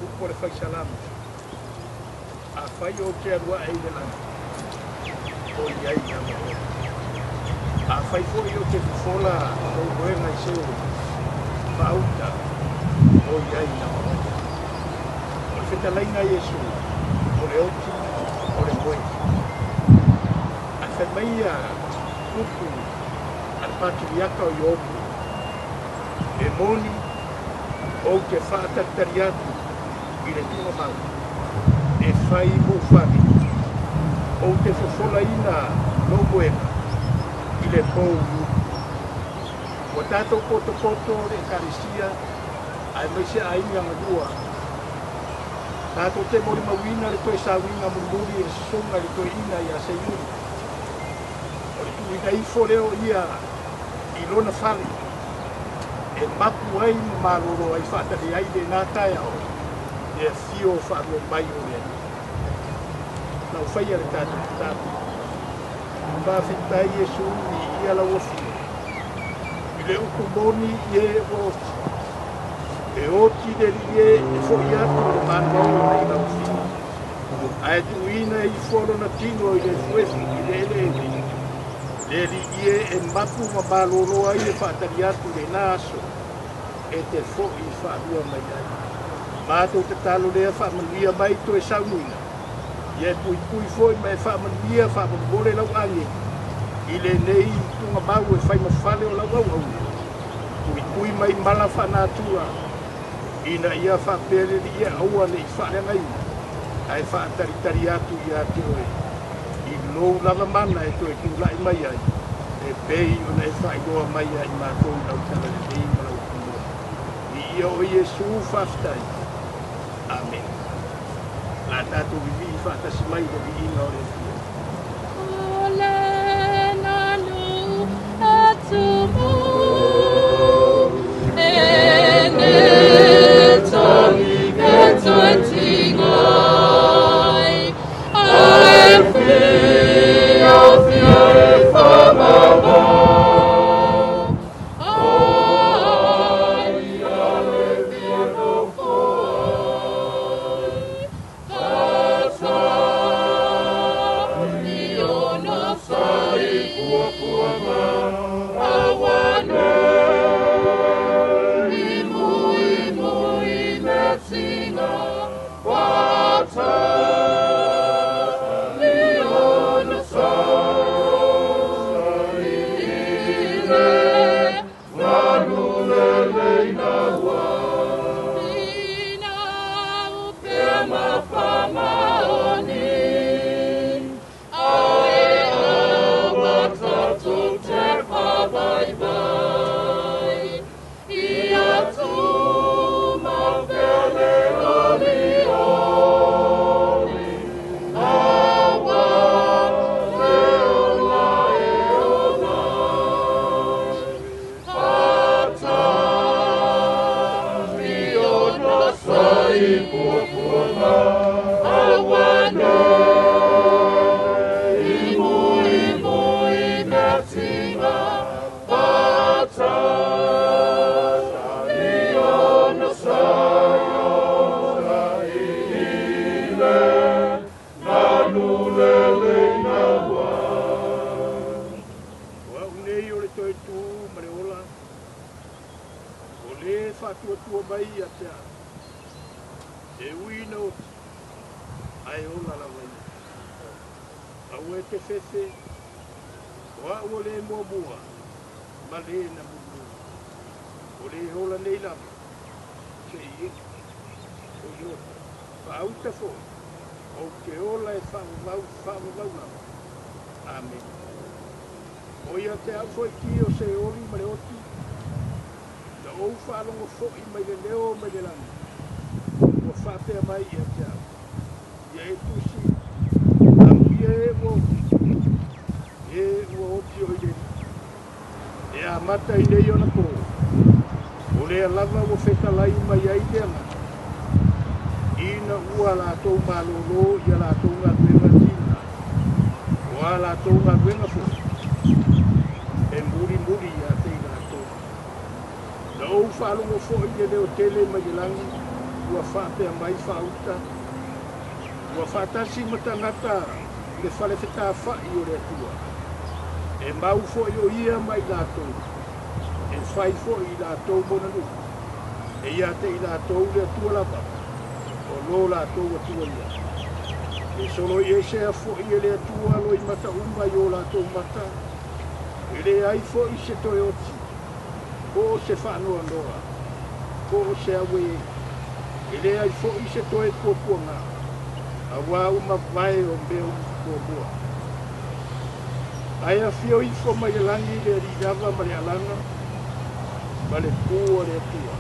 Upu o le faisalama. Afai ou te alu a'e i le lagi, o i ai ia ma oe. Afai fo'i ou te fofola lou moega i Seoli, faauta, o i ai ia ma oe. O le fetalaiga a Iesu, o le oti, o le moe. Ae fai mai ia upu a le Patiliaka o Iopu, e moni ou te faatalitali atu i le tugamau e fai mou fale, ou te fofolaina lou moega i le pou i uta. Ua tatou potopoto le Ekalesia aemaise aiga galua. Tatou te molimauina le toe sauiga mulimuli e le susuga i le toeaina ia Seiuli. O le tuuina ifo lea o ia i lona fale e mapu ai ma malolo ai faatali ai lena taeao le afio faalua mai o le Alii. Lau faia le tatou tatalo. Faafetai Iesu viia lau afio i le upu moni i e ua oti. E oti le Alii e e fo'i atu i le manuvao i lau afio. Ae tuuina ifo lona tino i le efuefu i le eleele. Le Alii e e mapu ma malolo ai le faatali atu i lena aso e te fo'i faalua mai ai. Matou tatalo lea faamanuia mai toe saunoina. Ia e puipui foi ma e faamanuia faamolemole lau agelu i lenei tugamau e fai ma fale o lau auauna. Puipui mai mala faanatua ina ia faapea le Alii e aua ne i faaleagaina ae faatalitali atu ia te oe i lou lava mana e toe tula'i mai ai e pei ona e faailoa mai ia i matou i lau talalelei ma lau upu moni. Viia oe Iesu, faafetai. Amene. O le a tatou vivii faatasi mai i le viiga o le Atua. O le nanu atumu e ne tangi e tuentingai ae fia fia e whamama ai ia le fia no foi Ata i ona sai pua ma awane i mui mui me tinga wata i ona sai i le vanule leina wa ina upea mawhamaoni. Faatuatua mai ia te au. E ui na oti, ae ola lava ia. Aua e te fefe, o au o le muamua, ma le na mulimuli. O le ola nei lava, seia oo o i ola. Faauta foi, ou te ola e faavavau, faavavau lava. Amene. O ia te au foi ki o se oli ma le oti, na ou faalogo foi mai le leo mai le lagi, ua faapea mai ia te au. Ia e tusi, amuia e ua oti, e ua oti o i le alii. E amata i nei ona pō, o lea lava ua fetalai mai ai le agaga, ina ua latou malōlō i a latou galuega tina, o a latou galuega foi, e mulimuli ia te i latou. Na ou faalogo foi i le leo tele mai le lagi, ua faapea mai faauta, ua faatasi ma tagata le fale fetafa'i o le Atua. E mau foi o ia ma i latou, e fai foi i latou mona nuu, e ia te i latou le Atua lava, o lo latou Atua ia. E soloiesea foi e le Atua loimata uma i o latou mata, e leai foi se toe oti, po o se faanoanoa, po o se auē, e leai foi se toe puapuaga, auā ua mavae o mea muamua. Ae afio ifo mai le lagi le alii lava ma le alaga, ma le pū a le Atua.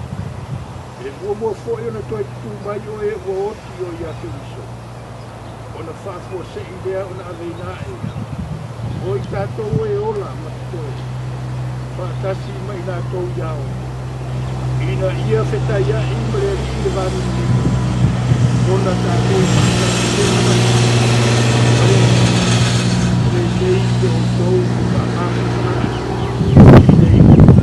E muamua foi ona toe tutū mai o e ua oti o ia Keriso, ona faafuase'i lea ona aveina aʻe o i tatou e ola ma totoe, faatasi ma i latou i ao, ina ia fetaiaʻi ma le alii i le vanunuina, ona tatou faatasi lea mai ma le alii. O lenei te outou e faamafanafanaga i le iuga.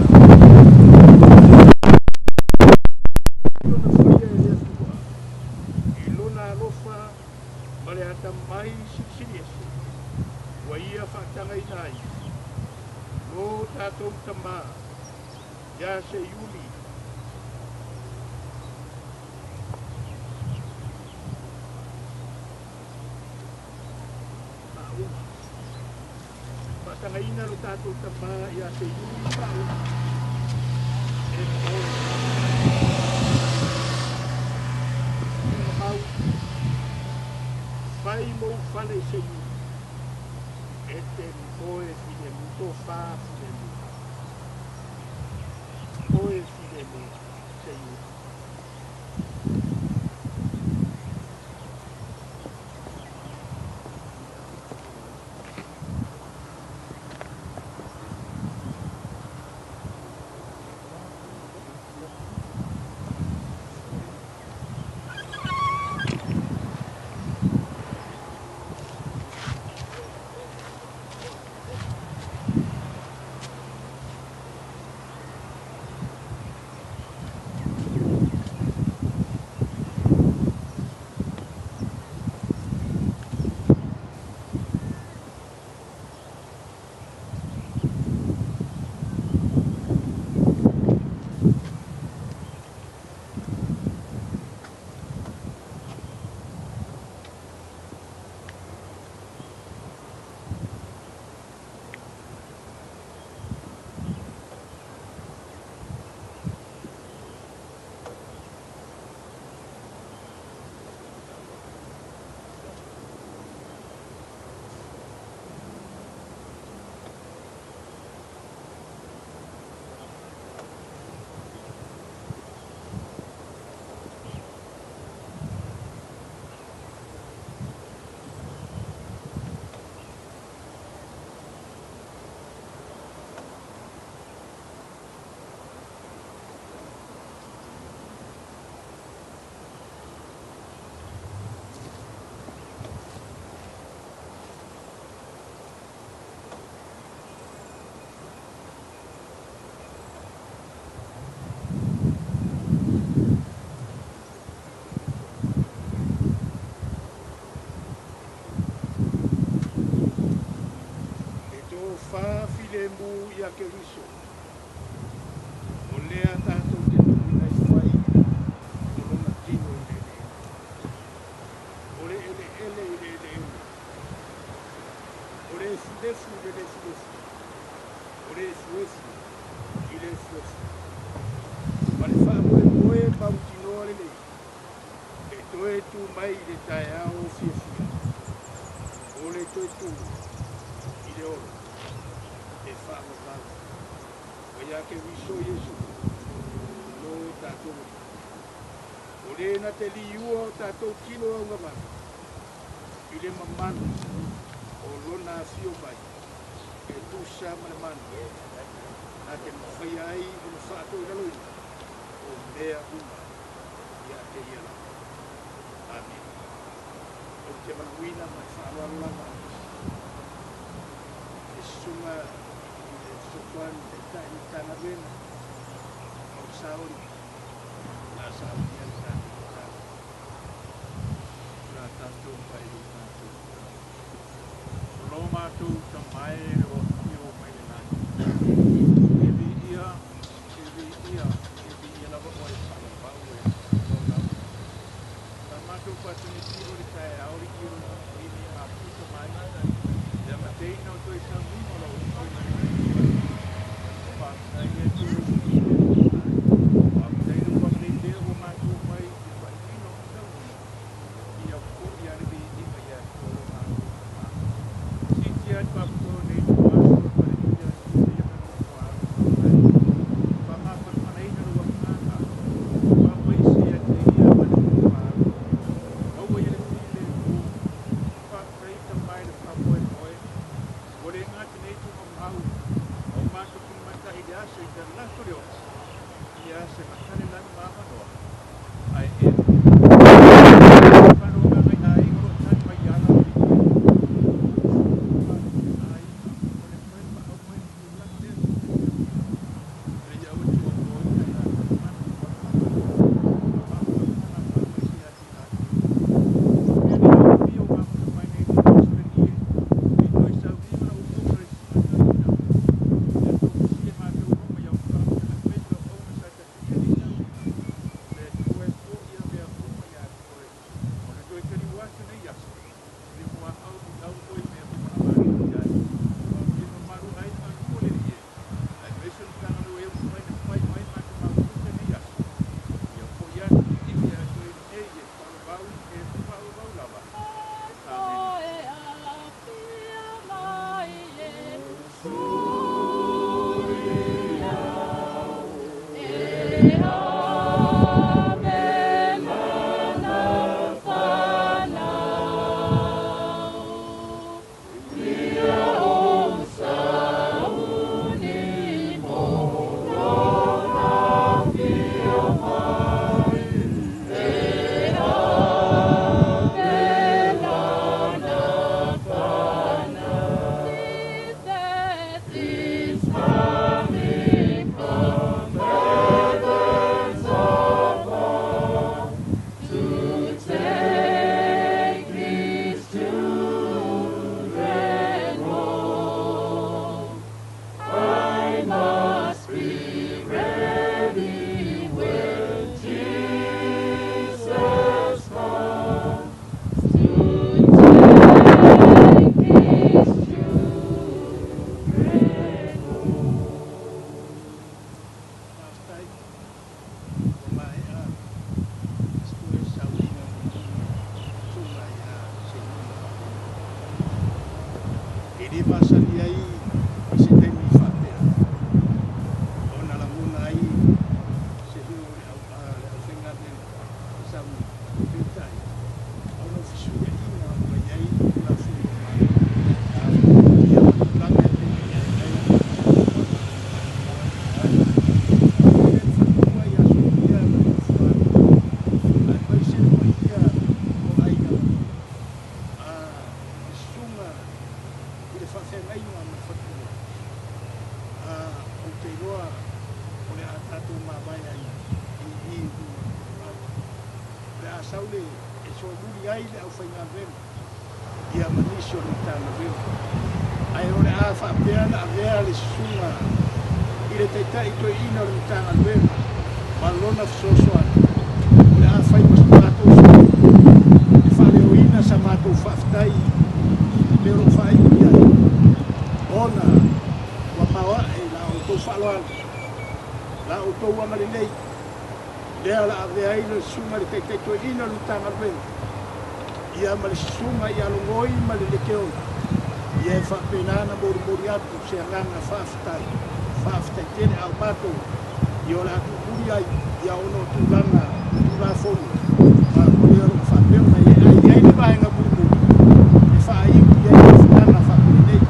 Ona faia e le Atua i lona alofa ma le atamai silisili ese, ua ia faatagaina ai lo tatou tamā iā Seiuli Faauga. Faatagaina lo tatou tamā iā Seiuli Faauga e moe tuugamau fai mou fale Seiuli e te moe filemu tofā filemu moe filemu Seiuli. ia Keriso, o lea tatou te tuuina ifo ai o lona tino i le eleele. O le eleele i le eleele. O le efulefu i le lefulefu. O le efuefu i le efuefu. Ma le faamoemoe mautinoa lelei, e toe tu mai i le taeao fiafia. O le toe tu i le ola e faavavau. Ua ia Keriso Iesu, lo tatou Alii. O le na te liua o tatou tino augavave i le mamalu o lona afio mai e tusa ma le mana na te mafaia ai ona faatoilaloina o mea uma ia te ia lava. Amene. Ou te valaauina ma le faaaloalo lava le susuga i le fesoasoani taitai o le Matagaluega o le Saoli o le a saunia le tatou tatalo. O le a tatou pai i lo tatou tatalo. O lo matou tamae e le o afio mai le lagi. E viia, e viia, e viia lava oe faalavau e laulau. Sa matou faatagiti o le taeao le i o imi mafuta mai. Le amateina o toe sauniga o lau Afio i le Faafetai le Atua i lou filemu. Faafetai lou agalelei pea ua matou mai i te faitino ma sauniga. Ia foi lava le viiga ia te oe lo matou Tama. Siitia atu faapitoa nei ituaso o le faletupe a Tutuila ma nofo a alo ma ai. Faamafanafanaina lou agaga. Faamaise ia te ia ma le nofo a alo. Maua ia le filemu. Faafetai Tama i le faamoemoe. Ua le gata nei tuugamau a o matou tulimatai i le aso i talaso le 6 ia se matale lanu ma avanoa ae ea faaloagaga i aiga o lo o tali mai i ala o le ie aiga o le toe paau mai le tulaga lea e ia aua tuuamoina i latou mana faamafanafana faamaise ia te latou mea nei o mia o mafuta mai nei tuaso le ie i toe sauniga lau Afioga le timataina ia tausia matou uma ia faamatalaga mai lau auga sa tatia nei sauniga le Atua e foia mea uma ia te oe ona toe taliu atu nei aso le muaau lulau oe mea uma na matou i ai e mamalu ai le matua le ie aemaise o le Matagaluega e mafai ona fai mai matou mafuta nei aso ia foi atu imi ia te oe lenei e faalavau e faalavau lava. Amene. Faafetai ua maea se toe sauniga susuga ia Seiuli. E le masani ai i se taimi faapea ona lagona ai se leo o le au le aufaigaluega i sauniga. Peitai, ona o fesuiaiga ua i ai Tulafono o Malo, ia ma tulaga e pei ona i ai fanua i aso ia ma le nofoaga, aemaise le paia o aiga a le susuga i le faafeagaiga ma le faletua. Ou te iloa o le a tatou mavae ai i i luga o le Maota. O le a sau le e solomuli ai le aufaigaluega ia ma nisi o le Matagaluega. Ae o le a faapea ona avea le susuga i le Taitai Toeaina o le Matagaluega ma lona fesoasoani, o le a fai ma so matou sui e faaleoina sa matou faafetai i le mea o lo o faaiu i ai, ona ua maoae la outou faaaloalo, la outou agalelei, lea o le a avea ai le susuga i le Taitai Toeaina o le Matagaluega, ia ma le susuga ia Logoi ma le Lekeona, ia e faapena ona molimoli atu se agaga faafetai, faafetai tele. A o matou, ia o le a tuumuli ai, ia ona o tulaga Tulafono ma o lea o lo o faapea ona i ai. Ae i ai le vaega mulimuli e faaiu i ai mafutaga faapenei.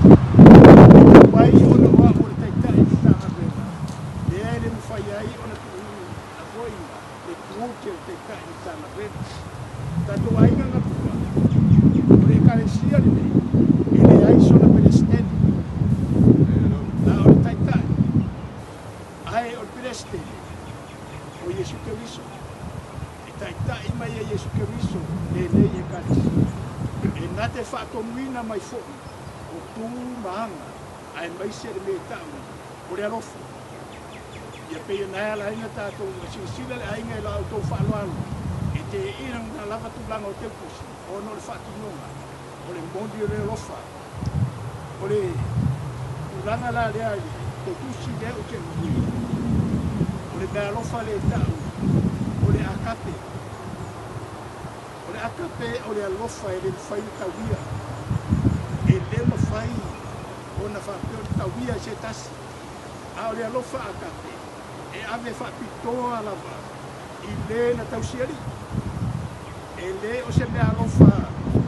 Talu ai ona o au o le Taitai o le Matagaluega, lea e le mafai ai ona tuuina foi le tiute o le Taitai o le Matagaluega. O tatou aiga galua, o le Ekalesia lenei, e leai sona Peresetene, na o le Taitai, ae o le Peresetene, o Iesu Keriso. E taitai mai e Iesu Keriso lenei Ekalesia. E na te faatonuina mai foi o tu ma aga, aemaise le mea e tau o le alofa. Ia pei ona e ala ai ona tatou silasila le aiga i la outou faaaloalo e teena lena lava tulaga o teutusi ona o le faatinoga o le moni o le alofa. O le tulaga la lea i le teutusi lea ou te uiina, o le meaalofa lea e tau o le agape. O le agape o le alofa e le mafai ona tauia. E le mafai ona faapea ona tauia e se tasi. A o le alofa agape, e ave faapitoa lava i le na tausialii. E le o se meaalofa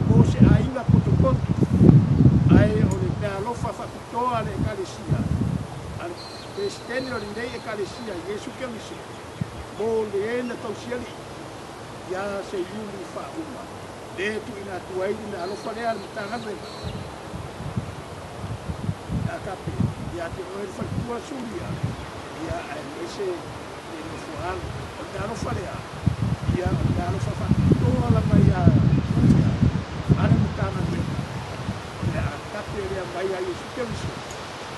mo se aiga potopoto, ae o le meaalofa faapitoa a le Ekalesia, a le Peresetene o lenei Ekalesia, Iesu Keriso, mo le na tausialii ia se iuli faauma. Le tuuina atu ai le meaalofa lea a le Matagaluega agape ia te oe le faletua Sulia, ia aemaise le nofo alo. O le meaalofa lea, ia o le meaalofa faapitoa lava ia Sulia a le Matagaluega, o le agape lea mai ia Iesu Keriso,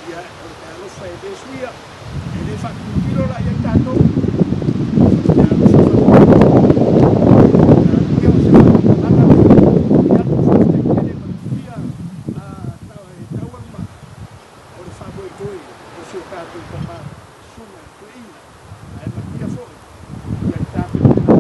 ia o le meaalofa e le suia, e le faatilotilo la ia i tatou. O le meaalofa faapitoa. Ia o se faamatalaga lea e momoli atu faafetai tele ma manuia e taualumaga o le faamoemoe o si o tatou tama susuga i le toeaina, ae manuia foi ia le tapenaga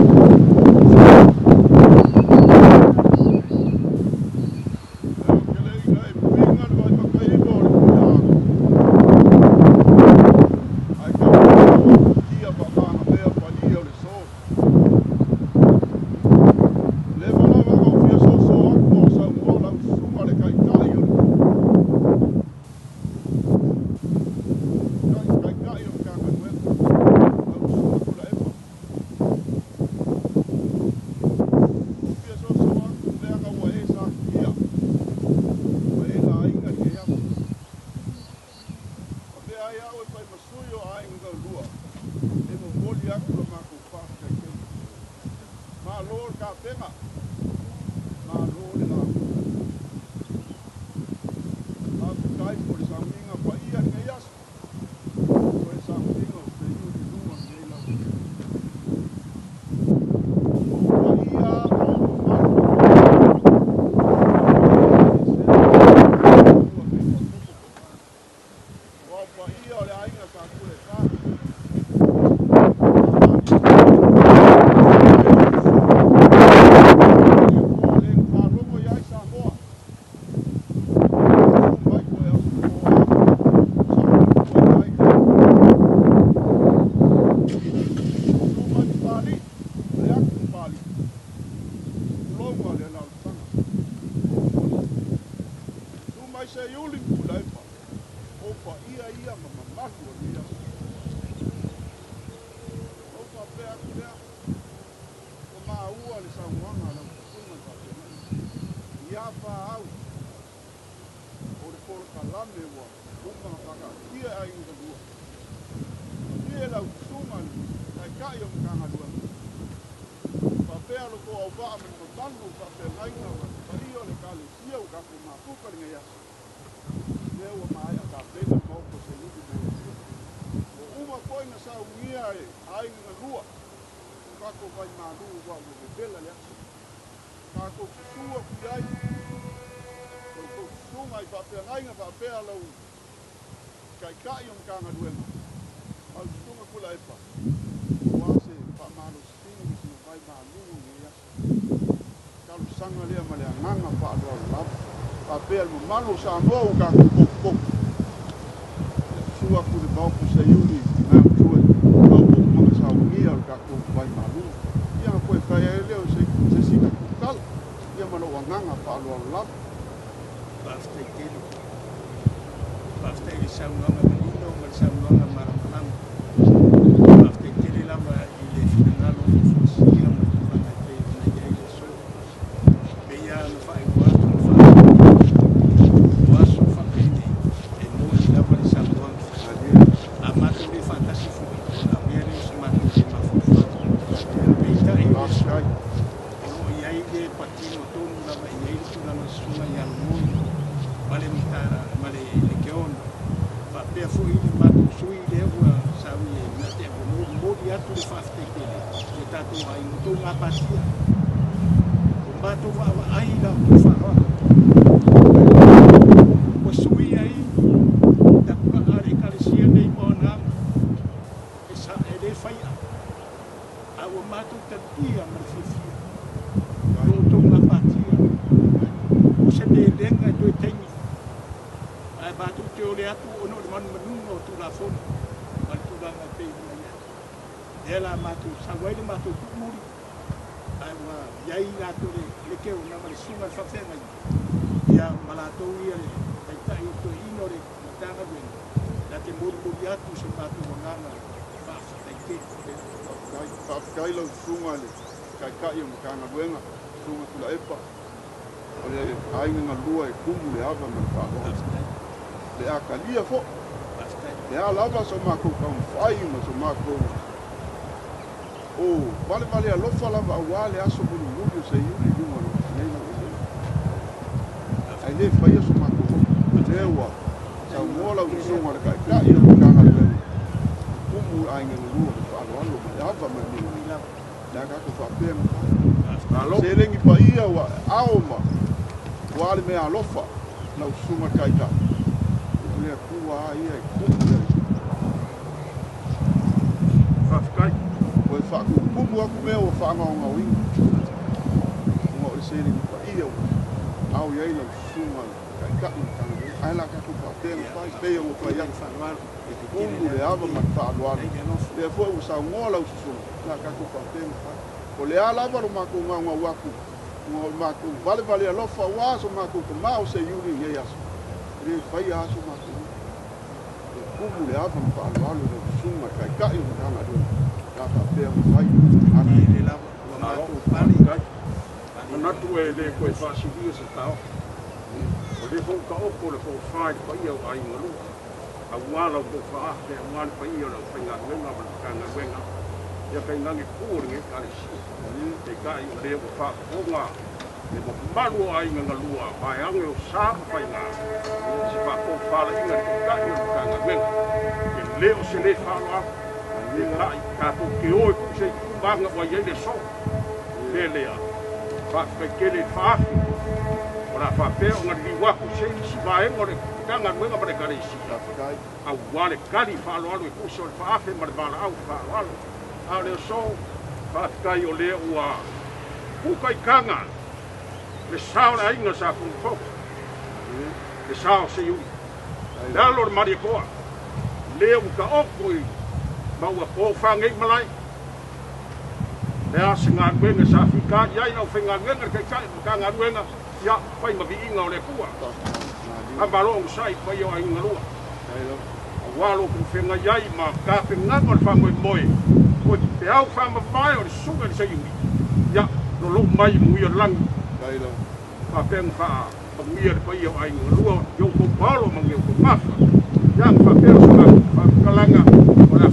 lea ua maea tapena le Maota o Seiuli mo le Atua. Ua uma foi ona saunia e aiga galua lo tatou vaimalu aua ua vevela le aso. Tatou susu atu i ai la outou susuga i faafeagaiga faapea lau Taitai o Matagaluega, lau Susuga Tuilaepa, aua se faamalositino ma sina vaimalu i lenei aso. Talosaga lea ma le agaga faaaloalo lava, faapea le mamalu o Samoa ua tatou tofotofo, ia susu atu i le Maota o Seiuli i Matua ma ua uma ona saunia le tatou vaimalu. Ia ona toe fai ai lea o se isi tatou tala, ia ma lou agaga faaaloalo lava. Faafetai tele. Faafetai i le saunoaga manino ma le saunoaga malamalama. Faafetai tele lava i le finagalo ua folasia ma le tulaga e pei ona i ai le aso. E pei lava ona faailoa atu ma faatino, o aso faapenei e moni lava le saunoaga. A matou le faatasi foi, ona avea lea o se matou le mafaufau. Peitai o le aso, o lo o i ai le patino tonu lava e i ai le tulaga o le susuga ia Lomoi ma le Matara ma le Lekeona, faapea foi le matou sui lea ua sauni e na te momoli atu le faafetai tele i o tatou aiga, outou gapatia, o matou vaavaai i la outou faaaloalo ua sui ai tapulaa a le Ekalesia nei ma ona aga e sa e le faia. A ua matou talia ma le fiafia lo outou gapatia, o se melega e toe taimi, ae matou te ole atu ona o le manumanuga o Tulafono ma le tulaga e pei ona i ai. Lea la matou sau ai le matou tuumuli, ae ua i ai latou le lekeona ma le susuga i le faafeagaiga, ia ma latou ia le taitai o le toeaina o le Matagaluega, na te molimoli atu se matou agaga faafetai tele. Faafetai. Faafetai lau susuga i le Taitai o le Matagaluega, Susuga Tuilaepa. O le aiga galua e tumu le ava ma le faaaloalo. Le a talia foi. Le a lava so matou taumafai ma so matou o valevale alofa lava aua le aso mulimuli o Seiuli i luga o lenei laueleele. Ae le faia so matou loto. O lea ua saunoa lau susuga i le Taitai o le Matagaluega, e tumu aiga galua i le faaaloalo ma le ava ma le mea. Le a tatou faapea ona fai. Malo. Seleni paia ua ao ma ua le mea alofa lau susuga i le Taitai. O le Atua lava ia e tumu le Faafetai. Ua e faatumutumu atu mea ua faagaogaoina, ona o le seleni paia ua ao i ai lau susuga i le Taitai o le Matagaluega. Ae o le a tatou faapea ona fai, pei ona ou fai atu, e tumu le ava ma le faaaloalo. Lea foi ua saunoa lau susuga, o le a tatou faapea ona fai. O le a lava lo matou gaugau atu, ona o le matou valevale alofa aua so matou tama o Seiuli i lenei aso, e le faia lava so matou upu. E tumu le ava ma faaaloalo i lau susuga i le Taitai o le Matagaluega, o le a faapea ona fai. Amene. Malo, faafetai. Manatu e le toe faasilia se taofi. O lea foi ua taoto le tofa i le paia o aiga lua, aua la outou faaafe, aua le paia o le aufaigaluega ma le Matagaluega, ia tainane tu o lenei Ekalesia. Peitai o lea ua faafofoga le mamalu o aiga na lua, vaeane o sa ma faiga, i se faatofalaiga i le Taitai o le Matagaluega. E le o se le faaaloalo, peitai tatou te o e tuu se itu ma aga ua i ai le aso. O le mea lea, faafetai tele i le faaafe, o le a faapea ona liliu atu se isi vaega o le Matagaluega ma le Ekalesia, aua le tali faaaloalo e tusa o le faaafe ma le valaau faaaloalo. A o le aso, faafetai o lea ua puka i taga le sa o le aiga Sa Tunumafono, le sa o Seiuli, le alo o le Malietoa, lea ua taoto i ma ua tofa nei malae. Le a se galuega sa fita i ai le aufaigaluega, le Taitai o le Matagaluega, ia fai ma viiga o le Atua. Faamalo onosai i paia o aiga galua, aua lo outou feagai ai ma tapenaga o le faamoemoe, o peau faamavae o le susuga i le Seiuli, ia lolou mai i manuia o le lagi, faapea ona faamanuia le paia o aiga galua i outou paolo ma ni outou gafa. Ia ona faapea o se matou faamatalaga o le a